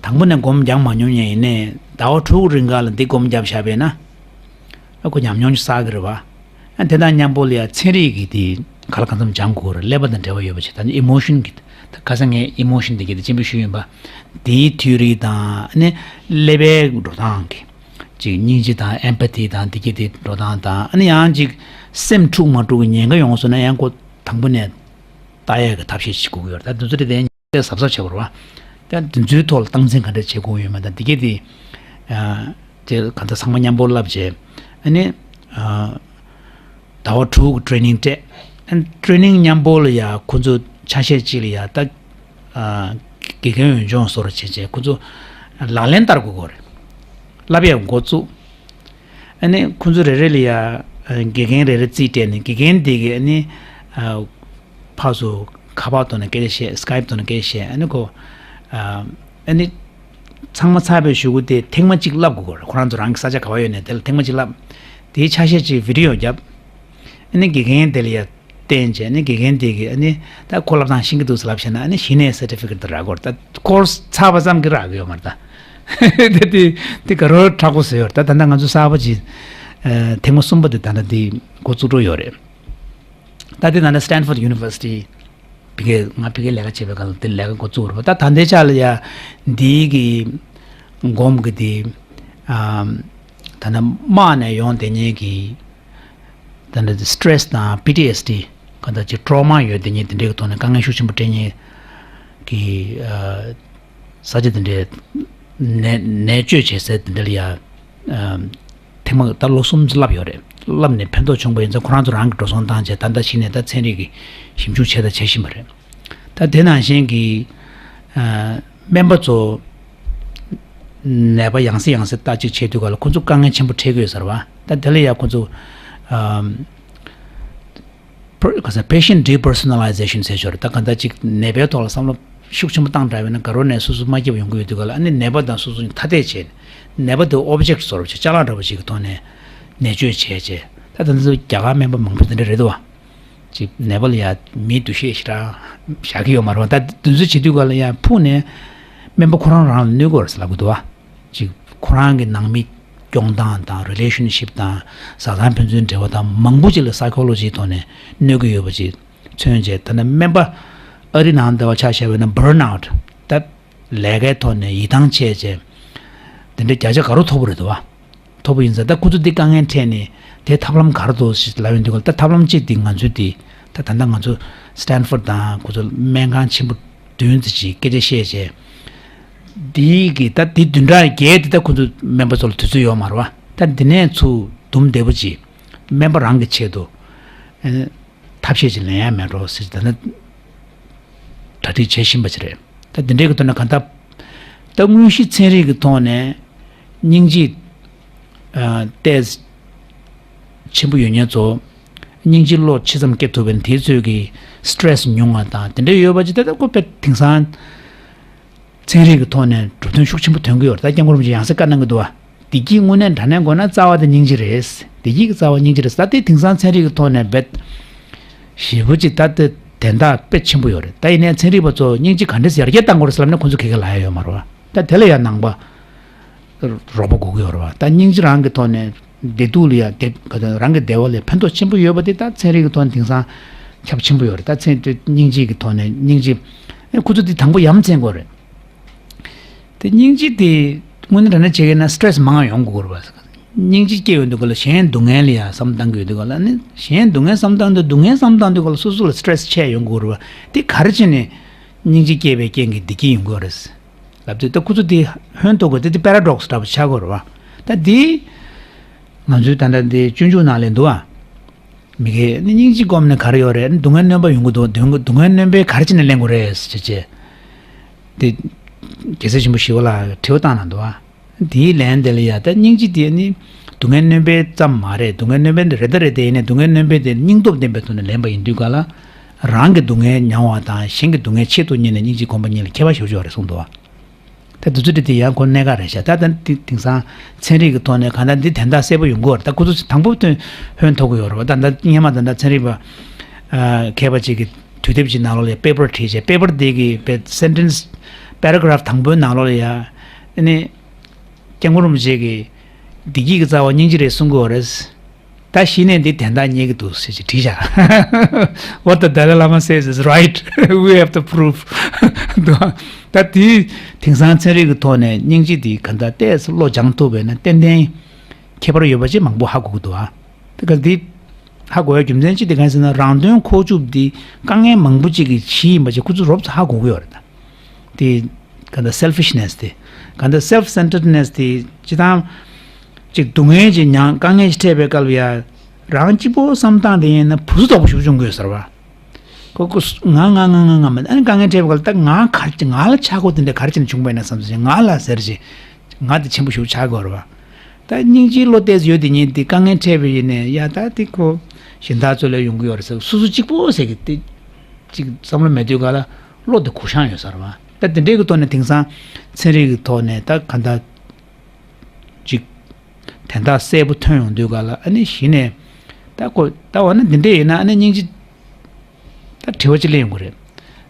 དང་པོ་ནས་སྒོམ་རྒྱག་མ་མྱོང་མཁན་ཡིན་ནའི་ཟླ་བ་དྲུག་རིང་ག་ལ་འདི་སྒོམ་བརྒྱབ་བཞག་པས་ན། ཨ་ཁོ་ཉམས་མྱོང་ཅིག་བསགས་ཀྱི་རེད་བ། ཨ་དེ་དང་མཉམ་པོ་ལ་ཡ་ཚན་རིག་གི་དེ་ག་ལ་གང་འཚམ་སྦྱང་དགོས་རེད། ཀླད་པ་དང་འབྲེལ་བ་ཡོད་པ་ཅིག་ད་ནི་ཨི་མོ་ཤན་གི་ད་ཁ་སང་ངས་ཨི་མོ་ཤན་དེ་གི་དེ་སྤྱན་འབུལ་ཞུས་ཡིན་པ། དེའི་ཐིའོ་རི་དང་ཨ་ནི་ཀླད་པའི་འགྲོ་སྟངས་ཀྱི་ཅིག་སྙིང་རྗེ་དང་ཨེམ་པ་ཐི་དང་དེ་གི་དེ་འགྲོ་སྟངས་དང་ཨ་ནི་ཡང་ཅིག་སེམས་འཁྲུག་མ་འཁྲུག་གི་ཉེན་ཁ་ཡོང་སོང་ན་ཡང་ཁོ་དང་པོ་ནས་ལྟ་ཡས་ཀྱི་ཐབས་ཤེས་བྱེད་དགོས་ཀྱི་ཡོད་རེད། ད་དེ་ཚོ་དེ་དེ་གཟབ་གཟབ་བྱེད་དགོས་རེད་བ། ད་དེ་ཚོའི་ཐོག་ལ་སྟངས་འཛིན་ག་འདྲ་བྱེད་དགོས་ཡོད་མེད་དང་དེ་གས་དེ་ཨ་དེ་ག་འདྲ་ཚང་མ་མཉམ་པོ་བསླབ་བྱས། ཨ་ནི་ཨ་ཟླ་བ་དྲུག་གི་ཊེ་རེ་ནིང་སྤྲད། ཨ་ནི་ཊེ་རེ་ནིང་མཉམ་པོ་ལ་ཡ་ཁོ་ཚོ་ ཆ་ཤས་གཅིག་ལ་ཡ་ད་དགེ་རྒན་འོས་སྦྱོང་སོགས་བྱས་བྱས་ཁོ་ཚོ་ལག་ལེན་བསྟར་དགོས་ཀྱི་རེད། བསླབ་ཡ་འགོ་བཙུགས། ཨ་ནི་ཁོ་ཚོ་རེ་རེ་ལ་ཡ་དགེ་རྒན་རེ་རེ་རྩིས་སྤྲད་ནས་དགེ་རྒན་དེ་གིས་ཨ་ནི་ཕར་ཚུར་ཁ་པར་ཐོག་ནས་སྐད་ཆ་བཤད། སི་ཀའེབ་ཐོག་ནས་སྐད་ཆ་བཤད། ཨ་ནི་ཁོ་ཨ་ནི་ཚང་མ་ཚར་བའི་གཞུག་གུ་དེ་ཐེངས་མ་གཅིག་བསླབ་དགོས་ཀྱི་རེད། ཁོ་རང་ཚོ་རང་གི་ས་ཆ་ག་པར་ཡོད་ནས་དེ་ལ་ཐེངས་མ་གཅིག་བསླབ། དེའི་ཆ་ཤས་གཅིག་བི་ཌི་ཡོ་བརྒྱབ། ཨ་ནི་དགེ་རྒན་དེ་ལ་ཡ་བསྟན་བྱས་ནས་དགེ་རྒན་དེ་གིས་ཨ་ནི་ད་ཁོ་བསླབ་སྟངས་ཤེས་ཀྱི་འདུག་ཟེར་ལབ་བྱས་ན་ཨ་ནི་གཞི་ནས་སར་ཊི་ཕི་ཀེཊ་དེ་རག་གི་ཡོད་རེད། ད་ཀོར་སི་ཚར་བ་ཙམ་གྱིས་རག་གི་ཡོད་མ་རེད་ད། དེ་དེ་དེ་དགའ་རབ་དྲག་པོ་བཟོས་ཡོད་རེད། ད་ད་ལྟ་ང་ཚོ་གསར་པ་ཅིག་ཨ་ཐེངས་མ་གསུམ་པ་དེ་ད་ལྟ་དེ་འགོ་བཙུགས་འགྲོ་ཡོད་རེད། ད་དེ་ད་ལྟ་སི་ཊན་ཕོར་ཌི་ཡུ་ནི་ཝར་སི་ཊི་ཕ་གིར་ང་ཕ་གིར་ལས་ཀ་བྱེད་པའི་སྐབས་ལ་དེ་ལས་ཀ་འགོ་བཙུགས་རེད་པ། ད་ད་ལྟའི་ཆ་ལ་ཡ་འདིའི་གི་སྒོམ་གི་དེ་ཨ་ད་ལྟ་དམག་ནས་ཡོང་བསྡད་མཁན་གི་ད་ལྟ་སི་ཊི་རེ་སི་དང་པི་ཊི་ཨེས་ཌི་ག་ད་ཅིག་ཊོ་རོ་མ་ཡོད་དེ་ཉིད་དེ་འདྲའི་གི་ཐོག་ནས་དཀའ་ངལ་ཤུགས་ཆེན་པོ་འཕྲད་མཁན་གི་ཨ་ས་ཆ་དེ་འདྲའི་ནད་ནད་བཅོས་བྱེད་སའི་དེ་འདྲ་ལ་ཡ་ཨ་ཐེངས་མ་ད་ལོ་གསུམ་ཙམ་བསླབས་ཡོད་རེད། བསླབས་ནས་ཕན་ཐོགས་བྱུང་པ་ཡིན་ཙང་ཁོ་རང་ཚོ་རང་གི་འགྲོ་སོང་བཏང་བྱས་ད་ལྟ་གཞི་ནས་ད་ཚན་རིག་གི་ཞིབ་འཇུག་བྱས་དང་བྱེད་བཞིན་པ་རེད། ད་དེ་ནང་བཞིན་གྱི་ཨ་སྨན་པ་ཚོ་ནད་པ་ཡང་སེ་ཡང་སེ་ལྟ་ཅིག་བྱེད་དུས་ག་ལ་ཁོ་ཚོ་དཀའ་ངལ་ཆེན་པོ་འཕྲད་ཀྱི་ཡོད་ས་རེད་པ། ད་དེ་ལ་ཡ་ཁོ་ཚོ་ཨམ་per- ག་ས་patient depersonalization ཟེར་ཞོར་ད་ག་ད་ཅིག་ནད་པའི་ཐོག་ལ་བསམ་བློ་ཤུགས་ཆེན་པོ་བཏང་དྲགས་པས་ན་དགའ་རབ་ནས་སོ་སོ་མ་སྐྱིད་པ་ཡོང་གི་ཡོད་དུས་ག་ལ་ཨ་ནི་ནད་པ་དང་སོ་སོ་ཐ་དད་བྱས་ནས་ནད་པ་དེ་ཨོབ་ཇེག་བཟོ་འདྲ་བྱས་ཅ་ལག་འདྲ་བ་ཞིག་གི་ཐོག་ནས་ནད་བཅོས་བྱས་བྱས་ད་ད་ཚོ་རྒྱ་གར་སྨན་པ་མང་པོ་དེ་འདྲ་རེད་འདུག་བ། ཅིག་ནད་པ་ལ་ཡ་མིའི་འདུ་ཤེས་ཞེ་དྲག་བཞག་གི་ཡོད་མ་རེད་བ། ད་དེ་ཚོ་བྱེད་དུས་ག་ལ་ཡ་ཕུགས་ནས་སྨན་པ་ཁོ་རང་རང་ལ་གནོད་གི་ཡོད་རེད་ཟེར་ལབ་གི་འདུག་བ། ཅིག་ཁོ་རང་གི་ནང་མི་སྐྱོང་སྟངས་དང་རི་ལེ་ཤན་ཤིབ་དང་བཟའ་ཚང་ཕན་ཚུན་འབྲེལ་བ་དང་མང་པོ་ཅིག་ལ་སའི་ཁོ་ལོ་ཇིའི་ཐོག་ནས་གནོད་ཀྱི་ཡོད་པ་ཅིག་མཚོན་བྱས། ད་ནི་སྨན་པ་ཨ་རི་ནང་འདྲ་བ་ཆ་བཞག་པ་ཡིན་ན་བྷརན་ཨའུཊ་ད་ལས་ཀའི་ཐོག་ནས་ཡིད་ཐང་ཆད་བྱས་དེ་འདྲའི་བརྒྱ་ཆ་དགའ་རབ་མཐོ་པོ་རེད་འདུག་བ། མཐོ་པོ་ཡིན་ཙང་ད་ཁོ་ཚོ་འདི་དཀའ་ངལ་འཕྲད་ནས་དེ་ཐབས་ལམ་ག་རེ་འདུག་ཞེས་ལབ་ཡོང་དུས་ག་ལ་ད་ཐབས་ལམ་གཅིག་འདི་ང་ཚོའི་འདི་ད་ད་ལྟ་ང་ཚོ་སི་ཊན་ཕོར་ཌི་དང་ཁོ་ཚོ་སྨན་ཁང་ཆེན་པོ་བདུན་ཙམ་ཅིག་སྐད་ཆ་བཤད་བྱས། འདི་གི་ད་འདི་བདུན་ཕྲག་བརྒྱད་འདི་ད་ཁོ་ཚོ་སྨན་པ་ཚོ་ལ་དུས་ཚོད་ཡོད་མ་རེད་བ། ད་འདི་ནས་ཚུར་དུམ་བདེ་པོ་ཅིག་སྨན་པ་རང་གི་ཆེད་དུ་ཨ་ནི་ཐབས་ཤེས་ཅིག་ལེན་ཡ་མེད་འགྲོ་ཟེར་ད་ནི་གྲ་སྒྲིག་བྱེད་བཞིན་པ་ཅིག་རེད། ད་འདི་འདྲའི་གི་ཐོག་ནས་གང་ལྟར་ད་དངོས་གཞི་ཚན་རིག་གི་ཐོག་ནས་སྙིང་རྗེ་ཨ་ཏོག་ཙམ་ཆེན་པོ་ཡོད་མཁན་ཚོ་སྙིང་རྗེ་བློ་ཇི་ཙམ་སྐྱེ་ཐུབ་པ་ཡིན་དེའི་ཚོད་ཀྱི་སི་ཊི་རེ་སི་ཉུང་བ་དང་དེ་འདྲ་ཡོད་པ་ཅིག་ད་ལྟ་ཁོ་དཔེ་དེང་སང་ཚན་རིག་གི་ཐོག་ནས་གྲུབ་དོན་ཤུགས་ཆེན་པོ་ཐོན་གྱི་ཡོད་རེད། ད་སྐྱབས་མགོན་རིན་པོ་ཆེ་ཡང་སེ་བཀའ་གནང་གི་འདུག་བ། བདེ་སྐྱིད་དངོས་གནས་དྲང་གནས་དགོས་ན་རྩ་བ་དེ་སྙིང་རྗེ་རེད། བདེ་སྐྱིད་ཀྱི་རྩ་བ་སྙིང་རྗེ་རེད། ད་ལྟའི་དེང་སང་ཚན་རིག་གི་ཐོག་ནས་རྦད་ཞེ་པོ་ཅིག་ད་ལྟ་དན་རྟགས་དཔེ་ཆེན་པོ་ཡོད་རེད། ད་ཡིན་ནའི་ཚན་རིག་པ་ཚོ་སྙིང་རྗེ་ག་འདྲས་ཡར་རྒྱས་གཏང་དགོས་རེད་ཟེར་ལབ་ན་ཁོང་ཚོ་ག་གེ་ལབ་ཡ་ཡོད་མ་རེད་བ། ད་དེ་ལ་ཡང་ནང་པ་རོགས་པ་དགོས་ཀྱི་ཡོད་རེད་བ། ད་སྙིང་རྗེ་རང་གི་ཐོག་ནས་བདེ་སྡུག་ལ་ཡང་བདེ་ག་དོན་རང་གི་བདེ་བ་ལ་ཕན་ཐོགས་ཆེན་པོ་ཡོད་པ་དེ་ད་ཚན་རིག་གི་ཐོག་ནས་དེང་སང་ཁྱབ་ཆེན་པོ་ཡོད་རེད། ད་ཚན་དེ་སྙིང་རྗེ་གི་ཐོག་ནས་སྙིང་རྗེ་ཨེ་ཁོ་ཚོ་དེ་དང་པོ་ཡ་མཚན་དགོས་རེད། དེ་སྙིང་རྗེ་དེ་དངོས་གནས་དྲང་གནས་བྱེད་ཀྱི་ན་སི་ཊི་རེ་སི་མང་ཡོང་དགོས་རེད་བ། སྙིང་རྗེ་སྐྱེ་ཡོང་དུས་ག་ལ་གཞན་སྡུག་བསྔལ་ལ་ཡང་བསམ་བཏང་གི་ཡོད་དུས་ག་ལ་ནི་གཞན་སྡུག་བསྔལ་བསམ་བཏང་དུས་སྡུག་བསྔལ་བསམ་བཏང་དུས་ག་ལ་སོ་སོ་ལ་སི་ཊི་རེ་སི་ཆེ་ཡོང་དགོས་རེད་བ། དེ་ག་རེ་བྱས་ནས་སྙིང་རྗེ་སྐྱེས་པའི་རྐྱེན་གྱིས་བདེ་སྐྱིད་ཡོང་གི་ཡོད་རེད། ལབ་དུས་ད་ཁོ་ཚོ་དེ་ཧོན་ཐོག་གི་དེ་དེ་པེ་ར་ཌོག་སི་འདྲ་པོ་ཆགས་ཀྱི་ཡོད་རེད་བ། ད་དེ་ང་ཚོའི་ད་ལྟ་འདི་སྤྱོད་འཇུག་ནང་ལ་འདུག་བ། མི་དགེ་ནི་སྙིང་རྗེ་སྒོམ་ནས་ག་རེ་ཡོད་རེད། སྡུག་བསྔལ་སྣོན་པ་ཡོང་གི་འདུག་སྡུག་བསྔལ་སྣོན་པའི་ག་རེ་བྱས་ནས་ལེན་དགོས་རེད་ཟེར་བྱས། དེ་རྒྱལ་སྲས་ཆེན་པོ་ཞི་བ་ལྷ་དྲི་བ་བཏང་གནང་འདུག་ཨ། དེའི་ལན་དེ་ལ་ཡ་ད་སྙིང་རྗེ་དེ་ནི་སྡུག་བསྔལ་སྣོན་པའི་ཙམ་མ་རེད། སྡུག་བསྔལ་སྣོན་པའི་རེད་ད་རེད་དེ་ཡིན་ནའི་སྡུག་བསྔལ་སྣོན་པའི་དེ་སྙིང་སྟོབས་ལྡན་པའི་ཐོག་ནས་ལེན་པ་ཡིན་དུས་ག་ལ་རང་གི་སྡུག་བསྔལ་མྱང་བ་དང་གཞན་གྱི་སྡུག་བསྔལ་ཆེད་དུ་གཉེར་ནས་སྙིང་རྗེ་སྒོམ་པ་གཉིས་ལ་ཁྱད་པར་ཞེ་པོ་ཅིག་ཡོད་རེད་གསུངས་འདུག་ཨ། ད་དུས་ཚོད་འདི་དེ་ཡང་ཁོ་གནད་འགག་རེད་ཤག་ད་ད་འདི་དེང་སང་ཚན་རིག་གི་ཐོག་ནས་གང་ལྟར་འདི་དན་རྟགས་གསལ་པོ་ཡོང་གི་ཡོད་རེད། ད་ཁོ་ཚོ་དང་པོ་ཐོན་ཧོན་ཐོག་གི་ཡོད་རེད་བ། ད་ད་སྔོན་མ་ད་ད་ཚན་རིག་པ་ཨ་མཁས་པ་ཅིག་གིས་དུས་དེབ་ཅིག་ནང་ལོགས་ལ་པེ་པར་བྲིས་བྱས་པེ་པར་དེ་གི་པེ་སེན་ཊེན་སི་པེ་ར་གྷ་རབ་དང་པོའི་ནང་ལོགས་ལ་ཡ་ཨ་ནི་སྐྱབས་མགོན་རིན་པོ་ཆེ་གིས་བདེ་སྐྱིད་ཀྱི་རྩ་བ་སྙིང་རྗེ་རེད་གསུང་གི་ཡོད་རེད། ད་གཞི་ནས་འདི་དན་རྟགས་རྙེད་ཀྱི་འདུག་ཟེར་ཅིག་བྲིས་བཞག What the Dalai Lama says is right. We have the proof. འདུག་ད་དེའི་དེང་སང་ཚན་རིག་གི་ཐོག་ནས་སྙིང་རྗེ་འདི་ག་འདྲ་ཏོག་ཙམ་བློ་སྦྱང་ཐུབ་པས་ན་ཏན་ཏན་ཁྱད་པར་ཡོད་པ་ཅིག་མང་པོ་ཧ་གོ་གི་འདུག་ཨ། དེ་ག་འདི་ཧ་གོ་ཡ་རྒྱུ་མཚན་ཅིག་དེ་གང་ཟེར་ན་རང་དོན་ཁོག་བཅུག་འདི་དཀའ་ངལ་མང་པོ་ཅིག་གི་གཞི་ཡིན་པ་ཅིག་ཁོ་ཚོ་རོབ་ཙམ་ཧ་གོ་གི་ཡོད་རེད་ད། དེ་ག་འདྲ་selfishness དེ་ག་འདྲ་self centeredness དེ་ཅི་ཐང་ཅིག་སྡུག་བསྔལ་ཅིག་མྱང་དཀའ་ངལ་ཅིག་འཕྲད་པའི་སྐབས་ལ་ཡ་རང་གཅིག་པོ་བསམ་སྟངས་དེ་ཡིན་ན་བུ་སུ་དོག་པོ་ཞིག་བྱུང་དགོས་ཟེར་བ། ཁོ་ཁོ་ང་ང་ང་ང་ང་མ་ཨ་ནི་དཀའ་ངལ་འཕྲད་པ་ག་ལ་ད་ང་ག་རེ་ང་ལ་ཆགས་སྒོ་དེ་འདྲ་ག་རེ་བྱས་ནས་བྱུང་བ་ཡིན་ན་བསམ་ཟེར་ང་ལ་ཟེར་ཅིག་ང་དེ་ཆེན་པོ་ཞིག་ཆགས་དགོས་རེད་བ། ད་སྙིང་རྗེའི་བློ་གཏད་ཡོད་དེ་ཉིད་དེ་དཀའ་ངལ་འཕྲད་པ་ཡིན་ནའི་ཡ་ད་དེ་ཁོ་གཞན་དག་ཚོ་ལ་ཡོང་གི་ཡོད་རེད་ཟེར་སོ་སོ་གཅིག་པོ་ཟེར་གི་དེ་ཅིག་བསམ་བློ་མེད་དུས་ག་ལ་བློ་དེ་གུ་བཤངས་ཡོད་ས་རེད་བ། ད་དེ་འདྲའི་གི་ཐོག་ནས་དེང་སང་ཚན་རིག་གི་ཐོག་ནས་ད་ག་འདྲ་ཅིག་དན་རྟགས་གསལ་པོ་ཐོན་ཡོང་དུས་ག་ལ་ཨ་ནི་གཞི་ནས་ད་ཁོ་ད་འོ་ན་འདི་འདྲས་ཡིན་ན་ཨ་ནི་སྙིང་རྗེ་ད་དྲི་བ་ཅིག་སླེབས་ཡོང་གི་རེད།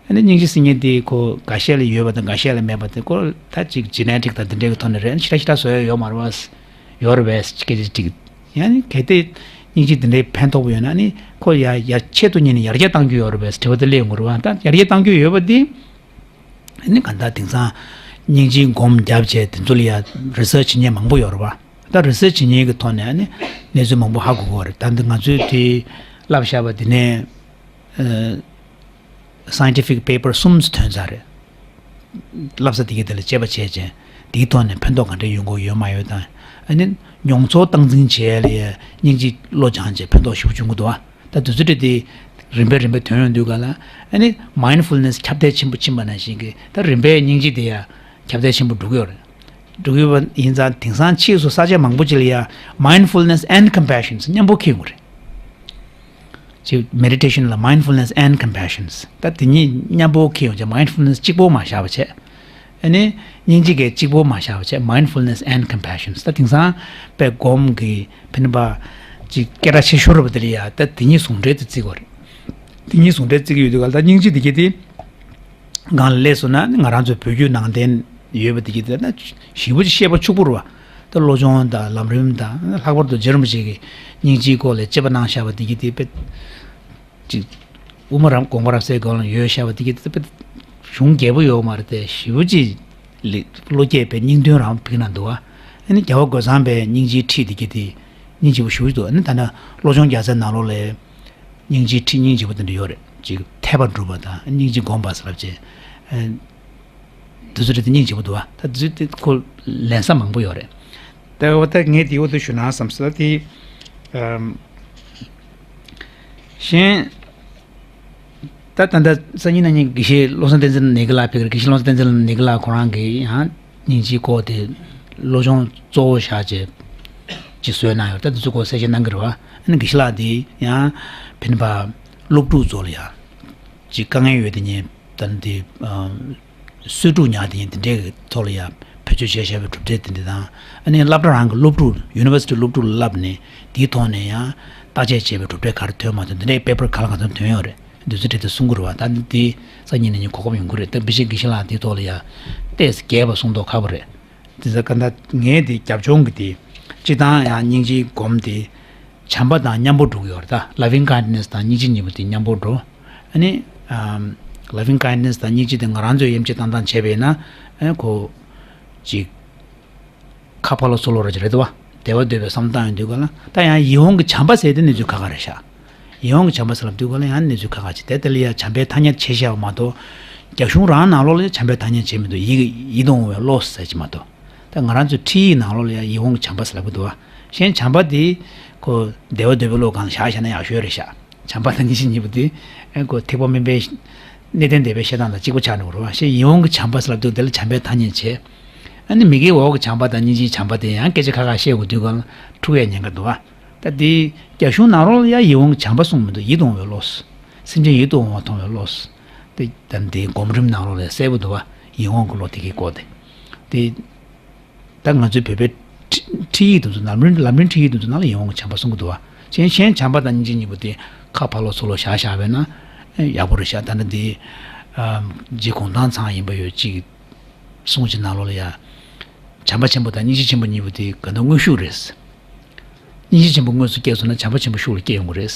ཨ་ནི་སྙིང་རྗེ་ཟེར་མཁན་དེ་ཁོ་འགའ་ཤས་ལ་ཡོད་པ་དང་འགའ་ཤས་ལ་མེད་པ་དེ་ཁོ་ད་ཅིག་ཇི་ནེ་ཊིག་དང་འདི་འདྲས་ཀྱི་ཐོག་ནས་རེད། ཨ་ནི་ཞེ་དྲག་ཞེ་དྲག་བཟོ་ཡ་ཡོད་མ་རེད་བ། ཡོད་རེད་བས་སྐད་ཆ་དྲིས། ཡང་ནི་གལ་ཏེ་སྙིང་རྗེ་འདི་འདྲའི་ཕན་ཐོགས་པ་ཡོད་ན་ཨ་ནི་ཁོ་ཡ་ཡ་ཆེད་དུ་གཉེར་ནས་ཡར་རྒྱས་གཏང་རྒྱུ་ཡོད་རེད་བས་དྲི་བ་དེ་སླེབས་ཡོང་གི་རེད་བ། ད་ཡར་རྒྱས་གཏང་རྒྱུ་ཡོད་པ་དེ། ཨ་ནི་གང་ལྟར་དེང་སང་སྙིང་རྗེའི་སྒོམ་བརྒྱབ་བྱས་དེ་ཚོ་ལ་ཡ་རི་སར་ཆི་བྱེད་མཁན་མང་པོ་ཡོད་རེད་བ། ད་རི་སར་ཆི་བྱེད་མཁན་གྱི་ཐོག་ནས་ཨ་ནི་གནས་ཚུལ་མང་པོ་ཧ་གོ་གི་ཡོད་རེད། ད་འདི་ང་ཚོས་དེ་བསླབ་བཞག་པ་དེ་ནས་ཨ་སའིན་ཊི་ཕིག་པེ་པར་གསུམ་ཐོན་ཚར་རེད། བསླབ་ས་དེ་གའི་དེ་ལ་དཔྱད་པ་བྱས་བྱས་དེའི་ཐོག་ནས་ཕན་ཐོགས་ག་འདྲ་ཡོང་གི་ཡོད་མ་ཡོད་དང་། ཨ་ནི་མྱོང་ཚོར་སྟངས་འཛིན་བྱས་ལ་ཡ་སྙིང་རྗེ་བློ་སྦྱངས་བྱས་ཕན་ཐོགས་ཞེ་པོ་བྱུང་གི་འདུག་བ། ད་དུས་ཚོད་དེ་རིམ་པས་རིམ་པས་ཐོན་ཡོང་དུས་ག་ལ་ཨ་ནི་མའིན་ཌ་ཕུལ་ནེ་སི་ཁྱབ་གདལ་ཆེན་པོ་ཕྱིན་པ་ནང་བཞིན་གྱི་ད་རིམ་པས་སྙིང་རྗེ་དེ་ཡ་ཁྱབ་གདལ་ཆེན་པོ་འགྲོ་གི་ཡོད་རེད། འགྲོ་གི་ཡོད་པ་ཡིན་ཙང་དེང་སང་ཕྱིས་སུ་ས་ཆ་མང་པོ་ཅིག་ལ་ཡ་མའིན་ཌ་ཕུལ་ནེ་སི་ཨེན་ཌི་ཀམ་པེ་ཤན་མཉམ་པོ་འཁྱེར་ཡོང་གི་རེད། ཅིག་མེ་ཌི་ཊེ་ཤན་ལ་མའིན་ཌ་ཕུལ་ནེ་སི་ཨེན་ཌི་ཀམ་པེ་ཤན་ད་དེ་གཉིས་མཉམ་པོ་འཁྱེར་ཡོང་བྱས་མའིན་ཌ་ཕུལ་ནེ་སི་གཅིག་པོ་མ་བཞག་པ་བྱས། ཨ་ནི་སྙིང་རྗེ་གི་གཅིག་པོ་མ་བཞག་པ་བྱས་མའིན་ཌ་ཕུལ་ནེ་སི་ཨེན་ཌི་ཀམ་པེ་ཤན་ད་དེང་སང་དཔེ་སྒོམ་གྱི་ཕན་པ་ཅིག་སྐད་གྲགས་ཆེ་ཤོས་རེད་པ། དེ་ལ་ཡ་ད་དེ་གཉིས་ཟུང་འབྲེལ་དུ་བརྩི་དགོས་རེད། དེ་གཉིས་ཟུང་འབྲེལ་བརྩི་གི་ཡོད་དུས་ག་ལ་ད་སྙིང་རྗེ་དེ་གྱད་དེ་སྒང་ལ་སླེབས་སོང་ན་ང་རང་ཚོའི་བོད་བརྒྱུད་ནང་བསྟན་ཡོད་པ་དེ་གྱད་དེ་ན་ཞེ་པོ་ཅིག་བཤད་པ་ཕྱུག་པོ་རེད་བ། ད་བློ་སྦྱོང་དང་ལམ་རིམ་དང་ལྷག་པར་དུ་རྗེ་རིན་པོ་ཆེ་གིས་སྙིང་རྗེའི་སྐོར་ལ་དཔྱད་པ་གནང་བཞག་པ་དེ་གྱད་དེ་དཔེ་ཅིག་དབུ་མ་རམ་དགོངས་པ་རབ་གསལ་སྒང་ལ་ཡོད་བཞག་པ་དེ་གྱད་དེ་དཔེ་གཞུང་རྒྱས་པོ་ཡོད་མ་རེད་དེ་ཞེ་པོ་ཅིག་ལེ་བློ་སྐྱེད་པའི་སྙིང་དོན་རང་ཕིག་ན་འདུག་བ། ཨ་ནི་རྒྱལ་བ་རྒོད་ཚང་པའི་སྙིང་རྗེའི་ཁྲིད་དེ་གྱད་དེ་སྙིང་རྗེ་པོ་ཞེ་པོ་ཅིག་འདུག་ཨ་ནི་ད་ལྟ་བློ་སྦྱོང་རྒྱལ་མཚན་ནང་ལོགས་ལ། སྙིང་རྗེའི་ཁྲིད་སྙིང་རྗེ་པོ་དེ་འདྲ་ཡོད་རེད། ཅིག་འཐད་པ་སྒྲུབ་པ་དང་སྙིང་རྗེ་སྒོམ་པ་ཟེར་ལབ་བྱས། ཨ་དེ་ཚོ་རེད་དེ་སྙིང་རྗེ་པོ་འདུག་བ། ད་དེ་ཚོ་དེ་ཁོ་ལེན་ས་མང་པོ་ཡོད་རེད། ད་འོ་ད་ངས་དེ་འོ་དེ་ཞུ་ན་བསམ་སོང་། ད་དེ་ཨམ་གཞན་ད་ད་ལྟ་སང་ཉིན་གནངས་ཉིན་དགེ་བཤེས་བློ་བཟང་བསྟན་འཛིན་ནེ་གི་ལགས་ཕེབས་ཀྱི་རེད། དགེ་བཤེས་བློ་བཟང་བསྟན་འཛིན་ནེ་གི་ལགས་ཁོ་རང་གིས་ཡང་སྙིང་རྗེའི་སྐོར་དེ་སློབ་སྦྱོང་གཙོ་བོ་བཞག་བྱས་ཅིག་བཟོས་གནང་ཡོད། ད་དེ་ཚོ་སྐོར་གསལ་བཤད་གནང་གི་རེད་བ། ཨ་ནི་དགེ་བཤེས་ལགས་དེ་ཡང་ཕན་པ་སློབ་ཕྲུག་ཚོ་ལ་ཡང་ཅིག་དཀའ་ངལ་ཡོད་དེ་ཉིད་ད་ནི་དེ་གསོས་ཕྲུག་ཉག་དེ་ཉིད་དེ་འདྲའི་ཐོག་ལ་ཡང་བེད་སྤྱོད་བྱས་བཞག་པའི་གྲུབ་འབྲས་དེ་འདྲ་དང་། ཨ་ནི་སློབ་གྲྭ་རང་གི་སློབ་ཕྲུག་ཡུ་ནི་ཝར་སི་ཊི་སློབ་ཕྲུག་ལ་བསླབས་ནས་དེའི་ཐོག་ནས་ཡང་བརྟག་དཔྱད་བྱས་པའི་གྲུབ་འབྲས་ག་རེ་ཐོན་མ་ཐོན་དེ་འདྲའི་པེ་པར་ག་ལ་གང་འཚམ་ཐོན་ཡོད་རེད། དུས་ཚོད་དེ་དུས་གསུང་གི་རེད་བ། ད་འདི་སང་ཉིན་ནས་ཉིན་གོ་སྐབས་ཡོང་གི་རེད། ད་དཔེ་ཆའི་དགེ་བཤེས་ལགས་དེའི་ཐོག་ལ་ཡ་ཏོག་ཙམ་རྒྱས་པ་གསུང་མདོག་ཁ་པོ་རེད། དེ་ཚོ་ག་འདྲ་ངས་དེ་རྒྱབ་ལྗོངས་ཀྱི་དེ་སྤྱི་བཏང་ཡང་སྙིང་རྗེའི་སྒོམ་དེ་བྱམས་པ་དང་མཉམ་པོ་འགྲོ་གི་ཡོད་རེད། ད་ལ་ཝིང་ཀའིན་ཌི་ནེ་སི་དང་སྙིང་རྗེ་གཉིས་པོ་དེ་མཉམ་པོ་འགྲོ། ཨ་ནི་ལ་ཝིང་ཀའིན་ཌི་ནེ་སི་དང་སྙིང་རྗེ་དེ་ང་རང་ཚོས་དབྱེ་འབྱེད་བཏང་སྟངས་བྱས་པས་ན་ཨ་ནི་ཁོ་ཅིག་ཁ་ཕར་ལོག་ཚུར་ལོག་ར་ཅིག་རེད་དོ། བདེ་བ་འདོད་པའི་བསམ་སྟངས་ཡོང་དུས་ག་ལ་ད་ཡང་ཡིད་འོང་གི་བྱམས་པ་ཟེར་དེ་གནས་ཚུལ་ཁག་ཁག་རེད་ཤག་ཡིད་འོང་གི་བྱམས་པ་ཟེར་ལབ་དུས་ག་ལ་ཡང་གནས་ཚུལ་ཁག་ཁག་ཅིག་དེ་དེ་ལ་ཡང་བྱམས་པའི་ཐ་སྙད་བྱས་བཞག་པ་མ་གཏོགས། རྒྱ་གཞུང་རང་ནང་ལོགས་ལ་ཡང་བྱམས་པའི་ཐ་སྙད་བྱས་མི་འདུག་ཡིད་ཡིད་དུ་འོང་བའི་བློ་ཟེར་གྱི་མ་གཏོགས། ད་ང་རང་ཚོའི་ཁྲིད་ཡིག་ནང་ལོགས་ལ་ཡང་ཡིད་འོང་གི་བྱམས་པ་ཟེར་ལབ་ཀྱི་འདུག་བ། གཞན་བྱམས་པ་དེ་ཁོ་བདེ་བ་འདོད་པའི་བློ་སྒང་ལ་བཞག་བཞག་ན་ཡག་ཤོས་རེད་ཤག་བྱམས་པ་དང་སྙིང་རྗེ་གཉིས་པོ་དེ་ཨེ་ཁོ་ཐེག་པ་དམན་པའི་གནས་བརྟན་སྡེ་པའི་བཤད་སྟངས་དང་གཅིག་པ་ཆགས་འགྲོ་གི་རེད་བ། གཞན་ཡིད་འོང་གི་བྱམས་པ་ཟེར་ལབ་དུས་དེ་ལ་བྱམས་པའི་ཐ་སྙད་བྱས། ཨ་ནི་མི་དགེ་འོག་གི་བྱམས་པ་དང་སྙིང་རྗེའི་བྱམས་པ་དེ་ཡང་སྐད་ཆ་ཁ་ཁ་བཤད་དགོས་དུས་གང་ལ་འཁྲུག་ཡའི་ཉེན་ཁ་འདུག་བ། ད་དེ་རྒྱ་གཞུང་ནང་ལོགས་ལ་ཡང་ཡིད་འོང་གི་བྱམས་པ་གསུངས་མི་འདུག་ཡིད་དུ་འོང་བའི་བློ། སེམས་ཅན་ཡིད་དུ་འོང་བ་མཐོང་བའི་བློ། དེ་ད་དེ་སྒོམ་རིམ་ནང་ལོགས་ལ་གསལ་པོ་འདུག་བ། ཡིད་འོང་གི་བློ་དེ་གའི་སྐོར་དེ། དེ་ད་ང་ཚོའི་བོད་པའི་ཁྲི་ཁྲིད་ཡིག་དེ་ཚོ་ལམ་རིམ་ལམ་རིམ་ཁྲིད་ཡིག་དེ་ཚོ་ནང་ལ་ཡིད་འོང་གི་བྱམས་པ་གསུང་གི་འདུག་བ། གཞན་གཞན་བྱམས་པ་དང་སྙིང་རྗེ་གཉིས་པོ་དེ་ཁ་ཕར་ལོག་ཚུར་ལོག་བཞག་བཞག་པས་ན་ཡག་པོ་རེད་ཤག་ད་ནི་དེ་རྗེ་གུང་ཐང་ཚང་ཡིན་པ་ཡོད་ཅིག་གསུང་ཅིག་ནང་ལོགས་ལ་ཡ། བྱམས་པ་ཆེན་པོ་དང་སྙིང་རྗེ་ཆེན་པོ་གཉིས་པོ་དེ་ག་འདྲ་དངོས་ཤུགས་རེད། སྙིང་རྗེ་ཆེན་པོ་དངོས་སུ་སྐྱེས་སོང་ན་བྱམས་པ་ཆེན་པོ་ཤུགས་ལ་སྐྱེ་ཡོང་གི་རེད།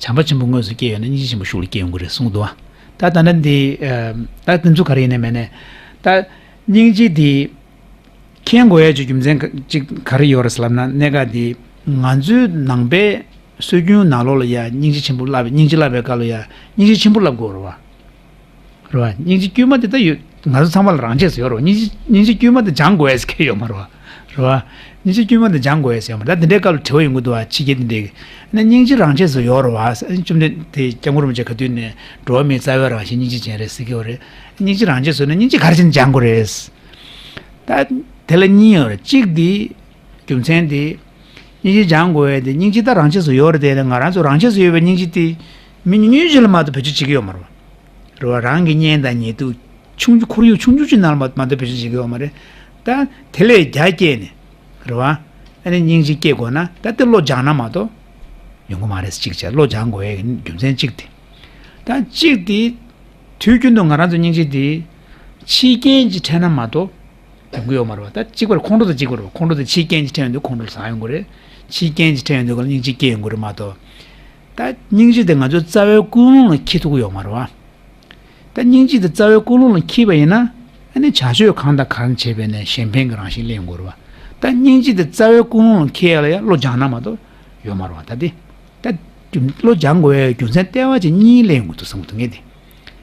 བྱམས་པ་ཆེན་པོ་དངོས་སུ་སྐྱེས་ཡོད་ན་སྙིང་རྗེ་ཆེན་པོ་ཤུགས་ལ་སྐྱེ་ཡོང་གི་རེད་གསུངས་འདུག་བ། ད་ད་ནི་འདི་ད་དེ་ཚོ་ག་རེ་ཡིན་ནའི་མིན་ནའི་ད་སྙིང་རྗེ་འདི་མཁྱེན་དགོས་ཡ་ཅིག་རྒྱུ་མཚན་ག་ཅིག་ག་རེ་ཡོད་རེད་ཟེར་ལབ་ན་གནད་འགག་འདི་ང་ཚོའི་ནང་པའི་སྲོལ་རྒྱུན་ནང་ལོགས་ལ་ཡ་སྙིང་རྗེ་ཆེན་པོ་བསླབ་པའི་སྙིང་རྗེ་བསླབ་པའི་སྐབས་ལ་ཡ་སྙིང་རྗེ་ཆེན་པོ་བསླབ་དགོས་རེད་བ། རེད་བ། སྙིང་རྗེ་དཀྱུས་མ་དེ་ད་ཡོད་ང་ཚོ་ཚང་མ་ལ་རང་ཆས་སུ་ཡོད་རེད་བ། སྙིང་རྗེ་སྙིང་རྗེ་དཀྱུས་མ་དེ་སྦྱང་དགོས་ཟེར་མཁན་ཡོད་མ་རེད་བ། རེད་བ། སྙིང་རྗེ་དཀྱུས་མ་དེ་སྦྱང་དགོས་ཟེར་ཡོད་མ་རེད། ད་དེ་འདྲའི་སྐབས་ལ་དྲི་བ་ཡོང་གི་འདུག་བ། ཕྱི་རྒྱལ་དེ་འདྲའི་ནས་སྙིང་རྗེ་རང་ཆས་སུ་ཡོད་རེད་བ། བཅོམ་ལྡན་དེ་སྐྱབས་མགོན་རིན་པོ་ཆེ་ག་དུས་ནས་འགྲོ་བ་མིའི་རྩ་བའི་རང་བཞིན་སྙིང་རྗེ་ཅན་རེད་ཟེར་གྱི་ཡོད་རེད། སྙིང་རྗེ་རང་ཆས་སུ་ཡོད་ན་སྙིང་རྗེ་ག་རེ་བྱས་ནས་སྦྱང་དགོས་རེད། ད་དེ་ལ་གཉིས་ཡོད་རེད། གཅིག་དེ། རྒྱུ་མཚན་དེ། སྙིང་རྗེ་སྦྱང་དགོས་ཡས་དེ་སྙིང་རྗེ་ད་རང་ཆས་སུ་ཡོད་རེད་དེ། ང་རང་ཚོ་རང་ཆས་སུ་ཡོད་པའི་སྙིང་རྗེ་དེ་མི་ཉུང་ཉུང་ཅིག་ལ་མ་གཏོགས་བེད་སྤྱོད་བྱེད་ཀྱི་ཡོད་མ་རེད། རེད་བ། རང་གི་གཉེན་དང་ཉེ་དུ་ཆུང་ཆུང་ཁོར་ཡུག་ཆུང་ཆུང་ཅིག་ནང་ལ་མ་མ་གཏོགས་བེད་སྤྱོད་བྱེད་ཀྱི་ཡོད་མ་རེད། ད་དེ་ལས་རྒྱ་བསྐྱེད་ནས་རེད་བ། ཨ་ནི་སྙིང་རྗེ་སྐྱེ་དགོས་ན་ད་དེ་བློ་སྦྱངས་ན་མ་གཏོགས་ཡོང་གི་མ་རེད། གཅིག་བྱས་བློ་སྦྱང་དགོས་ཡས་ཀྱི་རྒྱུ་མཚན་གཅིག་དེ། ད་གཅིག་དེ་དུས་རྒྱུན་དུ་ང་རང་ཚོ་སྙིང་རྗེ་དེ་ཕྱིའི་རྐྱེན་གྱིས་འཕྲད་ན་མ་གཏོགས་ཡོང་གི་ཡོད་མ་རེད་བ། ད་གཅིག་པར་ཁོང་ཁྲོ་དང་གཅིག་པར་ཁོང་ཁྲོ་དེ་ཕྱིའི་རྐྱེན་གྱིས་འཕྲད་ཡོང་དུས་ཁོང་ཁྲོ་ཟ་ཡོང་གི་རེད། ཕྱིའི་རྐྱེན་གྱིས་འཕྲད་ཡོང་དུས་ག་ལ་སྙིང་རྗེ་སྐྱེ་ཡོང་གི་རེད་མ་གཏོགས། ད་སྙིང་རྗེ་དེ་ང་ཚོའི་རྩ་བའི་ཀུན་སློང་ལ་འཁྱེར་ཐུབ་ཀྱི་ཡོད་མ་རེད་བ། ད་སྙིང་རྗེ་དེ་རྩ་བའི་ཀུན་སློང་ལ་འཁྱེར་བ་ཡིན་ན། ཨ་ནི་བྱ་སྤྱོད་གང་དང་གང་བྱས་པས་ནས་གཞན་ཕན་གྱི་རང་བཞིན་སླེབས་ཡོང་གི་རེད་བ། ད་སྙིང་རྗེ་དེ་རྩ་བའི་ཀུན་སློང་ལ་འཁྱེར་ཡ་ལ་ཡང་བློ་སྦྱངས་ན་མ་གཏོགས་ཡོད་མ་རེད་བ། ད་དེ། ད་རྒྱུ་བློ་སྦྱང་དགོས་པའི་རྒྱུ་མཚན་ལྟེ་བ་ཅིག་གཉིས་སླེབས་ཡོང་གི་འདུག་བསམ་གྱི་འདུག་ངས་དེ།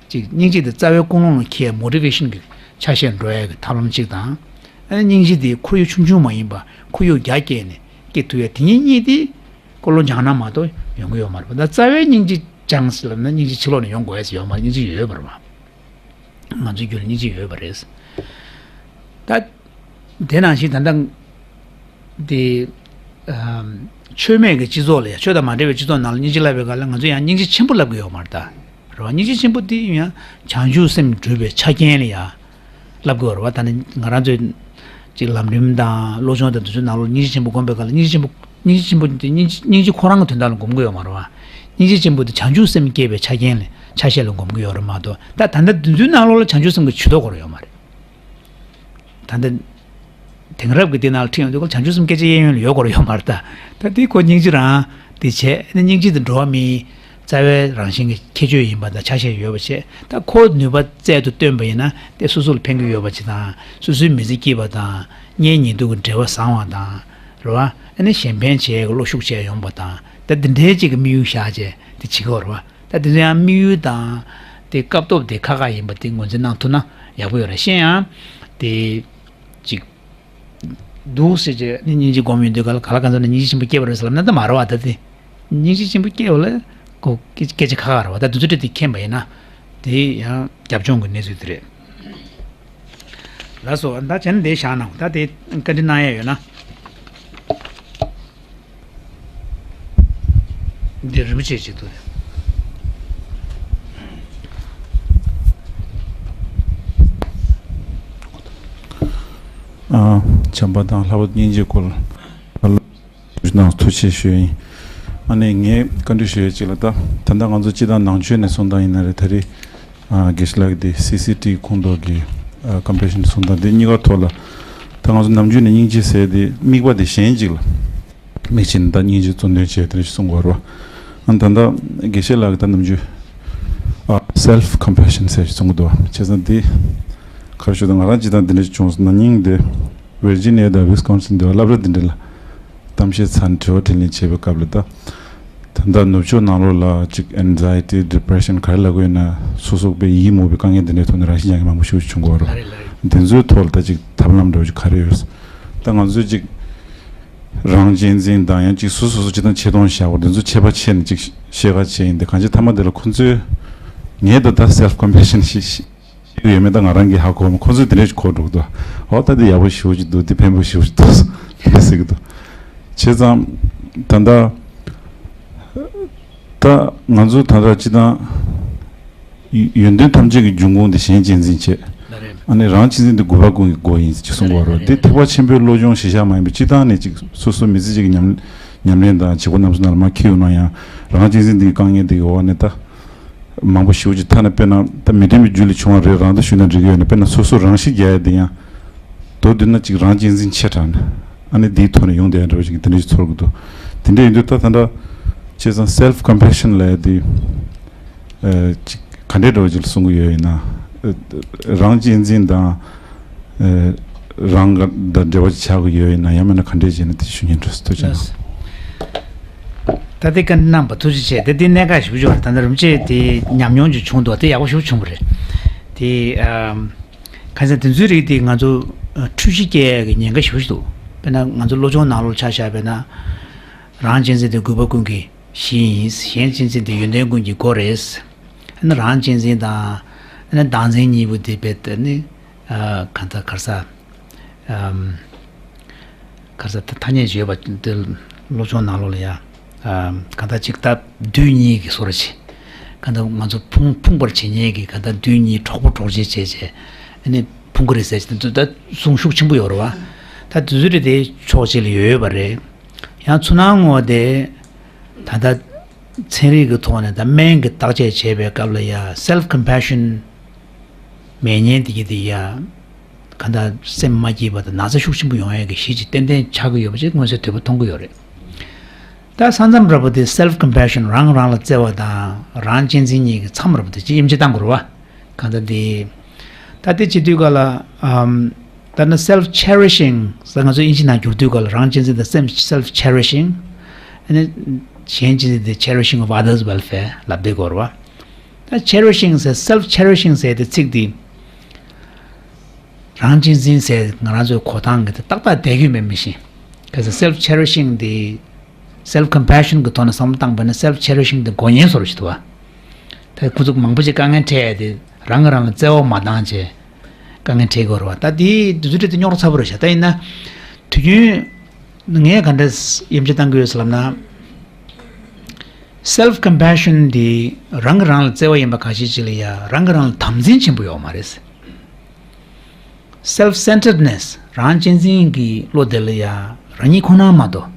གཅིག་སྙིང་རྗེ་དེ་རྩ་བའི་ཀུན་སློང་ལ་འཁྱེར་མོ་ཊི་ཝེ་ཤན་གྱི་ཆ་ཤས་འགྲོ་ཡ་གི་ཐབས་ལམ་གཅིག་དང་། ཨ་ནི་སྙིང་རྗེ་དེ་ཁོར་ཡུག་ཆུང་ཆུང་མ་ཡིན་པ་ཁོར་ཡུག་རྒྱ་བསྐྱེད་ནས་སྐྱེ་ཐུབ་ཡ་དེ་གཉིས་གཉིས་དེ་ཀོ་བློ་སྦྱངས་ན་མ་གཏོགས་ཡོང་གི་ཡོད་མ་རེད་པ། ད་རྩ་བའི་སྙིང་རྗེ་སྦྱངས་ཟེར་ལབ་ན་སྙིང་རྗེ་ཕྱི་ལོགས་ནས་ཡོང་དགོས་ཡ་ཟེར་ཡོད་མ་རེད། སྙིང་རྗེ་ཡོད་པ་རེད་པ། ང་ཚོའི་རྒྱུད་ལ་སྙིང་རྗེ་ཡོད་པ་རེད། ད། དེ་ནང་བཞིན་ད་ལྟ། དེ། ཨམ། ཆོས་མེད་ཀྱི་སྤྱི་ཚོགས་ལ་ཡང་ཆོས་དང་མ་འབྲེལ་བའི་སྤྱི་ཚོགས་ནང་ལ་སྙིང་རྗེ་བསླབ་པའི་སྐབས་ལ་ང་ཚོ་ཡང་སྙིང་རྗེ་ཆེན་པོ་བསླབ་ཀྱི་ཡོད་མ་རེད་ད། རེད་བ། སྙིང་རྗེ་ཆེན་པོ་དེ་ཡང་བྱང་ཆུབ་སེམས་སྒྲུབ་པའི་ཆ་རྐྱེན་ལ་ཡང་བསླབ་ཀྱི་ཡོད་རེད་བ། ད་ནི་ང་རང་ཚོའི་ཅིག་ལམ་རིམ་དང་བློ་སྦྱོང་དང་དེ་ཚོའི་ནང་ལོགས་སྙིང་རྗེ་ཆེན་པོ་སྒོམ་པའི་སྐབས་ལ་སྙིང་རྗེ་ཆེན་པོ་སྙིང་རྗེ་ཆེན་པོ་དེ་སྙིང་རྗེ་སྙིང་རྗེ་ཁོ་རང་གི་དོན་དག་ལ་སྒོམ་གྱི་ཡོད་མ་རེད་བ། སྙིང་རྗེ་ཆེན་པོ་དེ་བྱང་ཆུབ་སེམས་བསྐྱེད་པའི་ཆ་རྐྱེན་ལ་ཆ་ཤས་ལ་སྒོམ་གྱི་ཡོད་རེད་མ་གཏོགས། ད་ད་ལྟ་དེ་ཚོའི་ནང་ལོགས་ལ་བྱང་ཆུབ་སེམས་ཀྱི་ཇུས་གཏོགས་དགོས་རེད་ཡོད་མ་རེད། ད་ལྟ། དེང་རབས་ཀྱི་འདི་ནང་ལ་ཁྲིད་ཡོང་དུས་ཁོ་བྱང་ཆུབ་སེམས་སྐད་ཆ་གཡས་གཡོན་ལ་ཡོད་དགོས་རེད་ཡོད་མ་རེད་ད། ད་དེ་ཁོ་སྙིང་རྗེ་རང་དེ་བྱས་ནས་སྙིང་རྗེ་དེ་འགྲོ་བ་མིའི་རྩ་བའི་རང་བཞིན་གྱི་ཁྱད་ཆོས་ཡིན་པ་དང་ཆ་ཤས་ཡོད་པ་བྱས། ད་ཁོ་ནུས་པ་རྩལ་དུ་བཏོན་པ་ཡིན་ན་དེ་སོ་སོ་ལ་ཕན་གྱི་ཡོད་པ་ཅིག་དང་། སོ་སོའི་མི་ཚེ་སྐྱིད་པ་དང་གཉེན་ཉེ་དུ་གི་འབྲེལ་བ་བཟང་བ་དང་། རེད་བ། ཨ་ནི་གཞན་ཕན་བྱེད་ཡས་ཀྱི་བློ་ཤུགས་ཆེ་ཡོང་པ་དང་། ད་འདི་འདྲའི་ཅིག་གི་དམིགས་ཡུལ་བཞག་བྱས་དེ་བྱེད་ཀྱི་ཡོད་རེད་བ། ད་དེ་ཚོ་ཡང་དམིགས་ཡུལ་དང་དེ་སྐབས་ཐོབ་དེ་ཁག་ཁག་ཡིན་པ་དེ་ངོས་འཛིན་གནང་ཐུབ་ན་ཡག་པོ་ཡོད་རེད། གཞན་ཡང་དེ་ཅིག་འདུག་ཟེར་བྱས་ནི་སྙིང་རྗེ་སྒོམ་ཡོང་དུས་ག་ལ་ག་ལ་གང་ཚོ་ནས་སྙིང་རྗེ་ཆེན་པོ་སྐྱེས་པ་རེད་ཟེར་ལབ་ན་ད་མ་རེད་བ། ད་དེ་སྙིང་རྗེ་ཆེན་པོ་སྐྱེས་པ་ལ་ཁོ་སྐད་སྐད་ཆ་ཁག་ཁག་རེད་བ། ད་དེ་ཚོ་འདྲ་དེ་མཁྱེན་པ་ཡིན་ན་དེ་ཡང་རྒྱབ་ལྗོངས་ཀྱི་གནས་ཚུལ་དེ་རེད། ལགས་སོ། ད་བྱས་ན་དེ་བཞག་གནང་། ད་དེ་བཀའ་འདྲི་གནང་ཡས་ཡོད་ན། འདི་རིན་པོ་ཆེ་ཅིག་འདུག་སྟེ། ཨ། བྱམས་པ་དང་ལྷག་པར་དུ་སྙིང་རྗེའི་སྐོར་ལ་ཞུ་གནང་། ཐུགས་རྗེ་ཆེ་ཞུ་ཡིན། ཨ་ནི་ངས་བཀའ་འདྲི་ཞུ་ཡས་ཅིག་ལ། ད་ད་ལྟ་ང་ཚོ་སྤྱི་བཏང་ནང་ཆོས་ནས་གསུངས་སྟངས་ཡིན་ན་རེད། ད་རེས། ཨ། དགེ་བཤེས་ལགས་ཀྱིས་དེ་སི་སི་ཊི་ཁོངས་གཏོགས་ཀྱི། ཨ། ཀམ་པེ་ཤན་གསུང་སྟངས་དེ་གཉིས་ཀ་ཐོག་ལ། ད་ང་ཚོ་ནམ་རྒྱུན་ནས་སྙིང་རྗེ་ཟེར་དེ་དམིགས་པ་དེ་གཞན་གཅིག་ལ་དམིགས་བྱས་ནས་ད་སྙིང་རྗེ་གཙོ་འདོན་བྱས་དེ་འདྲ་ཞིག་གསུང་གི་ཡོད་རེད་བ། ཨ། ད་ལྟ་དགེ་བཤེས་ལགས་ཀྱིས་ད་ནམ་རྒྱུན། ཨ། སེལ་ཕི་ཀམ་པེ་ཤན་ཟེར་ཞིག་གསུང་གི་འདུག་བ། བྱས་ཙང་དེ་ག་རེ་ཞུ་དང་། ང་རང་སྤྱི་བཏང་དེ་འདྲ་ཞིག་བྱུང་སོང་། ན་ནིང་དེ་ཝེར་ཇི་ནི་ཡ་དང་ཝིས་ཀོན་སིན་དེ་བ་སློབ་གྲྭ་དེ་འདྲ་ལ། གཏམ་བཤད་ཚར་ནས་དྲི་བ་དྲིས་ལན་བྱེད་པའི་སྐབས་ལ། ད་ད་ལྟ་ནུབ་ཕྱོགས་ནང་ལོགས་ལ་ཅིག་ཨེན་ཛའི་ཊི་ཌི་པི་རེ་ཤན་ག་རེ་ལབ་ཀྱི་ཡོད་ན། སོ་སོ་དཔེ་ཡིད་མུག་པའི་དཀའ་ངལ་འདི་འདྲའི་ཐོག་ནས་རང་ཤི་རྒྱག་མཁན་མང་པོ་ཞེ་པོ་ཅིག་བྱུང་གི་ཡོད་རེད་བ། ལ་རེད་ལ་རེད། འདི་ཚོའི་ཐོག་ལ་ད་ཅིག་ཐབས་ལམ་འདྲ་བོ་ཅིག་ག་རེ་ཡོད། ད་ང་ཚོས་ཅིག་རང་གཅེས་འཛིན་དང་ཡང་ཅིག་སོ་སོ་སོ་སོ་ཅིག་དང་ཆེ་མཐོང་བཞག་པ་འདི་ཚོ་ཆད་པ་ཆད་ནས་ཅིག་ཤེས་ཁ་ཆེ་ཡིན་ཏེ། གང་ཅི་ཐ་མ་དེ་ལ་ཁོ་ཚོས་ངས་ད་ལྟ་སེལ་ཕི་ཀམ་པེ་ཤན་ཞིག་ཤེས་ཀྱི་ཡོད་མེད་ད་ང་རང་གིས་ཧ་གོ་མ། ཁོ་ཚོས་དེ་འདྲས་ཞིག་གོ་འགྲོ་གི་འདུག་ཨོ། ད་འདི་ཡག་པོ་ཞེ་པོ་ཅིག་འདུག་འདི་ཕན་པོ་ཞེ་པོ་ཅིག་འདུག་ཟེར་གྱི་འདུག་བྱས་ཙང་ད་ལྟ་ད་ང་ཚོ་ད་ལྟ་སྤྱི་བཏང་ཡོན་ཏན་ཐམས་ཅད་ཀྱི་འབྱུང་ཁུངས་དེ་གཞན་གཅེས་འཛིན་བྱེད། ལ་རེད། ཨ་ནི་རང་གཅེས་འཛིན་དེ་གུས་པ་ཀུན་གྱི་སྒོ་ཡིན་ཅེས་གསུང་གི་ཡོད་རེད། ལ་རེད། དེ་ཐེག་པ་ཆེན་པོའི་བློ་སྦྱོང་གཞི་བཞག་མ་ཡིན་པའི་སྤྱི་བཏང་ནས་ཅིག་སོ་སོ་མི་ཚེ་གཅིག་གི་ཉམས་ཉམས་ལེན་དང་བྱེད་སྒོ་རྣམས་སུ་ནང་ལ་མར་འཁྱེར་ཡོང་ན་ཡང་། རང་གཅེས་འཛིན་དེ་གི་དཀའ་ངལ་དེ་གི་འོག་ནས་ད། མང་པོ་ཞེ་པོ་ཅིག་ཐ་ན་དཔེར་ན་ད་མི་མཐུན་པའི་རྒྱུ་ལས་བྱུང་བ་རེད་རང་ད་ཞུས་ན་འགྲིག་གི་ཡོད་ན། དཔེར་ན་སོ་སོ་རང་ཤི་རྒྱག་ཡ་དེ་ཡང་མདོར་བསྡུས་ན་ཅིག་རང་གཅེས་འཛིན་ཆེ་དྲགས་ནས། ཨ་ནི་དེའི་ཐོག་ནས་ཡོང་བསྡད་ཡ་འདྲ་བོ་ཅིག་དེ་འདྲ་ཞིག་ཚོར་གི་འདུག་དེ་འདྲ་ཡིན་དུས་ད་ད་ལྟ་བྱས་ཙང་སེལ་ཕི་ཀམ་པེ་ཤན་ལབ་ཡ་དེ། ཨ། ཅིག་ག་འདྲའི་འདྲ་བོ་ཅིག་ལ་གསུང་གི་ཡོད་ཡིན་ན། ཨ། རང་གཅེས་འཛིན་དང་། ཨ། རང་དང་འབྲེལ་བ་ཅིག་ཆགས་ཀྱི་ཡོད་ཡིན་ན། ཡང་མིན་ན་ག་འདྲས་བྱས་ན་དེ་ཞུ་སྙིང་འདོད་སོང་། ཐུགས་རྗེ་གནང་། ལགས་སོ། ད་ལྟའི་བཀའ་འདྲི་གནང་བ་ཐུགས་རྗེ་ཆེ། ད་ལྟའི་གནད་འགག་ཞེ་པོ་ཅིག་ཡོད་རེད། ད་ལྟ་རིན་པོ་ཆེ་དེ་ཉམས་མྱོང་ཅིག་བྱུང་འདུག་དེ་ཡག་པོ་ཞེ་པོ་བྱུང་བ་རེད། དེ། ཨམ། གང་ཟེར་དེ་ཚོའི་རིགས་དེ་ང་ཚོ་འཁྲུལ་གཞི་སྐྱེ་ཡག་གི་ཉེན་ཁ་ཞེ་པོ་ཅིག་འདུག་དཔེར་ན་ང་ཚོ་སློབ་སྦྱོང་ནང་ལོགས་ཆ་བཞག་པ་ཡིན་ན། རང་གཅེས་འཛིན་དེ་གུས་པ་ཀུན་གྱི་གཞི་ཡིན། གཞན་གཅེས་འཛིན་དེ་ཡོན་ཏན་ཀུན་གྱི་སྒོ་རེད། ཨ་ནི་རང་གཅེས་འཛིན་དང་། ཨ་ནི་བདག་འཛིན་གཉིས་པོ་དེ་རྦད་དེ་ནི། ཨ། གང་ལྟར་ག་རེ་ཟ། ཨམ། ག་རེ་ཟ། ཐ་སྙད་བརྗོད་པ་དེ་སློབ་སྦྱོང་ནང་ལོགས་ལ་ཡ། ཨམ། གང་ལྟར་ཅིག་ད་བདུད་གཉིས་ཀྱི་བཟོ་འདྲ་ཅིག་གང་ལྟར་ང་ཚོ་ཕུང་ཕུང་བར་བྱེད་མཁན་གྱི། གང་ལྟར་བདུད་གཉིས་གྲོགས་པོ་གྲོགས་མཆེད་བྱས་བྱས། ཨ་ནི་ཕུང་གི་རེད་ཟེར་གྱི་འདུག་ད་གསུང་ཤུགས་ཆེན་པོ་ཡོད་རེད་བ། ད་དེ་ཚོ་དེ་ཕྱོགས་གཅིག་ལ་ཡོད་ཡོད་པ་རེད། ཡང་ཚུར་སྣང་ངོ་དེ། ད་ལྟ་ཚན་རིག་གི་ཐོག་ནས་ད་སྨན་གྱི་བརྟག་དཔྱད་བྱེད་པའི་སྐབས་ལ་ཡ་self compassion མེད་མཁན་དེ་གྱིས་དེ་ཡ། གང་ལྟར་སེམས་མ་སྐྱིད་པ་དང་ན་ཚ་ཤུགས་ཆེན་པོ་ཡོང་ཡས་ཀྱི་གཞི་ཅིག་ཏན་ཏན་ཆགས་ཀྱི་ཡོད་པ་ཅིག་མངོན་གསལ་དོད་པོ་མཐོང་གི་ཡོད་རེད། ད་ས་མཚམས་ར་བོ་དེ་self compassion རང་རང་ལ་བརྩེ་བ་དང་རང་གཅེས་འཛིན་གཉིས་ཀྱི་མཚམས་ར་བོ་དེ་ཅིག་དབྱེ་འབྱེད་གཏང་དགོས་རེད་བ། གང་ལྟར་དེ། ད་དེ་བྱེད་དུས་ག་ལ། ཨམ། ད་ནི་self cherishing ཟེར་ང་ཚོ་དབྱིན་ཇི་ནང་བསྒྱུར་དུས་ག་ལ་རང་གཅེས་འཛིན་དང་སེམས་self cherishing ཨ་ནི་གཞན་གཅེས་འཛིན་དེ་cherishing of others welfare ལབ་བསྡད་ཀྱི་ཡོད་རེད་བ། ད་cherishing ཟེར་self cherishing ཟེར་དེ་ཚིག་དེ། རང་གཅེས་འཛིན་ཟེར་ང་རང་ཚོའི་གོ་སྟངས་ཀྱི་དེ་ཏག་ཏག་བསྡད་ཀྱི་མེད་མི་ཤེས། གལ་སྲིད་self cherishing དེ་self compassion གྱི་ཐོག་ནས་བསམ་བློ་བཏང་པ་ན་self cherishing དེ་དགོས་ངེས་བཟོ་འདྲ་ཞིག་འདུག་བ། ད་ཁོ་ཚོ་མང་པོ་ཞིག་དཀའ་ངལ་འཕྲད་ཡ་དེ་རང་གིས་རང་ལ་བརྩེ་བ་མ་བཏང་བྱས་དཀའ་ངལ་འཕྲད་ཀྱི་ཡོད་རེད་བ། ད་དེའི་དུས་ཚོད་དེ་རྙོག་དྲ་ཚ་པོ་རེད་ཤག་ད་ཡིན་ན་དུས་རྒྱུན་ངས་ག་འདྲ་དབྱེ་འབྱེད་བཏང་གི་ཡོད་ཟེར་ལབ་ན། self compassion དེ་རང་གིས་རང་ལ་བརྩེ་བ་ཡིན་པ་ཁ་ཤས་ཅིག་ལ་ཡ་རང་གིས་རང་ལ་དམ་འཛིན་ཆེན་པོ་ཡོད་མ་རེད། self centeredness རང་གཅེས་འཛིན་གྱི་བློ་དེ་ལ་ཡ་རང་ཉིད་ཁོ་ན་མ་གཏོགས་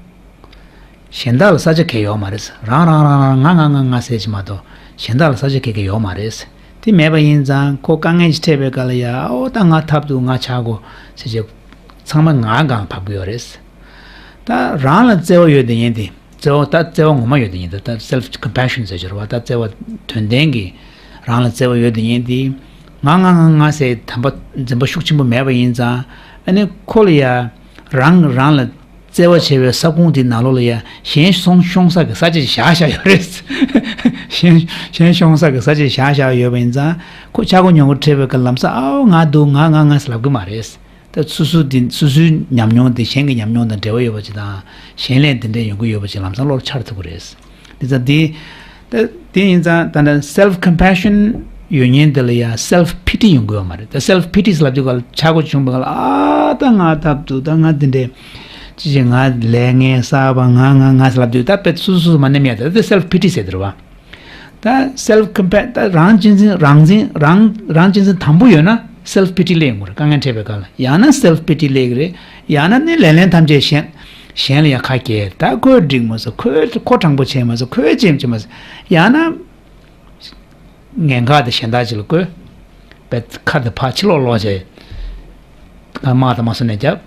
གཞན་དག་ལ་ས་ཆ་གང་ཡོད་མ་རེད། རང་རང་རང་རང་ང་ང་ང་ང་ཟེར་གྱི་མ་གཏོགས་གཞན་དག་ལ་ས་ཆ་གང་གང་ཡོད་མ་རེད། དེ་མེད་པ་ཡིན་ཙང་ཁོ་དཀའ་ངལ་ཞིག་འཕྲད་པའི་སྐབས་ལ་ཡ་ཨོ་ད་ང་ཐབས་སྡུག་ང་ཆག་གོ་ཟེར་བྱས་ཚང་མ་ང་སྒང་བབས་ཀྱི་ཡོད་རེད། ད་རང་ལ་བརྩེ་བ་ཡོད་དེ་ཡིན་ཏེ། བརྩེ་བ་ད་བརྩེ་བ་ངོ་མ་ཡོད་དེ་ཡིན་ད། ད་self compassion ཟེར་གྱི་རེད་བ། ད་བརྩེ་བ་དོན་ལྡན་གྱི་རང་ལ་བརྩེ་བ་ཡོད་དེ་ཡིན་དེ། ང་ང་ང་ང་ཟེར་དམ་པ་འཛིན་པ་ཤུགས་ཆེན་པོ་མེད་པ་ཡིན་ཙང་ཨ་ནི་ཁོ་ལ་ཡ་རང་རང་ལ་བརྩེ་བ་བྱེད་པའི་ས་ཁོངས་དེ་ནང་ལོགས་ལ་ཡ་གཞན་སོང་ཤོང་ས་གི་ས་ཆ་བཞག་བཞག་ཡོད་རེད། གཞན་གཞན་ཤོང་ས་གི་ས་ཆ་བཞག་བཞག་ཡོད་པ་ཡིན་ཙང་ཁོ་ཆག་སྒོ་ཉོ་སྒོ་འཕྲད་པའི་སྐབས་ལམ་སང་ཨའོ་ང་སྡུག་ང་ང་ང་ཟེར་ལབ་གི་མ་རེད། ད་སོ་སོ་དེ་སོ་སོའི་ཉམས་མྱོང་དེ་གཞན་གྱི་ཉམས་མྱོང་དང་འབྲེལ་བ་ཡོད་པ་ཅིག་དང་གཞན་ལས་དེ་འདྲ་ཡོང་གི་ཡོད་པ་ཅིག་ལམ་སང་བློར་འཆར་ཐུབ་ཀྱི་རེད། དེ་ཙང་དེ། ད་དེ་ཡིན་ཙང་ད་ལྟ་self compassion ཡོད་མཁན་དེ་ལ་ཡང་self pity ཡོང་གི་ཡོད་མ་རེད། ད་self pity ལབ་དུས་ག་ལ་ཆག་སྒོ་བྱུང་བ་ག་ལ་ཨ་ད་ང་ཐབས་སྡུག་ད་ང་དེ་འདྲ་ཅི་བྱེད་ང་ལས་ངན་བསགས་པ་ང་ང་ང་ལབ་དུས་ད་དཔེ་སོ་སོ་སོ་མ་ནེམ་ཡ་ད་ད་self pity ཟེར་དེ་རེད་བ། ད་self compa ད་རང་གཅེས་འཛིན་རང་འཛིན་རང་རང་གཅེས་འཛིན་དམ་པོ་ཡོད་ན་self pity སླེབས་ཡོང་གི་རེད། དཀའ་ངལ་འཕྲད་པའི་སྐབས་ལ་ཡང་ན་self pity སླེབས་ཀྱི་རེད། ཡང་ན་ནི་ལེ་ལན་ཐམས་ཅད་གཞན་གཞན་ལ་ཡང་ཁ་གྱེས་ད་ཁོས་འགྲིག་མ་སོང་ཁོས་ཁོ་དྲང་པོ་བྱས་མ་སོང་ཁོས་ཅེས་བྱས་མ་སོང་ཡང་ན་ངན་ཁག་དེ་གཞན་དག་ཅིག་ལ་བཀོད་པས་ཁ་དེ་ཕར་ཕྱི་ལོགས་སློག་བྱས། དམག་དང་དམག་སོ་ནས་རྒྱབ།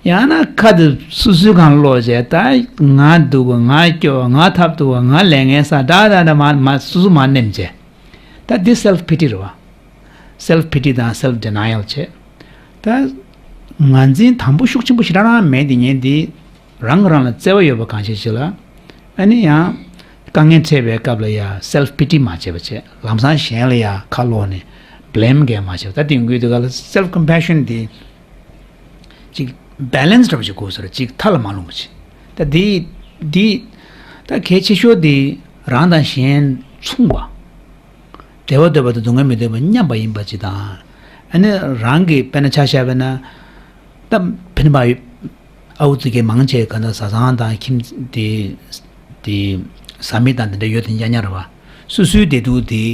ཡང་ན་ཁ་དེ་སོ་སོའི་སྒང་ལོག་བྱས་ད་ང་སྡུག་གོ་ང་སྐྱོ་ང་ཐབས་སྡུག་གོ་ང་ལས་ངན་བསགས་ད་ད་ད་མ་མ་སོ་སོ་མ་ནེམ་བྱས། ད་འདི་self pity རེད་བ། self pity དང་self denial བྱས། ད་ངར་འཛིན་དམ་པོ་ཤུགས་ཆེན་པོ་ཞེ་དྲག་རང་མེད་དེ་ངས་འདི། རང་གིས་རང་ལ་བརྩེ་བ་ཡོད་པ་གང་ཞིག་ཅིག་ལ། ཨ་ནི་ཡང་། དཀའ་ངལ་འཕྲད་པའི་སྐབས་ལ་ཡང་self pity མ་བྱེད་པ་བྱས་ལམ་སང་གཞན་ལ་ཡང་ཁ་ལོག་ནས་blame གས་མ་བྱེད་པ་ད་དེ་ཡོང་གི་དུས་ག་ལ་self compassion དེ། ཅིག་balance འདྲ་པོ་ཞིག་དགོས་ཟེར་ཅིག་མཐའ་ལ་མ་ལྷུང་བ་ཅིག་ད་དེ་དེ་ད་གལ་ཆེ་ཤོས་དེ་རང་དང་གཞན་མཚུངས་པ། བདེ་བ་འདོད་པ་དང་སྡུག་བསྔལ་མི་འདོད་པ་མཉམ་པ་ཡིན་པ་ཅིག་དང་། ཨ་ནི་རང་གི་དཔེར་ན་ཆ་བཞག་པ་ན། ད་ཕན་པ་ཨའུ་ཙི་གེ་མང་ཆེ་ག་ད་བཟའ་ཚང་དང་ཁྱིམ་དེ་དེ་བཟའ་མི་དང་དེ་འདྲ་ཡོད་དེ་ཉག་ཉག་རེད་བ། སོ་སོའི་བདེ་སྡུག་དེ་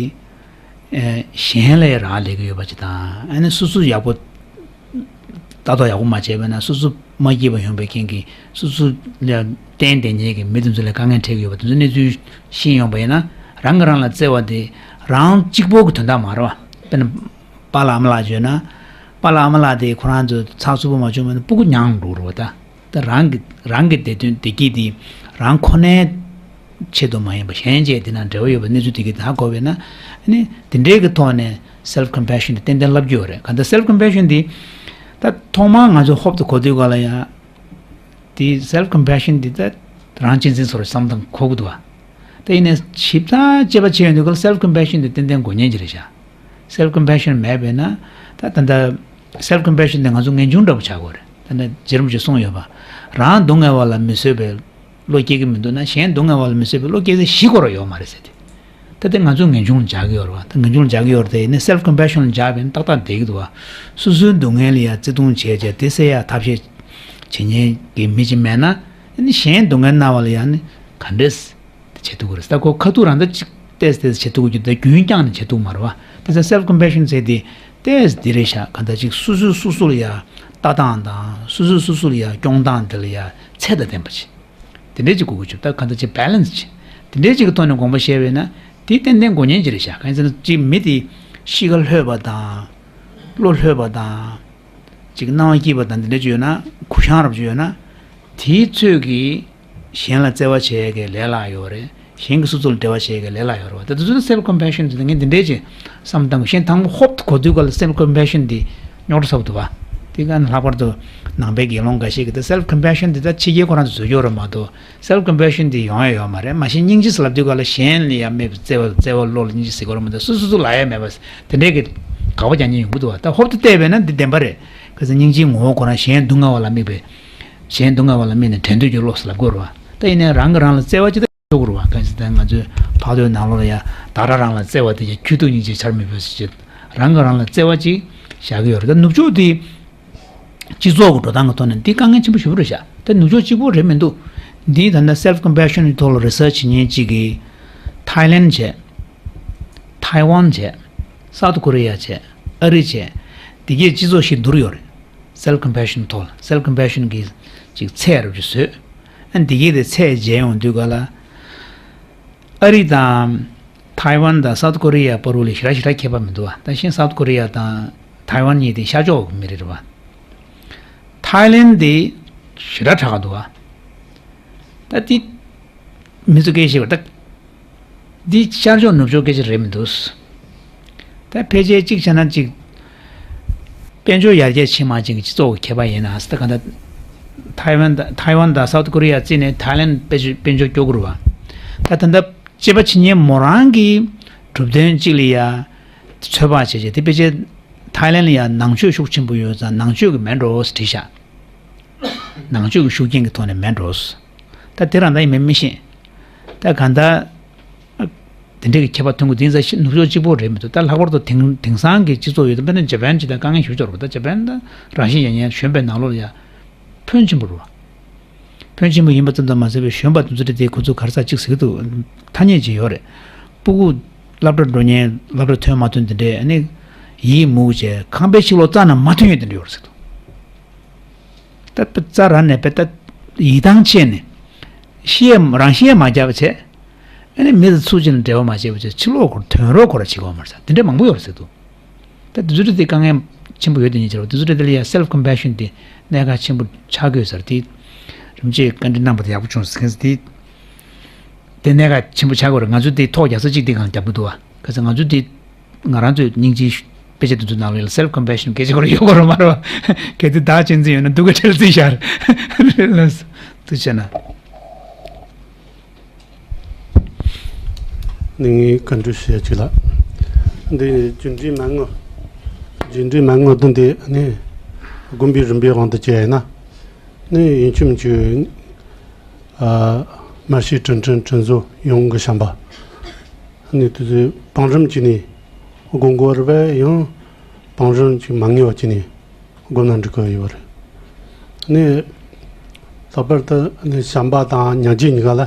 གཞན་ལ་རག་ལས་ཀྱི་ཡོད་པ་ཅིག་དང་ཨ་ནི་སོ་སོ་ཡག་པོ་ལྟ་རྟོག་ཡག་པོ་མ་བྱས་པ་ན་སོ་སོ་མ་སྐྱིད་པ་ཡོང་བའི་རྐྱེན་གྱིས་སོ་སོ་ལ་བརྟེན་བསྡད་མཁན་གྱི་མི་དེ་ཚོ་ལ་དཀའ་ངལ་འཕྲད་ཀྱི་ཡོད་པ་དེ་ཚོ་གནས་ཚུལ་ཤེས་ཡོང་པ་ཡིན་ན་རང་གིས་རང་ལ་བརྩེ་བ་དེ་རང་གཅིག་པོ་གི་དོན་དག་མ་རེད་བ། དཔེར་ན། པཱ་ལགས་ཨ་མ་ལགས་བརྗོད་ན། པཱ་ལགས་ཨ་མ་ལགས་དེ་ཁོ་རང་ཚོ་ཚགས་ཚུད་པོ་མ་བྱུང་བ་ན་སྤུ་གུ་མྱངས་འགྲོ་རེད་བ་ད། ད་རང་གི་རང་གི་བདེ་དོན་བདེ་སྐྱིད་དེ་རང་ཁོ་ནའི་ཆེད་དུ་མ་ཡིན་པ་གཞན་བཅས་དེ་ན་འབྲེལ་བ་ཡོད་པ་གནས་ཚུལ་དེ་གི་ད་གོ་བས་ན། ཨ་ནི་དེ་འདྲའི་གི་ཐོག་ནས་self compassion དེ་ཏན་ཏན་ལབ་རྒྱུ་ཡོད་རེད། ག་ད་self compassion དེ་ད་ཐོག་མར་ང་ཚོ་ཧོབ་ཏུ་གོ་དུས་ག་ལ་ཡ། དེ་self compassion དེ་ད་རང་གཅེས་འཛིན་ཚོར་བསམ་སྟངས་གོ་གི་འདུག་བ། ད་ཡིན་ནའི་ཞིབ་ཚགས་དཔྱད་པ་བྱས་ཡོང་དུས་ག་ལ་self compassion དེ་ཏན་ཏན་དགོས་ཉན་གྱི་རེད་ཤག self compassion མེད་པས་ན་ད་ད་ལྟ་self compassion དེ་ང་ཚོ་ངེས་འབྱུང་འདྲ་པོ་ཆགས་དགོས་རེད། ད་ནི་རྗེ་རིན་པོ་ཆེས་གསུངས་ཡོད་པ། རང་སྡུག་བསྔལ་བ་ལ་མི་བཟོད་པའི་བློ་སྐྱེ་གི་མི་འདུག་ན། གཞན་སྡུག་བསྔལ་བ་ལ་མི་བཟོད་པའི་བློ་སྐྱེ་ས་གཞི་ཁོ་རང་ཡོད་མ་རེད་ཟེར་ཏེ། ད་དེ་ང་ཚོས་ངེས་འབྱུང་ལ་སྦྱར་གྱི་ཡོད་རེད་བ། ད་ངེས་འབྱུང་ལ་སྦྱར་གྱི་ཡོད་རེད་དེ། ཡིན་ནའི་self compassion ལ་སྦྱར་བས་ན་ཏག་ཏག་བསྡད་ཀྱི་འདུག་བ། སོ་སོའི་སྡུག་བསྔལ་ལ་ཡ་བརྩེ་དུང་བྱས་བྱས་དེ་སེལ་ཡ་ཐབས་ཤེས་བྱེད་མཁན་གྱི་མི་ཅིག་མེད་ན། ཨ་ནི་གཞན་སྡུག་བསྔལ་གནང་བ་ལ་ཡ་ནི་ག་འདྲས་དེ་བྱེད་ཐུབ་ཀྱི་རེད། ད་ཁོ་ཁ་ཐུག་རང་ད་ཅིག་ཏོག་ཙམ་ཏོག་ཙམ་བྱེད་ཐུབ་ཀྱི་རྒྱུ། ད་རྒྱུན་བསྐྱངས་ནས་བྱེད་ཐུབ་མ་རེད་བ། དེ་ཚོ་self compassion ཟེར་དེ་ཏོག་ཙམ་འདི་རེད་ཤག་གང་ལྟར་ཅིག་སོ་སོས་སོ་སོ་ལ་ཡ་ལྟ་སྟངས་དང་། སོ་སོས་སོ་སོ་ལ་ཡ་སྐྱོང་སྟངས་དེ་ལ་ཡ་ཚད་དང་ལྡན་པ་ཅིག་དེ་འདྲས་ཅིག་དགོས་ཀྱི་བྱུང་། ད་གང་ལྟར་ཅིག་balance ཅིག་དེ་འདྲས་ཅིག་གི་ཐོག་ནས་དགོངས་པ་བཞེས་པས་ན་དེ་ཏན་ཏན་དགོས་ངེས་ཅིག་རེད་ཤག་གང་ཡིན་ཟེར་ན་ཅིག་མི་དེ་གཤིས་ཀ་ལྷོད་པ་དང་། བློ་ལྷོད་པ་དང་། ཅིག་སྣང་བ་སྐྱིད་པ་དང་འདི་འདྲ་ཅིག་ཡོད་ན། གུ་བཤངས་རབ་ཅིག་ཡོད་ན། དེའི་ཚོད་ཀྱིས་གཞན་ལ་བརྩེ་བ་བྱེད་ཡག་གི་ལས་སླ་ཡོད་རེད། གཞན་གྱིས་སོ་སོ་ལ་འབྲེལ་བ་བྱེད་ཡག་གི་ལས་སླ་ཡོད་རེད་བ། ད་དེ་ཚོ་self compassion ཟེར་ཏེ་ངས་འདི་འདྲས་ཅིག་བསམ་བཏང་གི། གཞན་དང་པོ་ཧོབ་ཏེ་གོ་དུས་སྐབས་ལ་self compassion འདི་རྙོག་དྲ་ཚ་པོ་འདུག་བ། དེ་ག་ནས་ལྷག་པར་དུ་ནང་པའི་དགེ་སློང་འགའ་ཤས་ཀྱིས་ད་self compassion འདི་ད་ཕྱི་རྒྱལ་ཁོ་རང་ཚོས་བཟོ་རྒྱུ་རེད་མ་གཏོགས། self compassion དེ་ཡོང་ཡ་ཡོད་མ་རེད། མ་གཞི་སྙིང་རྗེ་ཟེར་ལབ་དུས་ག་ལ་གཞན་ལ་ཡ་མེད་པའི་བརྩེ་བ། བརྩེ་བ་བློ་ལ་སྙིང་རྗེ་ཟེར་དགོས་རེད་མ་གཏོགས། སོ་སོ་སོ་ལ་ཡ་མེད་པ་དེ་འདྲས་ཀྱི་དགག་པ་རྒྱག་མཁན་ཡོང་གི་འདུག་བ། ད་ཧོབ་ཏེ་བལྟས་པས་ན་འདི་བདེན་པ་རེད། ག་ཚོད་སྙིང་རྗེའི་ངོ་བོ་ཁོ་རང་གཞན་སྡུག་བསྔལ་བ་ལ་དམིགས་པའི། གཞན་སྡུག་བསྔལ་བ་ལ་དམིགས་ནས་དྲན་འདོད་ཀྱི་བློ་ཟེར་ལབ་དགོས་རེད་བ། ད་ཡིན་ནའི་རང་གིས་རང་ལ་བརྩེ་བ་ཅིག་ད་ཆོག་གི་རེད་བ། ག་ཚོད་ད་ང་ཚོའི་ཕག་ཏུའི་ནང་ལོགས་ལ་ཡ་བདག་སྒྲ་རང་ལ་བརྩེ་བ་དེ་ཡ་ཁྱོད་ཐུགས་སྙིང་རྗེ་ཆར་མི་ཕོད་ཟེར་བྱས། རང་གིས་རང་ལ་བརྩེ་བ་ཅིག་བཞག་གི་ཡོད་རེད། ད་ནུབ་ཕྱོགས་དེ། སྤྱི་ཚོགས་ཀྱི་འགྲོ་སྟངས་ཀྱི་ཐོག་ནས་འདི་དཀའ་ངལ་ཆེན་པོ་ཞེ་པོ་རེད་ཤག་ད་ནུབ་ཕྱོགས་གཅིག་པོ་རེད་མི་འདུག་འདི་ད་ལྟ་self compassion གི་ཐོག་ལ་research བྱེད་མཁན་གཅིག་གིས་Thailand བྱས། Taiwan བྱས། South Korea བྱས། ཨ་རི་བྱས། འདི་གས་སྤྱི་ཚོགས་ཤིག་བསྡུར་ཡོད་རེད། self compassion ཐོག་ལ། self compassion གི་ཅིག་ཚད་རབ་ཅིག་བཟོས། ཨ་འདི་གས་དེ་ཚད་འཇལ་ཡོང་དུས་ག་ལ། ཨ་རི་དང་། Taiwan དང་South Korea བར་དུ་ལ་ཞེ་དྲག་ཞེ་དྲག་ཁྱད་པར་མི་འདུག་བ། ད་གཞན་South Korea དང་Taiwan གཉིས་དེ་ཤར་ཕྱོགས་མི་རིགས་རེད་བ། Thailand དེ་ཞེ་དྲག་དྲག་ག་འདུག་བ། ད་དེ་མི་ཚོ་སྐད་ཆ་བཤད་པ་ད། འདི་ཤར་ཕྱོགས་ནུབ་ཕྱོགས་སྐད་ཆ་རེད་མི་འདུག་ད་ཕལ་ཆེར་གཅིག་བྱས་ན་གཅིག་དཔལ་འབྱོར་ཡར་རྒྱས་ཕྱིན་མ་ཕྱིན་གྱི་སྤྱི་ཚོགས་ཀྱི་ཁྱད་པར་ཡིན་ན། ད་ག་ད་Taiwan དང་Taiwan དང་South Korea བརྩིས་ནས་Thailand དཔལ་འབྱོར་དཔལ་འབྱོར་སྐྱོ་གི་རེད་བ། ད་ད་ལྟ་དཔྱད་པ་བྱེད་མཁན་མོ་རང་གིས་གྲུབ་དོན་གཅིག་ལ་ཡ་ཚོད་དཔག་བྱས་བྱས། དེ་ཕལ་ཆེར་Thailand ལ་ཡ་ནང་ཆོས་ཤུགས་ཆེན་པོ་ཡོད་ཙང་ནང་ཆོས་ཀྱི་མེད་འགྲོ་ཟེར་བྲིས་ཤག་ནང་ཆོས་ཀྱི་ཤུགས་རྐྱེན་གྱི་ཐོག་ནས་མེད་འགྲོ། ད་དེ་རང་ད་ཡིན་མིན་མི་ཤེས། ད་གང་ལྟར། དེ་འདྲའི་གི་ཁྱད་པར་ཐོན་གྱི་འདུག་ཡིན་ཙང་ནུབ་ཕྱོགས་གཅིག་པོ་རེད་མི་འདུག་ད་ལྷག་པར་དུ་དེང་དེང་སང་གི་སྤྱི་ཚོགས་ཡོད་དོ། དཔེར་ན་ཇ་པན་ཇི་ལྟར་དཀའ་ངལ་ཞེ་པོ་ཅིག་ཡོད་རེད་པ། ད་ཇ་པན་ད་རང་བཞིན་ཡང་ཡང་གཞོན་པའི་ནང་ལོགས་ལ་ཡ་ཕོན་ཆེན་པོ་རེད་པ། ཕོན་ཆེན་པོ་ཡིན་པ་ཙམ་དུ་མ་ཟད་པའི་གཞོན་པ་དེ་ཚོ་དེ་དེ་ཁོ་ཚོ་ག་རེ་ཟེར་ཅིག་ཟེར་གྱི་འདུག་ཐ་སྙད་ཅིག་ཡོད་རེད། སྤུ་གུ་སློབ་གྲྭ་འགྲོ་མཁན། སློབ་གྲྭ་ཐོན་མ་ཐོན་དེ་འདྲས། ཨ་ནི་ཡིད་མུག་བྱས་ཁང་པའི་ཕྱི་ལོགས་རྩྭ་ནང་མ་ཐོན་ཡོད་དེ་འདྲ་ཡོད་རེད་ཟེར་གྱི་འདུག་ད་རྩྭ་ར་ནས་པས་ད་ཡིད་ཐང་ཆད་ནས་ཤི་ཡས་རང་ཤི་ཡས་མ་རྒྱག་པ་བྱས། ཨ་ནི་མི་དང་ཚུར་ཕྱིན་ནས་འབྲེལ་བ་མ་བྱས་པ་བྱས། ཕྱི་ལོགས་ཁོར་ཐོན་རོགས་ཁོ་ར་བྱེད་དགོས་མ་རེད་ཟེར། དེ་འདྲ་མང་པོ་ཡོད་རེད་ཟེར་འདུག་ད་དེ་ཚོ་འདྲ་དེ་དཀའ་ངལ་ཆེན་པོ་ཡོད་དེ་ཉིད་ཅེས་པ། དེ་ཚོ་འདྲ་དེ་ལ་ཡ་self compassion དེ་གནད་འགག་ཆེན་པོ་ཆགས་དགོས་ཟེར། དེ་རིན་པོ་ཆེས་བཀའ་འདྲི་གནང་པ་དེ་ཡག་པོ་བྱུང་ཟེར་མཁན་ཟེར། དེ་དེ་གནད་འགག་ཆེན་པོ་ཆགས་དགོས་རེད། ང་ཚོ་དེ་ཐོག་རྒྱག་ས་གཅིག་དེ་གང་རྒྱབ་གི་འདུག་བ། ག་ཚོད་ང་ཚོ་དེ། ང་རང་ཚོའི་སྙིང་རྗེའི་དཔེ་ཆ་དེ་ཚོ་ནང་ལ་self compassion སྐད་ཆ་ཁོ་རང་ཡོད་དགོས་རེད་མ་རེད་བ། གལ་ཏེ་བདག་གཅེས་འཛིན་ཡོད་ན་སྡུག་ག་ཁྲེལ་རྩིས་ཤར་རེད་ལ། ཐུགས་རྗེ་ཆེ་གནང་། ནི་ངས་བཀའ་འདྲི་ཞུ་ཡ་གཅིག་ལ། འདི་རྒྱུ་འབྲས་མན་ངག་རྒྱུ་འབྲས་མན་ངག་བདུན་དེ་ནི་དགོན་པའི་རིམ་པའི་དབང་དུ་བྱས་ཡིན་ན། ནི་ཡིན་གཅིག་མིན་གཅིག་ཨ། མར་ཤེས་དྲིན་དྲན་དྲིན་གཟོ་ཡིད་འོང་གི་བྱམས་པ། ནི་དེ་ཚོའི་བང་རིམ་གཅིག་ནས་སྒོམ་དགོས་རེད་པས། ཡང་བང་རིམ་གཅིག་མ་ངེས་པ་གཅིག་ནས་སྒོམ་ན་འགྲིག་གི་ཡོད་རེད། ནི་ལྷག་པར་དུ་ནི་བྱམས་པ་དང་སྙིང་རྗེ་གཉིས་ཀ་ལ་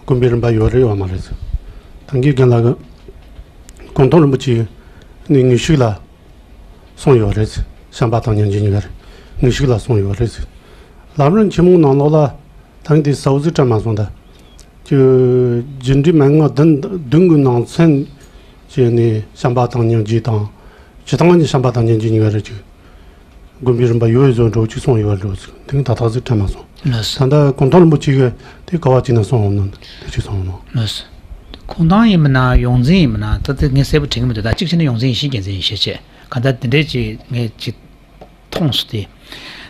སྒོམ་པའི་རིམ་པ་ཡོད་རེད་ཡོད་མ་རེད་ཟེར། ད་གིན་རྒན་ལགས་ཀྱིས་གུང་ཐང་རིན་པོ་ཆེ་ནི་དངོས་ཤུགས་ལ་གསུངས་ཡོད་རེད་ཟེར། བྱམས་པ་དང་སྙིང་རྗེ་གཉིས་ཀ་རེད། དངོས་ཤུགས་ལ་གསུངས་ཡོད་རེད་ཟེར། ལམ་རིམ་ཆེན་མོའི་ནང་ལོགས་ལ་ད་གིན་དེ་གསལ་པོ་ཟིག་དྲན་མ་སོང་ད། ཀྱི་རྒྱུ་འབྲས་མན་ངག་བདུན་བདུན་གྱི་ནང་ཚན་བྱས་ནས་བྱམས་པ་དང་སྙིང་རྗེ་དང་། སྤྱིར་བཏང་ནི་བྱམས་པ་དང་སྙིང་རྗེ་གཉིས་ཀ་རེད། ཅིག་སྒོམ་པའི་རིམ་པ་ཡོད་བཟོ་འདྲ་ཅིག་གསུངས་ཡོད་རེད་ཟེར། དེ་ད་ཐག་ཟིག་དྲན་མ་སོང་། ལགས་སོ། ད་ལྟ་གུང་ཐང་རིན་པོ་ཆེ་གིས་དེ་ག་བ་ཅིག་ན་གསུངས་འོང་ན་དེ་ཅིག་གསུངས་འོང་ན། ལགས་སོ། གུང་ཐང་ཡིན་མིན་ན་ཡོངས་འཛིན་ཡིན་མིན་ན་ད་ལྟ་ངས་གསལ་པོ་དྲན་གྱི་མི་འདུག་ད་གཅིག་བྱས་ན་ཡོངས་འཛིན་ཡེ་ཤེས་རྒྱལ་མཚན་ཡིན་ཤས་ཆེ། གང་ལྟར་དེ་འདྲས་ཅིག་ངས་ཅིག་མཐོང་སོང་སྟེ།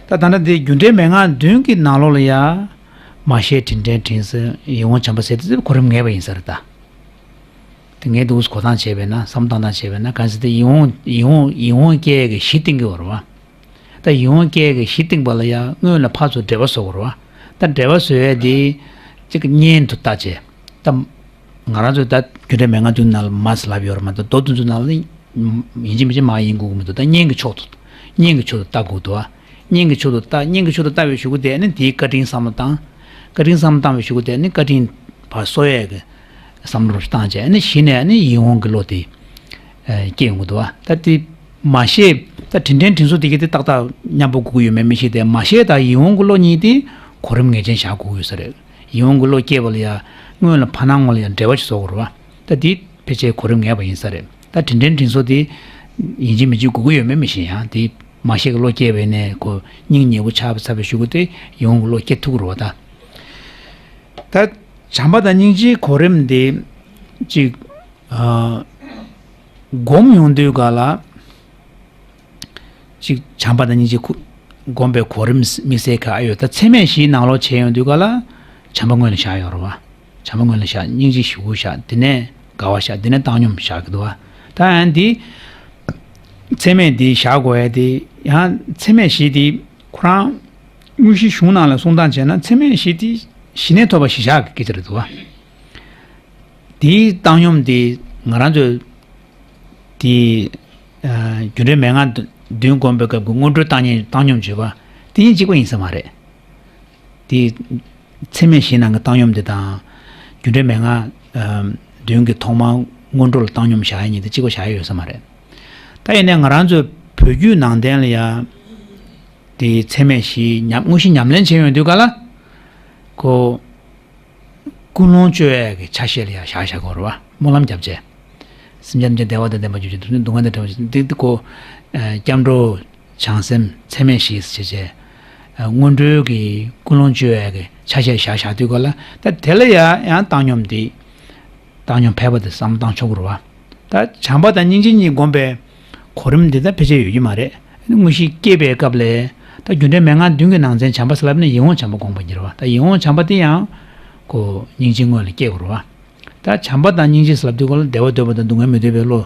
ད་ད་ལྟ་འདི་རྒྱུ་འབྲས་མན་ངག་བདུན་གྱི་ནང་ལོགས་ལ་ཡ། མར་ཤེས་དྲིན་དྲན་དྲིན་གཟོ་ཡིད་འོང་བྱམས་པ་ཟེར་དེ་གོ་རིམ་ངེས་པ་ཡིན་ས་རེད་ད། དེ་ངས་འདུག་གོ་སྟངས་བྱས་པས་ན་བསམ་བཏང་སྟངས་བྱས་པས་ན་གང་ཟེར་དེ་ཡིད་འོང་ཡིད་འོང་ཡིད་འོང་སྐྱེ་གི་གཞི་བཏིང་གི་ཡོད་རེད་བ། ད་ཡིད་འོང་སྐྱེ་གི་གཞི་བཏིང་པ་ལ་ཡང་སྔོན་ལ་ཕར་ཚུར་འབྲེལ་བ་བཟོ་དགོས་རེད་བ། ད་འབྲེལ་བ་བཟོ་ཡས་དེ་གཅིག་གཉེན་དུ་བལྟ་བྱས། ད་ང་རང་ཚོས་ད་རྒྱུ་འབྲས་མན་ངག་བདུན་ནང་ལ་མར་ཟེར་ལབ་ཡོད་རེད་མ་གཏོགས། མདོ་བདུན་ཚོ་ནང་ལ་ཡིན་གཅིག་མིན་གཅིག་མར་ཡིན་དགོས་ཀྱི་མི་འདུག་ད་གཉེན་གྱི་ཕྱོགས་སུ། གཉེན་གྱི་ཕྱོགས་སུ་བལྟ་དགོས་འདུག་བ། གཉེན་གྱི་ཕྱོགས་སུ་བལྟ། གཉེན་གྱི་ཕྱོགས་སུ་བལྟ་བའི་གཞུག་གུ་དེ་ནི་དེའི་བཀའ་དྲིན་བསམ་བློ་བཏང་། བཀའ་དྲིན་བསམ་བློ་བཏང་བའི་གཞུག་གུ་དེ་ནི་བཀའ་དྲིན་ཕར་གསོ་ཡས་ཀྱི་བསམ་བློ་རུ་བཏང་བྱས་ནི་གཞི་ནས་ནི་ཡིད་འོང་གི་བློ་དེ་ཨ་སྐྱེ་ཡོང་གི་འདུག་བ། ད་དེ་མ་ཤེས། ད་དྲིན་དྲན་དྲིན་གཟོ་དེ་གི་དེ་ཏག་ཏག་མཉམ་པོ་དགོས་ཀྱི་ཡོད་མེད་མི་ཤེས་ཏེ། མ་ཤེས་དང་ཡིད་འོང་གི་བློ་གཉིས་དེ་གོ་རིམ་ངེས་ཅན་བཞག་དགོས་ཀྱི་ཡོད་ས་རེད། ཡིད་འོང་གི་བློ་སྐྱེས་པ་ལ་ཡང་སྔོན་ལ་ཕར་སྣང་ངོ་ལ་ཡང་འབྲེལ་བ་ཞིག་བཟོ་དགོས་རེད་བ། ད་དེ་ཕལ་ཆེར་གོ་རིམ་ངེས་པ་ཡིན་ས་རེད། ད་དྲིན་དྲན་དྲིན་གཟོ་དེ་ཡིན་གཅིག་མིན་གཅིག་དགོས་ཀྱི་ཡོད་མེད་མི་ཤེས། ཡང་དེ་མ་ཤེས་ཀྱི་བློ་སྐྱེས་པ་ཡིན་ནའི་ཁོ་སྙིང་ཉེ་པོ་ཆགས་པ་ཚར་བའི་གཞུག་གུ་དེ་ཡིད་འོང་གི་བློ་སྐྱེ་ཐུབ་ཀྱི་རེད་བ། ད་ད་བྱམས་པ་དང་སྙིང་རྗེའི་གོ་རིམ་དེ་གཅིག་ཨ་སྒོམ་ཡོང་དུས་ག་ལ། གཅིག་བྱམས་པ་དང་སྙིང་རྗེ་ཁུ་སྒོམ་པའི་གོ་རིམ་དམིགས་བསལ་ག་ཨ་ཡོད། ད་ཚད་མེད་བཞིའི་ནང་ལོགས་བྱས་ཡོང་དུས་ག་ལ་བྱམས་པ་སྔོན་ལ་བཞག་ཡོད་རེད་བ། བྱམས་པ་སྔོན་ལ་བཞག་སྙིང་རྗེ་གཞུག་གུ་བཞག་དེ་ནས་དགའ་བ་བཞག་དེ་ནས་བཏང་སྙོམས་བཞག་གི་འདུག་བ། ད་ཡང་འདི་ཚད་མེད་འདི་བཞག་དགོས་ཡ་དེ་ཡང་ཚད་མེད་བཞི་དེ་ཁོ་རང་དངོས་གཞིའི་གཞུང་ནང་ལ་གསུང་སྟངས་བྱས་ན་ཚད་མེད་བཞི་དེ་གཞི་ནས་ཐོབ་པ་གཞི་བཞག་གི་སྐད་ཆ་རེད་འདུག་བ། དེའི་བཏང་སྙོམས་དེ་ང་རང་ཚོས་དེ་ཨ་རྒྱུ་འབྲས་མན་ངག་བདུན་བསྒོམ་པའི་སྐབས་ཀྱི་སྔོན་འགྲོའི་བཏང་སྙོམས་བཏང་སྙོམས་བརྗོད་པ་དེ་གཉིས་གཅིག་པ་ཡིན་ས་མ་རེད། དེ་ཚད་མེད་བཞིའི་ནང་གི་བཏང་སྙོམས་དེ་དང་རྒྱུ་འབྲས་མན་ངག་ཨ་བདུན་གྱི་ཐོག་མར་སྔོན་འགྲོ་ལ་བཏང་སྙོམས་བཞག་ཡ་གཉིས་དེ་གཅིག་པ་བཞག་ཡ་ཡོད་ས་མ་རེད། ད་ཡིན་ནའི་ང་རང་ཚོའི་བོད་བརྒྱུད་ནང་བསྟན་ལ་ཡ་དེ་ཚད་མེད་བཞི་ཉམས་དངོས་གཞི་ཉམས་ལེན་བྱེད་ཡོང་དུས་ག་ལ་ཁོ། ཀུན་སློང་བཅོས་ཡས་ཀྱི་ཆ་ཤས་ལ་ཡང་བཞག་བཞག་དགོས་རེད་བ། སྨོན་ལམ་བརྒྱབ་བྱས། སེམས་ཅན་ཐམས་ཅད་བདེ་བ་དང་ལྡན་པར་གྱུར་ཅིག་སྡུག་བསྔལ་དང་བྲལ་བར་གྱུར་ཅིག་འདི་འདི་ཀོ། སྐྱབས་འགྲོ་བྱང་སེམས་ཚད་མེད་བཞི་ཞེས་བྱས། སྔོན་འགྲོའི་གི་ཀུན་སློང་བཅོས་ཡས་ཀྱི་ཆ་ཤས་བཞག་བཞག་དུས་ག་ལ་ད་དེ་ལ་ཡང་ཡང་བཏང་སྙོམས་འདི། བཏང་སྙོམས་ཕལ་པ་དེ་བསམ་བློ་བཏང་ཆོག་གི་རེད་བ། ད་བྱམས་པ་དང་སྙིང་རྗེ་གཉིས་བསྒོམ་པའི་གོ་རིམ་འདི་ད་ཕལ་ཆེར་ཡོད་ཀྱི་མ་རེད། དངོས་གཞི་སྐྱེས་པའི་སྐབས་ལས་ད་རྒྱུ་འབྲས་མན་ངག་བདུན་གྱི་ནང་ཚན་བྱམས་པ་ཟེར་ལབ་ན་ཡིད་འོང་བྱམས་པ་བསྒོམ་པ་ཡིན་རེད་བ། ད་ཡིད་འོང་བྱམས་པ་དེ་ཡང་ཁོ་སྙིང་རྗེ་སྔོན་ལ་སྐྱེ་དགོས་རེད་བ། ད་བྱམས་པ་དང་སྙིང་རྗེ་ཟེར་ལབ་དུས་ག་ལ་བདེ་བ་འདོད་པ་དང་སྡུག་བསྔལ་མི་འདོད་པའི་བློ་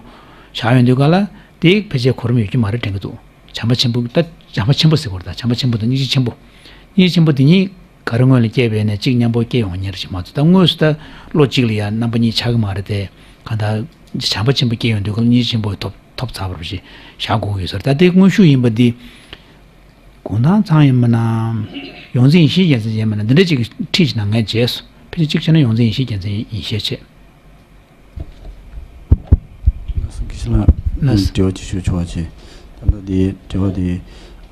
བཞག་ཡོང་དུས་ག་ལ་དེ་ཕལ་ཆེར་གོ་རིམ་ཡོད་ཀྱི་མ་རེད་དྲན་གྱི་འདུག་བྱམས་པ་ཆེན་པོ་ད་བྱམས་པ་ཆེན་པོ་ཟེར་དགོས་རེད། ད་བྱམས་པ་ཆེན་པོ་དང་སྙིང་རྗེ་ཆེན་པོ། སྙིང་རྗེ་ཆེན་པོ་དེ་གཉིས། ག་རེ་སྔོན་ལ་སྐྱེས་པས་ནས་གཅིག་མཉམ་པོ་སྐྱེ་ཡོང་མཁན་རེད་ཅེས་མ་གཏོགས། ད་དངོས་སུ་ད་བློ་གཅིག་ལ་ཡང་རྣམ་པ་གཉིས་ཆགས་ཀྱི་མ་རེད་དེ། གང་ལྟར་བྱམས་པ་ཆེན་པོ་སྐྱེ་ཡོང་དུས་སྐབས་སྙིང་རྗེ་ཆེན་པོ་ཐོབ་ཐོབ་ཚར་བ་རེད་ཅེས་བཞག་དགོས་ཀྱི་ཡོད་ས་རེད། ད་དེ་དངོས་ཤུགས་ཡིན་པ་འདི་གུང་ཐང་ཚང་ཡིན་པ་ན། ཡོངས་འཛིན་ཡེ་ཤེས་རྒྱལ་མཚན་ཡིན་པ་ན་འདི་འདྲ་ཅིག་གི་ཁྲིད་ཅིག་གནང་མཁན་བྱས་སོ། ཕལ་ཆེར་གཅིག་བྱས་ན་ཡོངས་འཛིན་ཡེ་ཤེས་རྒྱལ་མཚན་ཡིན་ཤས་ཆེ། ལགས་སོ། དགེ་བཤེས་ལགས། ལགས་སོ། དྲི་བ་ཅིག་ཞུ་ཆོག་པ་བྱེད། ད་ལྟ་དེ་དྲི་བ་དེ་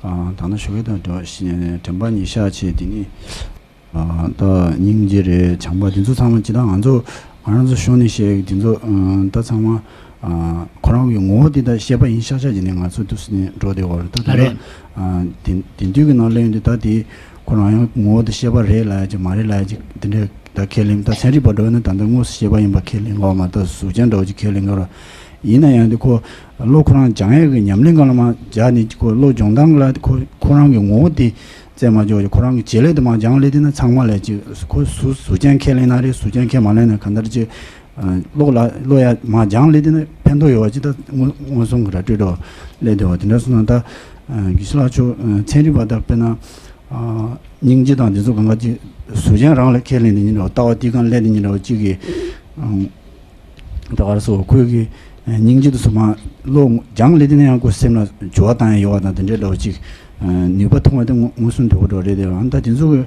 ཨ་ད་ནང་ཞུ་གི་དང་དྲི་བ་ཞིག་དྲན་པ་ཉེར་བཞག་བྱས། དེ་ནི་ཨ་ད་སྙིང་རྗེ་རེད། བྱམས་པ་དེ་ཚོ་ཚང་མ་ཇི་ལྟར་ང་ཚོ་ང་རང་ཚོ་ཤོར་ནས་བཤད་ཀྱི་དེ་ཚོ་ཨ་ད་ཚང་མ་ཨ་ཁོ་རང་གི་ངོ་བོ་དེ་ད་ཤེས་པ་ཡིན་ཤག་ཤག་བྱས་ནས་ང་ཚོ་དུས་སུ་ནས་འགྲོ་བསྡད་ཡོད་རེད། ད་ད་ལྟ་རེད། ཨ་དེ་དེ་དུས་ཀྱི་ནང་སླེབས་ཡོང་དུས་ད་དེ་ཁོ་རང་ཡང་ངོ་བོ་དེ་ཤེས་པ་རེད་ལབ་ཡ་ཅིག་མ་རེད་ལབ་ཡ་ཅིག་དེ་འདྲའི་ད་ཁས་ལེན། ད་ཚན་རིག་པ་འདྲ་བོ་ན་ད་ལྟ་དངོས་སུ་ཤེས་པ་ཡིན་པ་ཁས་ལེན་དགོས་མ་གཏོགས་གཟུགས་ཅན་འདྲ་བོ་ཅིག་ཁས་ལེན་དགོས་རེད། ཡིན་ན་ཡང་དེ་ཁོ་བློ་ཁོ་རང་སྦྱང་ཡས་ཀྱི་ཉམས་ལེན་སྒང་ལ་མར་སྦྱར་ནས་ཁོ་བློ་སྦྱོང་སྟངས་ལ་ཁོ་ཁོ་རང་གི་ངོ་བོ་དེ་བཙལ་མ་འཇོག་ཅིག་ཁོ་རང་གི་བྱེད་ལས་དེ་མར་སྦྱང་ལས་དེ་ན་ཚང་མ་ལས་ཅིག་ཁོ་གཟུགས་གཟུགས་ཅན་ཁས་ལེན་ན་རེད། གཟུགས་ཅན་ཁས་མ་ལེན་ན་གང་ལྟར་ཅིག་བློ་ལ་བློ་ཡ་མར་སྦྱང་ལས་དེ་ན་ཕན་ཐོགས་ཡོད་པ་ཅིག་ད་མངོན་མངོན་སུམ་གྱི་ར་སྤྲོད་འགྲོ་ལས་དེ་བ་དེ་འདྲ་སོང་ན་ད་དགེ་བཤེས་ལགས་ཁྱོད་ཚན་རིག་པ་ད་དཔེར་ན། སྙིང་རྗེ་དང་འདི་ཚོ་གང་ག་ཅིག་གཟུགས་ཅན་རང་ལ་ཁས་ལེན་དེ་ཉིན་རེ་བ། ལྟ་བ་དེ་གང་ལས་དེ་ཉིན་རེ་བ་གཅིག་གིས་ད་ག་རེ་ཟེར་ཁོས་ཀྱི་སྙིང་རྗེ་དེ་ཚོ་མར་བློ་སྦྱང་ལས་དེ་ནས་ཡང་ཁོ་སེམས་ལ་འགྱུར་བ་བཏང་ཡ་ཡོད་པ་དང་དེ་འདྲའི་འདྲ་བ་ཅིག་ནུས་པ་ཐོན་པ་དེ་མངོན་མངོན་སུམ་དོད་པོ་འདྲ་རེད་དེ། ཨ་ད་དེ་ཚོ་གི་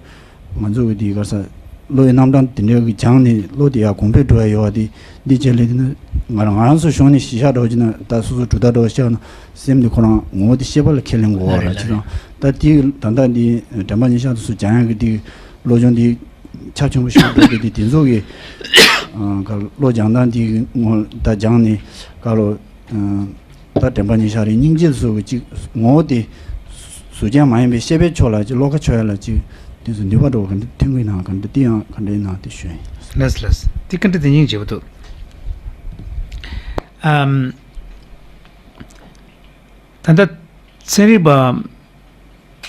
ང་ཚོ་གི་དེ་ག་རེ་ཟེར་བློ་ཡི་རྣམ་གྲངས་དེ་འདྲའི་གི་སྦྱངས་ནས་བློ་དེ་ཡར་གོང་འཕེལ་འགྲོ་ཡ་ཡོད་པ་དེ་འདི་བྱས་ལས་དེ་ནི་ང་རང་ང་རང་ཚོ་གཞུང་ནས་གཞི་བཞག་འདྲ་བ་ཅིག་ན་ད་སོ་སོ་གྲུབ་མཐའ་འདྲ་བ་བཤད་ན། སེམས་དེ་ཁོ་རང་ངོ་བོ་དེ་ཤེས་པ་ལ་ཁས་ལེན་དགོས་པ་རེད། ཅེས་དང་ད་དེ་ད་ལྟ་འདི་དྲན་པ་ཉེར་བཞག་དུ་སུ་སྦྱང་ཡག་གི་དེ་བློ་སྦྱོང་དེ་ཁྱབ་ཆེན་པོ་ཞིག་འགྲོ་གི་དེ་དེ་ཚོ་གི་ག་བློ་སྦྱང་སྟངས་དེ་ངོ་ད་སྦྱངས་ནས་ག་ལོ་ད་དྲན་པ་ཉེར་བཞག་རེད། སྙིང་རྗེ་སོགས་ཀྱི་ཅིག་ངོ་བོ་དེ་གཟུགས་ཅན་མ་ཡིན་པའི་ཤེས་པའི་ཕྱོགས་ལ་ཅིག་བློ་ཁ་ཕྱོགས་ཡ་ལ་ཅིག་དེ་ཚོ་ནུས་པ་འགྲོ་གི་འདུག་ཐོན་གི་ན་ག་འདྲ་དེ་ཡང་ག་འདྲའི་ནང་དེ་ཞུ་ཡིན། ལགས་ལགས། དེ་ག་འདྲ་དེ་སྙིང་རྗེ་པོ་འདུག་ཨམ། ད་ལྟ་ཚན་རིག་པ་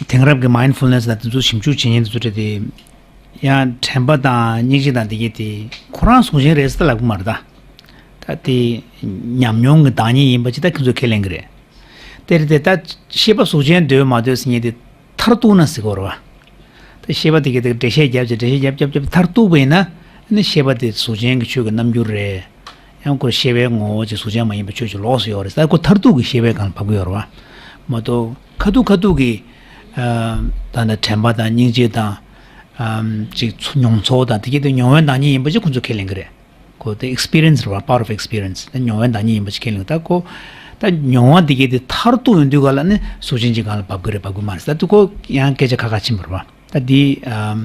དེང་རབས་ཀྱི་མའིན་ཌ་ཕུལ་ནེ་སི་དང་དེ་ཚོ་ཞིབ་འཇུག་བྱེད་མཁན་དེ་ཚོ་རེད་དེ། ཡང་དྲན་པ་དང་སྙིང་རྗེ་དང་དེ་གྱད་དེ་ཁོ་རང་གཟུགས་ཅན་རེད་ཟེར་ལབ་གི་མ་རེད་ད། ད་དེ་ཉམས་མྱོང་གི་བདག་ཉིད་ཡིན་པ་ཅིག་ད་ཁྱེད་ཚོས་ཁས་ལེན་གི་རེད། དེར་དེ་ད་ཤེས་པ་གཟུགས་ཅན་འདོད་མ་འདོད་ཟེར་མཁན་དེ་མཐར་གཏུགས་ན་ཟེར་གོ་རེད་བ། ད་ཤེས་པ་དེ་གི་དེ་འགྲེལ་བཤད་རྒྱབ་ཅིག་འགྲེལ་བཤད་རྒྱབ་རྒྱབ་རྒྱབ་མཐར་གཏུགས་པ་ཡིན་ན། ཨ་ནི་ཤེས་པ་དེ་གཟུགས་ཅན་གྱི་ཆོས་ཀྱི་རྣམ་འགྱུར་རེད། ཡང་ཁོ་ཤེས་པའི་ངོ་བོ་ཅིག་གཟུགས་ཅན་མ་ཡིན་པའི་ཆོས་ཅིག་ལོགས་སུ་ཡོད་རེད། ད་ཁོ་མཐར་ཐུག་གི་ཤེས་པའི་སྒང་ལ་བབས་ཀྱི་ཡོད་རེད་བ། མ་གཏོགས་ཁ་ཐུག་ཁ་ཐུག་གི་ཨ་ད་ལྟ་དྲན་པ་དང་སྙིང་རྗེ་དང་ཨམ་ཅིག་ཚོ་མྱོང་ཚོར་དང་དེ་གྱད་དེ་མྱོང་བའི་བདག་ཉིད་ཡིན་པ་ཅིག་ཁོ་ཚོས་ཁས་ལེན་གྱི་རེད། ཁོ་དེ་experience རེད་བ། Power of experience། ད་མྱོང་བའི་བདག་ཉིད་ཡིན་པ་ཅིག་ཁས་ལེན། ད་ཁོ་ད་མྱོང་བ་དེ་གྱད་དེ་མཐར་ཐུག་ཡོང་དུས་ག་ལ་ནི་གཟུགས་ཅན་གྱི་སྒང་ལ་བབས་ཀྱི་རེད་བབས་ཀྱི་མ་རེད། ད་དེ་ཁོ་ཡང་སྐད་ཆ་ཁ་ཁ་ཕྱིན་པ་རེད་བ། ད་དེ་ཨམ་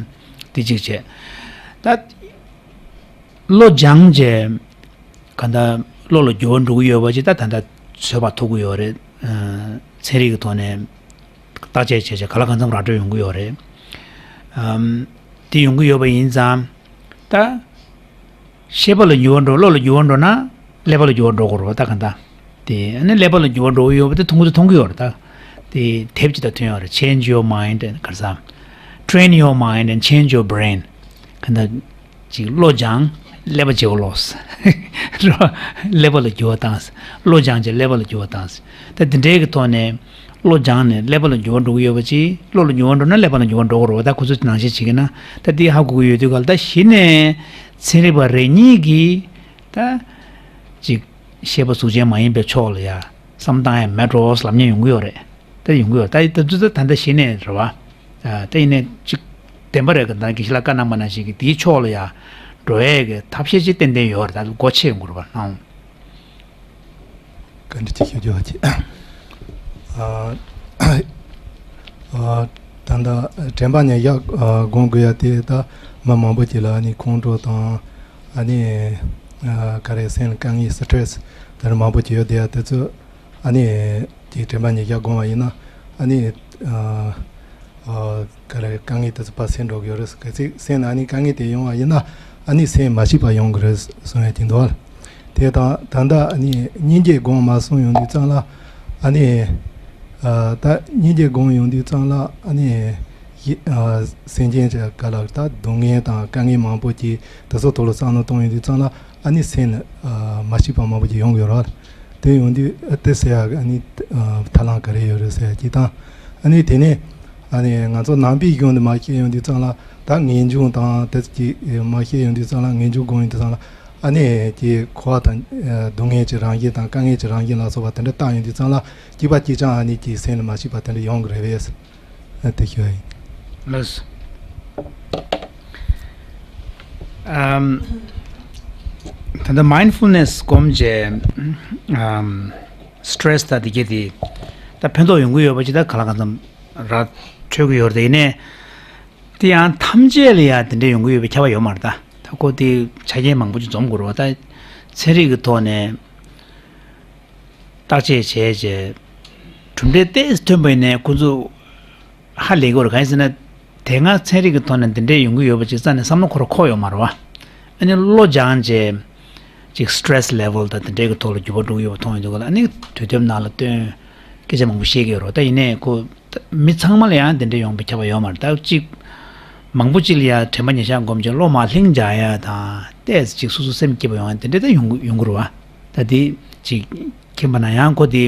དེ་གཅིག་བྱས། ད་བློ་སྦྱངས་བྱས། གང་ལྟར་བློ་ལ་འགྱུར་བ་འགྲོ་གི་ཡོད་པ་ཅིག་ད་ད་ལྟ་བཟོད་པ་ཐོབ་ཀྱི་ཡོད་རེད། ཨ་ཚན་རིག་གི་ཐོག་ནས་བརྟག་དཔྱད་བྱས་བྱས་ག་ལ་གང་འཚམ་ར་སྤྲོད་ཡོང་གི་ཡོད་རེད། ཨམ་དེ་ཡོང་གི་ཡོད་པ་ཡིན་ཙང་། ད་ཤེས་པ་ལ་འགྱུར་བ་འགྲོ། བློ་ལ་འགྱུར་བ་འགྲོ་ན་ཀླད་པ་ལ་འགྱུར་བ་འགྲོ་དགོས་རེད་བ། ད་གང་ལྟར་དེ་ཨ་ནི་ཀླད་པ་ལ་འགྱུར་བ་འགྲོ་གི་ཡོད་པ་དེ་མཐོང་གི་མཐོང་གི་ཡོད་རེད། ད་དེ་དེབ་ཅིག་ད་ཐོན་ཡོད་རེད། Change your mind and ག་རེ་ཟེར། Train your mind and change your brain. གང་ལྟར་ཅིག་བློ་སྦྱང་། ཀླད་པ་བརྗེ་བོ་ལོག་རེད་བ། ཀླད་པ་ལ་འགྱུར་བ་བཏང་། བློ་སྦྱང་བྱས་ཀླད་པ་ལ་འགྱུར་བ་བཏང་། ད་དེ་འདྲའི་གི་ཐོག་ནས་བློ་སྦྱངས་ནས་ཀླད་པ་ལ་འགྱུར་བ་འགྲོ་གི་ཡོད་པ་ཅིག་བློ་ལ་འགྱུར་བ་འགྲོ་ན་ཀླད་པ་ལ་འགྱུར་བ་འགྲོ་གི་རེད་བ། ད་ཁོ་ཚོ་ནང་བཞིན་བྱེད་ཀྱི་ན། ད་དེ་ཧ་གོ་གི་ཡོད་དུས་ག་ལ་ད་གཞི་ནས་ཚན་རིག་པ་རེ་གཉིས་ཀྱིས་ད་ཅིག་ཤེས་པ་གཟུགས་ཅན་མ་ཡིན་པའི་ཕྱོགས་ལ་ཡ་བསམ་བཏང་ཡ་མེད་འགྲོ་ལབ་མཁན་ཡོང་གི་ཡོད་རེད། ད་ཡོང་གི་ཡོད་རེད། ད་ད་དུས་ད་ད་ལྟ་གཞི་ནས་རེད་བ། ད་ཡིན་ནའི་ཅིག་བདེན་པ་རེད། ག་ད་དགེ་བཤེས་ལགས་བཀའ་གནང་པ་ནང་བཞིན་གྱི་དེའི་ཕྱོགས་ལ་ཡ་འགྲོ་ཡས་ཀྱི་ཐབས་ཤེས་ཅིག་ཏན་ཏན་ཡོད་རེད། ད་སྒོ་ཕྱེ་ཡོང་གི་རེད་བ། ནའང་། བཀའ་འདྲི་ཅིག་ཞུ་རྒྱུ་བ་ཅིག་ཨ་ཨ་ད་ལྟ་དྲན་པ་ཉེར་བཞག་ཨ་སྒོམ་དགོས་ཡ་དེ་ད་མི་མང་པོ་ཅིག་ལ་ཨ་ནི་ཁོང་ཁྲོ་དང་། ཨ་ནི་ཨ་ག་རེ་སེམས་ལ་དཀའ་ངལ་stress་དེ་འདྲ་མང་པོ་ཅིག་ཡོད་དེ་ཡ་དེ་ཚོ། ཨ་ནི་དེ་དྲན་པ་ཉེར་བཞག་སྒོམ་པ་ཡིན་ན། ཨ་ནི་ཨ་ཨ་ག་རེ་དཀའ་ངལ་དེ་ཚོ་ཕར་སེལ་འགྲོ་གི་ཡོད་རེད། གལ་སྲིད་སེམས་ནང་ཨ་ནི་དཀའ་ངལ་དེ་ཡོང་བ་ཡིན་ན། ཨ་ནི་སེམས་མ་སྐྱིད་པ་ཡོང་གི་རེད་གསུང་ཡ་ཅིག་འདུག་བ། དེ་དང་ད་ལྟ་ཨ་ནི་སྙིང་རྗེ་སྒོམ་མ་སོང་ཡོང་དུས་ཙང་ལ། ཨ་ནི་ཨ་ད་སྙིང་རྗེ་སྒོམ་ཡོང་དུས་ཙང་ལ། ཨ་ནི་ཡི་ཨ་སེམས་ཅན་གྱི་ག་ལ་ད་སྡུག་བསྔལ་དང་དཀའ་ངལ་མང་པོ་ཅིག་དེ་ཚོ་ཐོག་ལ་བསམ་བློ་གཏོང་ཡོང་དུས་ཙང་ལ། ཨ་ནི་སེམས་ནི་ཨ་མ་སྐྱིད་པ་མང་པོ་ཅིག་ཡོང་གི་ཡོད་རེད། དེ་ཡོང་དུས་ཨ་དེ་ཟེར་ཡག་ཨ་ནི་ཨ་ཐབས་ལམ་ག་རེ་ཡོད་རེད་ཟེར་ཡག་གཅིག་དང་། ཨ་ནི་དེ་ནས་ཨ་ནི་ང་ཚོ་ནང་པའི་གཞུང་དུ་མར་བཤད་ཡོང་དུས་ཙང་ལ། ད་ངེས་འབྱུང་དང་དེ་ཚོ་ཅིག་མར་བཤད་ཡོང་དུས་ཙང་ལ། ངེས་འབྱུང་སྒོམ་ཡོང་དུས་ཙང་ལ། ཨ་ནི་ཅིག་འཁོར་བ་དང་ཨ་སྡུག་བསྔལ་གྱི་རང་བཞིན་དང་དཀའ་ངལ་གྱི་རང་བཞིན་ལ་སོགས་པ་དེ་འདྲ་བརྟགས་ཡོང་དུས་ཙང་ལ། སྐྱིད་པ་སྐྱིད་ཆགས་ཨ་ནི་ཅིག་སེམས་ལ་མ་སྐྱིད་པ་དེ་འདྲ་ཡོང་གི་རེད་པས། ཨ་དེ་ཞུ་ཡ་ཡིན། ལགས་སོ། ཨམ། ད་ལྟ་mindfulness སྒོམ་བྱས། ཨམ། stress དང་དེ་གྱད་དེ་ད་ཕན་ཐོགས་ཡོང་གི་ཡོད་པ་ཅིག་ད་ག་ལ་གང་འཚམ་ར་འཕྲོད་ཀྱི་ཡོད་རེད། དེ་ཡིན་ནའི་དེ་ཡང་ཐམས་ཅད་ལ་ཡང་དེ་འདྲ་ཡོང་གི་ཡོད་པའི་ཁྱབ་པ་ཡོད་མ་རེད་ད། ད་ཁོ་དེ་ཆ་རྐྱེན་མང་པོ་ཅིག་འཛོམས་དགོས་རེད་བ། ད་ཚན་རིག་གི་ཐོག་ནས་བརྟག་དཔྱད་བྱས་བྱས་གྲུབ་འབྲས་ཏོག་ཙམ་ཐོན་པ་ཡིན་ནའི་ཁོ་ཚོ་ཧ་ལས་ཀྱི་ཡོད་རེད། གང་ཡིན་ཟེར་ན། དེ་སྔ་ཚན་རིག་གི་ཐོག་ནས་འདི་འདྲས་ཡོང་གི་ཡོད་པ་ཅིག་རྩ་ནས་བསམ་བློ་འཁོར་འཁོར་ཡོད་མ་རེད་བ། ཨ་ནི་བློ་སྦྱངས་བྱས་ཅིག་stress level དང་དེ་འདྲས་ཀྱི་ཐོག་ལ་འགྱུར་བ་འགྲོ་གི་ཡོད་པ་མཐོང་ཡོང་དུས་ག་ལ། ཨ་ནི་དུས་དེབ་ནང་ལ་བཏོན། སྐད་ཆ་མང་པོ་བཤད་ཀྱི་ཡོད་རེད། ད་ཡིན་ནའི་ཁོ་མི་ཚང་མ་ལ་ཡང་དེ་འདྲས་ཡོང་པའི་ཁྱབ་པ་ཡོད་མ་རེད། ད་གཅིག་མང་པོ་ཅིག་ལ་ཡང་དྲན་པ་ཉེར་བཞག་སྒོམ་བྱས་བློ་མར་ལྷིང་འཇགས་ཡ་དང་། ཏོག་ཙམ་ཅིག་སོ་སོ་སེམས་སྐྱིད་པོ་ཡོང་ཡ་དེ་འདྲས་ད་ཡོང་གི་ཡོང་གི་རེད་བ། ད་དེ་ཅིག་མཁྱེན་པ་ན་ཡང་ཁོ་དེ་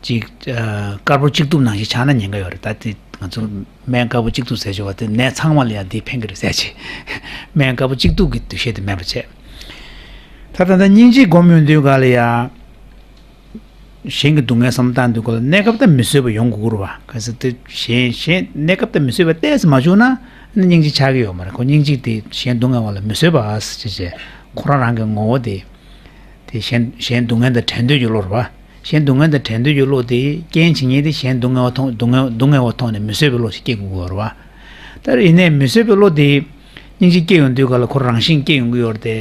ཅིག་ཨ་དཀར་པོ་གཅིག་བཏུབ་ནང་བཞིན་ཆགས་ན་ཉེན་ཁ་ཡོད་རེད། ད་དེ་ང་ཚོ་སྨན་དཀར་པོ་གཅིག་བཏུབ་ཟེར་ཆོག་པ་དེ། ནད་ཚང་མ་ལ་ཡང་དེ་ཕན་གྱི་རེད་ཟེར་ཅིག་སྨན་དཀར་པོ་གཅིག་བཏུབ་ཀྱི་འདུ་ཤེས་དེ་མེད་པ་བྱས། ད་ད་ལྟ་སྙིང་རྗེ་སྒོམ་ཡོང་དུས་ག་ལ་ཡ། གཞན་གྱི་སྡུག་བསྔལ་བསམ་བཏང་དུས་ག་ལ་གནས་སྐབས་ད་མི་བཟོད་པ་ཡོང་དགོས་ཀྱི་རེད་བ། གལ་སྲིད་དེ་གཞན་གཞན་གནས་སྐབས་ད་མི་བཟོད་པ་ཏོག་ཙམ་མ་བྱུང་ན། ཨ་ནི་སྙིང་རྗེ་ཆགས་ཀྱི་ཡོད་མ་རེད། ཁོ་སྙིང་རྗེ་དེ་གཞན་སྡུག་བསྔལ་བ་ལ་མི་བཟོད་པ་ཟེར་བྱས་ཁོ་རང་རང་གི་ངོ་བོ་དེ། དེ་གཞན་གཞན་སྡུག་བསྔལ་དང་བྲལ་འདོད་ཀྱི་བློ་རེད་བ། གཞན་སྡུག་བསྔལ་དང་བྲལ་འདོད་ཀྱི་བློ་དེ་རྐྱེན་བྱེད་མཁན་དེ་གཞན་སྡུག་བསྔལ་བ་མཐོང་སྡུག་བསྔལ་སྡུག་བསྔལ་བ་མཐོང་ནས་མི་བཟོད་པའི་བློ་ཞིག་སྐྱེ་དགོས་ཀྱི་ཡོད་རེད་བ། ད་ཡིན་ནའི་མི་བཟོད་པའི་བློ་དེ་སྙིང་རྗེ་སྐྱེ་ཡོང་དུས་ག་ལ་ཁོ་རང་བཞིན་སྐྱེ་ཡོང་གི་ཡོད་རེད་དེ།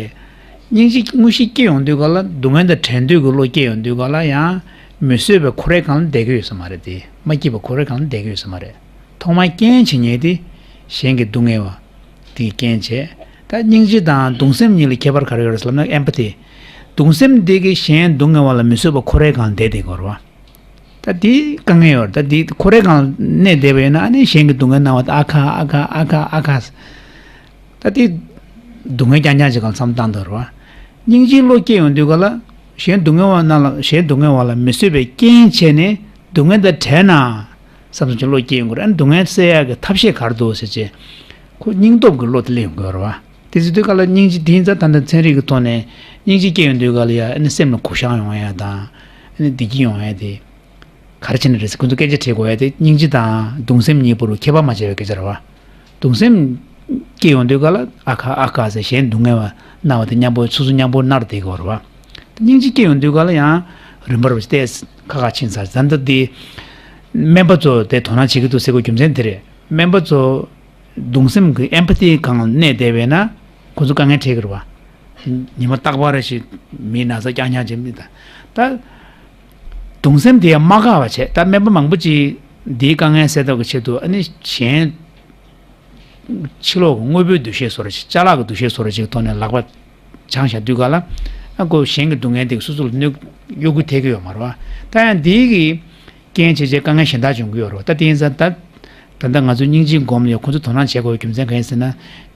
སྙིང་རྗེ་དངོས་གཞི་སྐྱེ་ཡོང་དུས་ག་ལ་སྡུག་བསྔལ་དང་བྲལ་འདོད་ཀྱི་བློ་སྐྱེ་ཡོང་དུས་ག་ལ་ཡང་མི་བཟོད་པའི་འཁོར་བའི་སྒང་ལ་བསྡད་ཀྱི་ཡོད་ས་མ་རེད་དེ། མ་སྐྱིད་པའི་འཁོར་བའི་སྒང་ལ་བསྡད་ཀྱི་ཡོད་ས་མ་རེད། ཐོག་མར་རྐྱེན་བྱེད་མཁན་དེ་གཞན་གྱི་སྡུག་བསྔལ་བ། དེའི་རྐྱེན་བྱས། ད་སྙིང་རྗེ་དང་གདུང་སེམས་གཉིས་ལ་ཁྱད་པར་ག་རེ་ཡོད་རེད་ཟེར་ལབ་ན་empathy། གདུང་སེམས་དེ་གིས་གཞན་སྡུག་བསྔལ་བ་ལ་མི་བཟོད་པ་འཁོར་བའི་སྒང་ལ་བསྡད་བསྡད་དགོས་རེད་བ། ད་དེ་དཀའ་ངལ་ཡོད་རེད། ད་དེ་འཁོར་བའི་སྒང་ལ་གནས་བསྡད་པ་ཡིན་ན་ཨ་ནི་གཞན་གྱི་སྡུག་བསྔལ་སྣང་བ་དང་ཨ་ཁ་ཨ་ཁ་ཨ་ཁ་ཨ་ཁ། ད་དེ་སྡུག་བསྔལ་རྐྱང་རྐྱང་ཅིག་སྒང་ལ་བསམ་བཏང་འདུག་རེད་བ། སྙིང་རྗེའི་བློ་སྐྱེ་ཡོང་དུས་ག་ལ་གཞན་སྡུག་བསྔལ་བ་རྣམས་ལ་གཞན་སྡུག་བསྔལ་བ་ལ་མི་བཟོད་པའི་རྐྱེན་བྱས་ནས། སྡུག་བསྔལ་དང་བྲལ་ན་བསམ་བསམ་ཅིག་བློ་སྐྱེ་ཡོང་གི་རེད། ཨ་ནི་སྡུག་བསྔལ་སེལ་ཡག་གི་ཐབས་ཤེས་ག་རེ་འདུག་ཟེར་བྱས། ཁོ་སྙིང་སྟོབས་ཀྱི་བློ་དེ་སླེབས་ཡོང་གི་ཡོད་རེད་བ། དེ་ཚོ་དུས་སྐབས་ལ་སྙིང་རྗེ་དེ་ཡིན་ཙང་། ད་ལྟ་ཚན་རིག་གི་ཐོག་ནས་སྙིང་རྗེ་སྐྱེ་ཡོང་དུས་སྐབས་ལ་ཡ། ཨ་ནི་སེམས་ལ་གུ་བཤངས་ཡོང་ཡ་དང་། ཨ་ནི་བདེ་སྐྱིད་ཡོང་ཡ་དེ། ག་རེ་བྱས་ནས་རེད་ཟེར། ཁོ་ཚོ་སྐད་ཆ་དྲིས་དགོས་ཡ་དེ། སྙིང་རྗེ་དང་གདུང་སེམས་གཉིས་པོ་རུ་ཁྱད་པར་མ་ཕྱེ་བའི་སྐད་ཆ་རེད་བ། གདུང་སེམས་སྐྱེ་ཡོང་དུས་སྐབས་ལ། ཨ་ཁ་ཨ་ཁ་ཟེར། གཞན་སྡུག་བསྔལ་བ་མནར་བ་དེ་མཉམ་པོ། སོ་སོ་མཉམ་པོ་མནར་བསྡད་ཀྱི་ཡོད་རེད་བ། སྙིང་རྗེ་སྐྱེ་ཡོང་དུས་སྐབས་ལ་ཡང་རིམ་པར་བྱས་ཏེ་ཁ་ཁ་ཕྱིན་ཚར། ད་ལྟ་འདི་སྨན་པ་ཚོ་དེ་དོ་སྣང་བྱེད་ཀྱི་འདུག་ཟེར་དགོས་རྒྱུ་མཚན་དེ་རེད། སྨན་པ་ཚོ་གདུང་སེམས་ཀྱི་ཨེམ་པ་ཐི་སྒང་ལ་གནས་བསྡད་པས་ན། ཁོ་ཚོ་དཀའ་ངལ་འཕྲད་ཀྱི་རེད་བ། ཉི་མ་རྟག་པར་ཞིག་མིའི་ན་ཚ་རྐྱང་རྐྱང་བྱེད་མི་དང་། ད་གདུང་སེམས་དེ་ཡང་མ་འགག་པ་བྱས། ད་སྨན་པ་མང་པོ་ཅིག་འདིའི་དཀའ་ངལ་སེལ་ཐབས་ཀྱི་ཆེད་དུ། ཨ་ནི་གཞན་ཕྱི་ལོགས་ཀྱི་དངོས་པོའི་འདུ་ཤེས་བཟོ་འདྲ་ཅིག། ཅ་ལག་གི་འདུ་ཤེས་བཟོ་འདྲ་ཅིག་གི་ཐོག་ནས་ལག་པ་འཆང་བཞག་དུས་སྐབས་ལ། ཨ་ཁོ་གཞན་གྱི་སྡུག་བསྔལ་དེ་གིས་སོ་སོ་ལ་གནོད། གཡོ་འགུལ་ཐེབས་ཀྱི་ཡོད་མ་རེད་བ། ད་ཡང་འདི་གི་རྐྱེན་བྱས་བྱས་དཀའ་ངལ་གཞན་དག་འབྱུང་གི་ཡོད་རེད་བ། ད་དེ་ཡིན་ཙང་ད། ད་ལྟ་ང་ཚོས་སྙིང་རྗེའི་སྒོམ་ལ་ཡང་ཁོ་ཚོས་དོ་སྣང་བྱེད་དགོས་པའི་རྒྱུ་མཚན་གང་ཡིན་ཟེར་ན།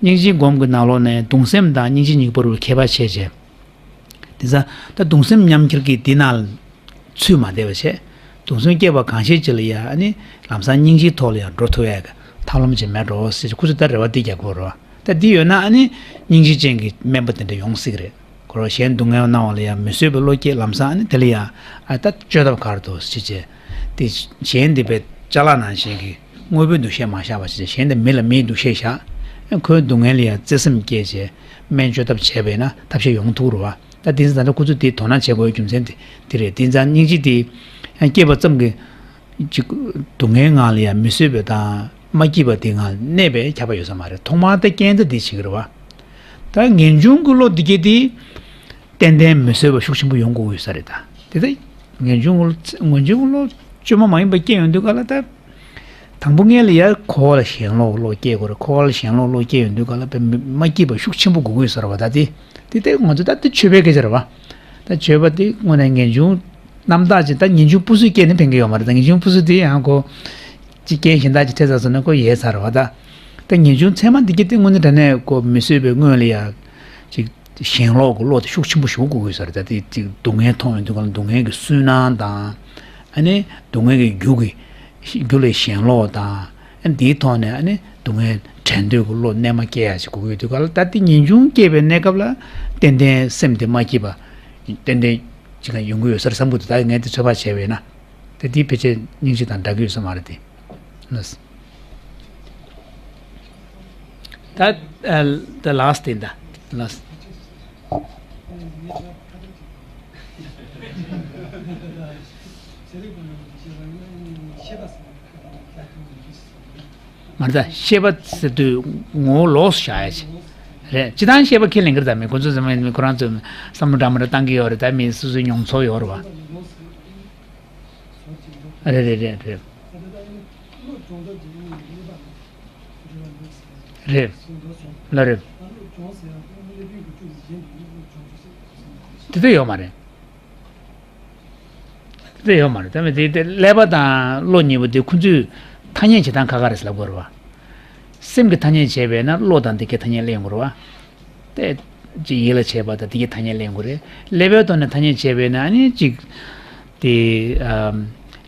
སྙིང་རྗེའི་སྒོམ་གྱི་ནང་ལོགས་ནས་གདུང་སེམས་དང་སྙིང་རྗེ་གཉིས་པོ་རུ་ཁྱད་པར་ཕྱེ་བྱས། དེ་ཙང་ད་གདུང་སེམས་མཉམ་ཁྱེར་གྱིས་འདི་ནང་ཚུད་མ་བསྡད་པ་བྱས། གདུང་སེམས་སྐྱེས་པ་གང་ཤེས་ཅིག་ལ་ཡ། ཨ་ནི་ལམ་སང་སྙིང་རྗེའི་ཐོག་ལ་ཡང་འགྲོ་ཐུབ་ཡ་གི་ཐབས་ལམ་ཅིག་མེད་འགྲོ་ཟེར། ཁོ་ཚོས་ད་རེ་བ་འདི་རྒྱག་གི་ཡོད་རེད་བ། ད་འདི་ཡོད་ན་ཨ་ནི་སྙིང་རྗེ་ཅན་གྱི་སྨན་པ་དེ་འདྲ་ཡོང་སྲིད་ཀྱི་རེད། ཁོ་རང་གཞན་སྡུག་བསྔལ་གནང་བ་ལ་ཡང་མི་བཟོད་པའི་བློ་སྐྱེས། ལམ་སང་ཨ་ནི་དེ་ལ་ཡང་ཨ་ད་བཅོས་ཐབས་ག་རེ་འདུག་ཟེར་བྱས། དེ་གཞན་དེ་བས་ཅ་ལག་ནང་བཞིན་གྱི་དངོས་པོའི་འདུ་ཤེས་མ་བཞག་པ་བྱས། གཞན་དེ་མི་ལ་མིའི་འདུ་ཤེས་བཞག། ཨ་ཁོའི་སྡུག་བསྔལ་ལ་ཡང་བརྩེ་སེམས་སྐྱེས་བྱས། སྨན་བཅོས་ཐབས་བྱས་པས་ན་ཐབས་ཤེས་ཡོང་ཐུབ་རེད་བ། ད་དེ་ཙང་ད་ལྟ་ཁོ་ཚོས་དེ་དོ་སྣང་བྱེད་དགོས་པའི་རྒྱུ་མཚན་དེ་དེ་རེད། དེ་ཙང་སྙིང་རྗེ་དེ་ཡང་སྐྱེས་པ་ཙམ་གྱིས་ཅིག་སྡུག་བསྔལ་ངང་ལ་ཡང་མི་བཟོད་པའི་དང་མ་སྐྱིད་པ་དེ་ངང་གནས་པའི་ཁྱབ་པ་ཡོད་ས་མ་རེད། ཐོག་མར་ད་རྐྱེན་ད་འདི་བྱེད་ཀྱི་རེད་བ། ད་ངེས་འབྱུང་གི་བློ་འདི་གྱད་དེ་ཏན་ཏན་མི་བཟོད་པ་ཤུགས་ཆེན་པོ་ཡོང་དགོས་ཀྱི་ཡོད་ས་རེད། ད་དེ་ད་ངེས་འབྱུང་གི་བློ། ངེས་འབྱུང་གི་བློ་བཅོས་མ་མ་ཡིན་པ་སྐྱེ་ཡོང་དུས་སྐབས་ལ། ད་དང་པོ་ངེས་ལ་ཡ་འཁོར་བ་ལ་ཞེན་ལོག་གི་བློ་སྐྱེ་དགོས་རེད། འཁོར་བ་ལ་ཞེན་ལོག་གི་བློ་སྐྱེ་ཡོང་དུས་སྐབས་ལ་དཔེ་མི་མ་སྐྱིད་པ་ཤུགས་ཆེན་པོ་དགོས་ཀྱི་ཡོད་ས་རེད་བ། ད་དེ་དེ་ད་ང་ཚོ་ད་དེ་བཅོས་པའི་སྐད་ཆ་རེད་བ། ད་བཅོས་པ་དེ་དངོས་གནས་ངེས་འབྱུང་རྣམ་དག་ཅིག། ད་ངེས་འབྱུང་སྤུ་སུས་སྐྱེས་ནས་ཕན་གྱི་ཡོད་མ་རེད། ད་ངེས་འབྱུང་སྤུ་སུ་དེ་ཡང་ཁོ་ཅིག་རྐྱེན་གཞན་དག་ཅིག་འཕྲད་ཚར་སོང་ན་ཁོ་ཡལ་ཚར་རེད་བ། ད་ད་ངེས་འབྱུང་ཚད་མ་འདི་གྱད་དེ་དངོས་གནས་དྲང་གནས་ཁོ་མི་བཟོད་པའི་སྔོན་ལ་ཡ་ཅིག་ཞེན་ལོག་གི་བློ་དེ་ཤུགས་ཆེན་པོ་ཞིག་དགོས་ཀྱི་ཡོད་ས་རེད། ད་དེ་ཅིག་སྡུག་བསྔལ་མཐོང་ཡོང་དུས་སྒང་ལ་སྡུག་བསྔལ་གྱི་སུན་སྣང་དང་། ཨ་ནི་སྡུག་བསྔལ་གྱི་རྒྱུ་གི་རྒྱུ་ལ་ཞེན་ལོག་དང་། ཨ་ནི་དེའི་ཐོག་ནས་ཨ་ནི་སྡུག་བསྔལ་བྲལ་འདོད་ཀྱི་བློ་རྣལ་མ་སྐྱེ་ཡ་ཞིག་དགོས་ཀྱི་ཡོད་དུས་སྒང་ལ། ད་དེ་ངེས་འབྱུང་སྐྱེས་པའི་གནས་སྐབས་ལ་ཏན་ཏན་སེམས་དེ་མ་སྐྱིད་པ་ཏན་ཏན་ཅིག་ཡོང་གི་ཡོད་ས་རེད་བསམ་གྱི་འདུག། ད་ངས་དེ་ཚོད་དཔག་བྱས་པས་ན། དེ་དེའི་ཕལ་ཆེར་སྙིང་རྗེ་དང་འདྲ་གི་ཡོད་ས་མ་རེད་དེ། ལགས། ད་ཨ། the last thing. ད་last. མ་རེད། ད་ཤེས་པ་ཟེར་དུས་ངོ་བོ་ལོགས་སུ་བཞག་ཡ་ཅིག་རེད། སྤྱིར་བཏང་ཤེས་པ་ཁས་ལེན་གྱི་རེད། ད་མི་ཁོ་ཚོ་ཚང་མ་མི་ཁོ་རང་ཚོ་བསམ་བློ་འདྲ་མི་འདྲ་བཏང་གི་ཡོད་རེད། ད་མི་སོ་སོའི་མྱོང་ཚོར་ཡོད་རེད་བ། རེད་རེད་རེད་རེད། རེད། ལགས་རེད། དེ་ཚོ་ཡོད་མ་རེད། དེ་ཚོ་ཡོད་མ་རེད། ད་མི་དེ་དེ་ཀླད་པ་དང་བློ་གཉིས་པོ་དེ་ཁོ་ཚོས་ཐ་སྙད་བྱེད་སྟངས་ཁ་ཁ་རེད་ལབ་དགོས་རེད་བ། སེམས་ཀྱི་ཐ་སྙད་བྱས་པས་ན་བློ་དང་དེ་གའི་ཐ་སྙད་ལེན་དགོས་རེད་བ། དེ་ཅི་ཡིད་ལ་བྱེད་པ་དང་དེ་གའི་ཐ་སྙད་ལེན་དགོས་རེད། ཀླད་པའི་ཐོག་ནས་ཐ་སྙད་བྱས་པས་ན་ཨ་ནི་གཅིག་དེ་ཨམ།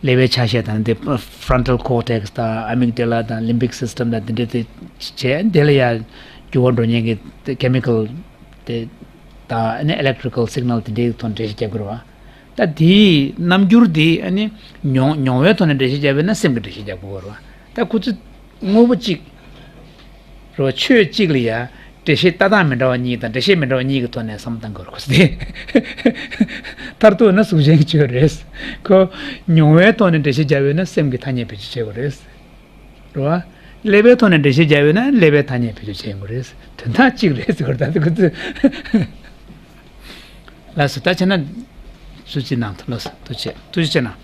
ཀླད་པའི་ཆ་ཤས་དང་དེ་frontal cortex དང་amygdala དང་limbic system དང་དེ་འདྲ་དེ་བྱས། དེ་ལ་ཡ་འགྱུར་བ་འགྲོ་མཁན་གྱི་དེ་chemical དེ་དང་ཨ་ནི་electrical signal དེ་འདྲའི་ཐོག་འགྲེལ་བཤད་རྒྱག་དགོས་རེད་བ། ད་དེའི་རྣམ་འགྱུར་དེ་ཨ་ནི་མྱོང་མྱོང་བའི་ཐོག་ནས་འགྲེལ་བཤད་བརྒྱབ་པས་ན་སེམས་ཀྱིས་འགྲེལ་བཤད་རྒྱག་དགོས་རེད་བ། ད་ཁོ་ཚོ་དངོས་པོ་གཅིག་རེད་བ། ཆོས་གཅིག་ལ་ཡ་འགྲེལ་བཤད་ལྟ་སྟངས་མི་འདྲ་བ་གཉིས་དང་འགྲེལ་བཤད་མི་འདྲ་བ་གཉིས་ཀྱི་ཐོག་ནས་བསམ་བློ་གཏང་དགོས་རེད། ཁོ་ཚོ་དེ་མཐར་གཏུགས་ན་གཟུགས་ཅན་གྱི་ཆོས་རེད། ཁོ་མྱོང་བའི་ཐོག་ནས་འགྲེལ་བཤད་བརྒྱབ་པས་ན་སེམས་ཀྱི་ཐ་སྙད་བེད་སྤྱོད་བྱེད་དགོས་རེད། རེད་བ། ཀླད་པའི་ཐོག་ནས་འགྲེལ་བཤད་བརྒྱབ་ཡོད་ན་ཀླད་པའི་ཐ་སྙད་བེད་སྤྱོད་བྱེད་དགོས་རེད། དོན་དག་གཅིག་རེད་ཟེར་བ་རེད། ད་ཁོ་ཚོས། ལགས་སོ། ད་བྱས་ན་ཐུགས་རྗེ་གནང་། ཐུགས་རྗེ་ཆེ། ཐུགས་རྗེ་ཆེ་གནང་།